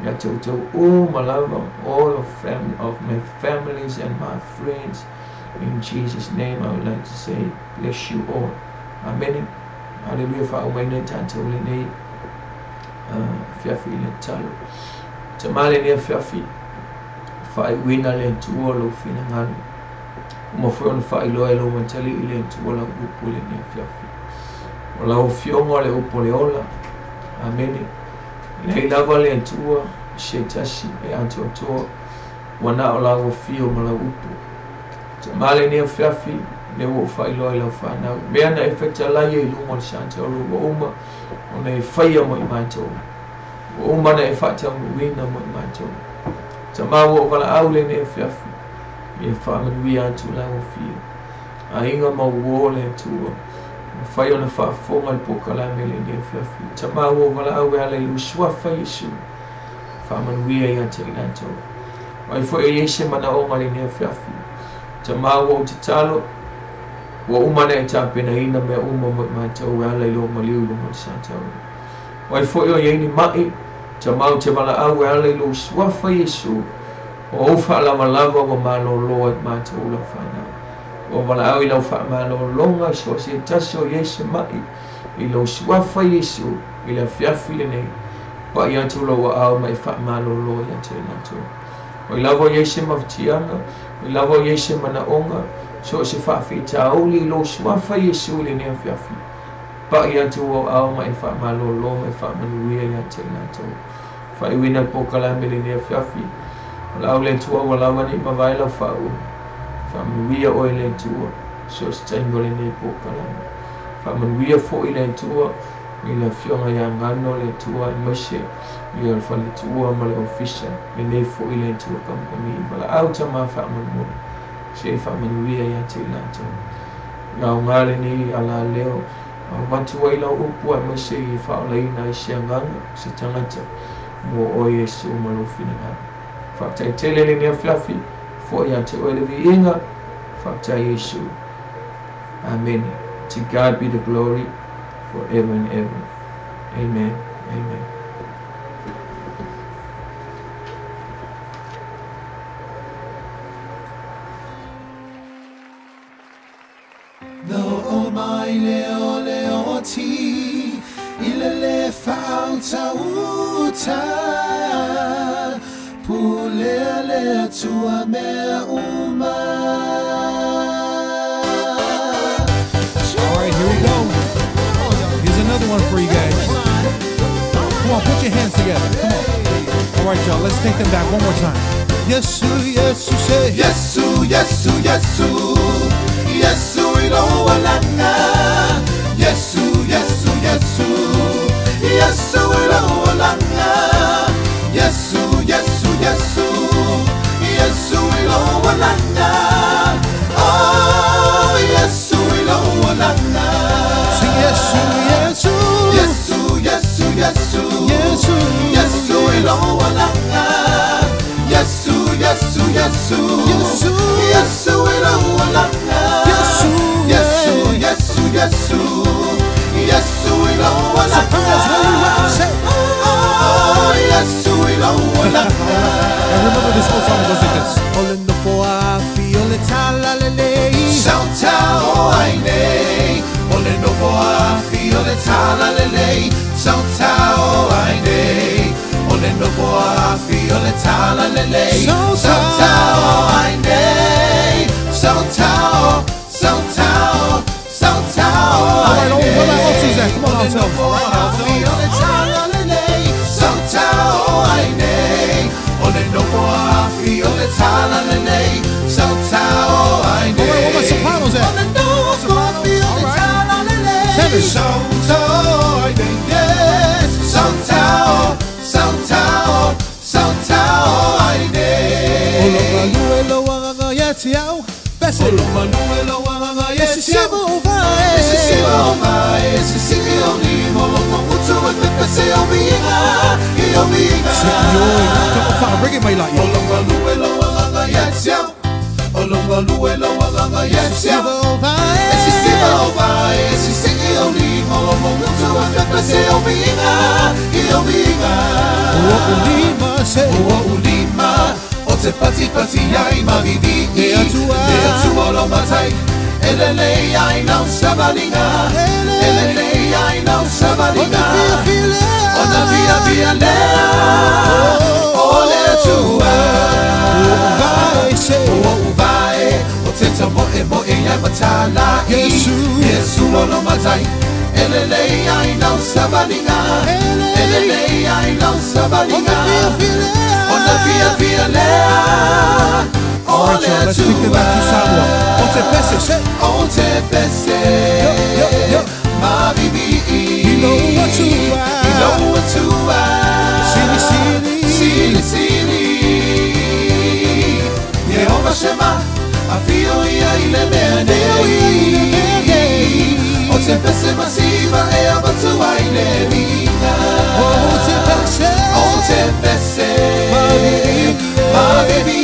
ia te outou uma lava, all of, fam of my families and my friends. In Jesus' name I would like to say bless you all. Amene. Haleluia. Faaumaina i tatou lenei afiafi i le tatalo. Tama lenei afiafi, faaiuina le Atua lou finagalo. Uma foi ona faailoa e lou matalii le Atua lau upu i lenei afiafi. O lau afioga o le upu o le ola. Amene. Leai lava le Atua se tasi e atoatoa ua na o lau afio ma lau upu. Tama lenei afiafi, lea ua ou faailoa i lau fanau. Mea na e fetalai ai i luga o le sataolo ua uma ona e faia mo i matou. Ua uma ona e faataunuuina mo i matou. Tama ua ou valaau lenei afiafi, ia faamanuia atu lau afio. Aiga ma uō le Atua, mafai ona faafofoga i le polokalame lenei afiafi. Tama ua ou valaau e ala i lou suafa Iesu, faamanuia ia te i latou. O ai foi e i ai se manaoga lenei afiafi. Tama ua ou tatalo, ua uma ona e tapenaina mea uma mo i matou e ala i lou maliu i luga o le sataua. O ai foi o i ai ni maʻi, Tama ou te valaau e ala i lou suafa Iesu, o ou faalavalava ua malōlō ai i matou lau fanau. Ua valaau i lau faamalōlōga i so o se tasi o i ai se maʻi, i lou suafa Iesu i le afiafi lenei, paʻi atu lou aao ma e faamalōlō ia te i latou. O ai lava o i ai se mafatiaga, o ai lava o i ai se manaoga, so o se faafitauli i lou suafa Iesu i lenei afiafi, paʻi atu ou aao ma e faamalōlō ma e faamanuia ia te i latou. Faaiuina le polokalame i lenei afiafi, valaau le Atua ua lava nei mavae lau faauuga. Faamanuia oe le Atua so o se taimi o lenei polokalame. Faamanuia foi le Atua i le afioga ia Gano le Atua aemaise ia le faletua ma le ofisa lenei foi le Atua kamupani. Valaau tama faamolemole se i faamanuia ia te i latou. Ia aoga lenei alaleo avatu ai lau upu aemaise i faaolaina ai se agaga, se tagata mo oe Iesu ma lou finagalo. Faafetai tele lenei afiafi, foi ia te oe le viiga, faafetai Iesu. Amene. To God be the glory. forever and ever. Amen. Amen. No o mai leo leo ti ile le fauta uta pule le tua me uma. All right, here we go. Here's another one for you guys. Come on, put your hands together. Come on. All right, y'all, let's take them back one more time. Yesu, Yesu, say Yesu, Yesu, Yesu. Yesu ilowalanga. Yesu, Yesu, Yesu. Yesu ilowalanga. Yesu, Yesu, Yesu. Yesu ilowalanga. Oh, Yesu ilowalanga. Sing Yesu, Yesu. Yesu, Yesu, Yesu. Yesu. Yesu ilowalanga. Yesu, Yesu, Yesu. Yesu. Yesu ilowalanga. Yesu. Yesu, Yesu, Yesu. Yesu ilowalanga. Oh, Yesu ilowalanga. And remember this whole song goes like this. Sautao aine, ole no foa fio le tala lele. Sautao aine, ole no foa fio le tala lele. Sautao aine, sautao, sautao, sautao All right, aine. where my altos at? Come on, Ole no altos. foa fio le tala lele. Sautao aine, ole no foa fio le tala lele. Sautao aine. All right, where my sopranos at? Ole no foa fio le tala lele. Tenors. Sautao aine, yes. Sautao, sautao, sautao aine. Come on, bring it, my light. O te pati pati ai mavivi E atua. E atua lo matai Elele ai nau sabalinga Elele ai nau sabalinga Ona via via lea O le atua O uvae O te tamoe moe ai matalai Yesu. Yesu o lo matai Elele ai nau sabalinga Elele ai nau sabalinga Ona via via lea All right, y'all, let's take them back to Samoa. O te pese, say. O te pese Yo, yo, yo. Ma vivi Ilo atua. Ilo atua Sili, sili. Sili, sili Yehova Shema Afio ia ile mea nei O te pese masiva e abatua ile minga O te pese. O te pese Ma vivi. Ma vivi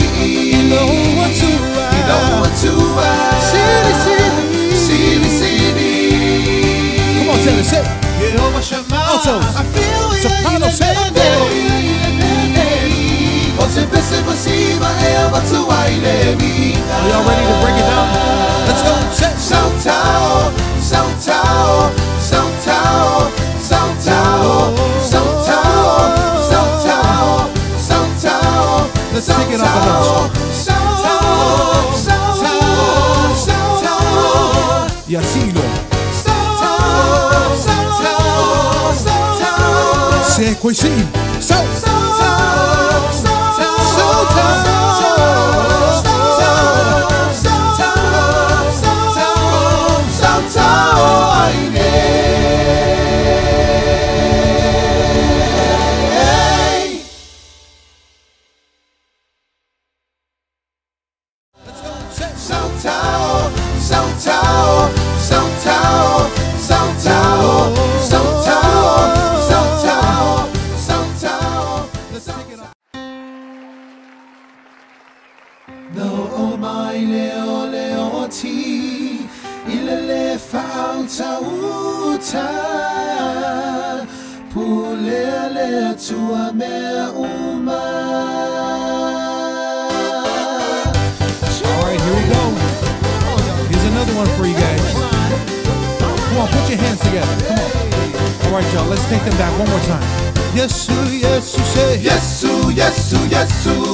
Ilo atua. Ilo atua Sili, sili. Sili, sili Come on, tenors, say. Yehova Shema Altos. Soprano, say. O te pese masiva e abatua ile minga Are y'all ready to break it down? Let's go. Say. Sautao, sautao, sautao, sautao, sautao, sautao, sautao. Let's take it up a notch. Sautao, sautao, sautao. Yasilo. Sautao, sautao, sautao. Se kwesi. So. Sautao, sautao, sautao, sautao, sautao, sautao, aine. Sautao, sautao, sautao, sautao, sautao, sautao, sautao. le Atua mea uma. All right, here we go. Here's another one for you guys. Come on, put your hands together. Come on. All right, y'all, let's take them back one more time. Yesu, Yesu, say. Yesu, Yesu, Yesu.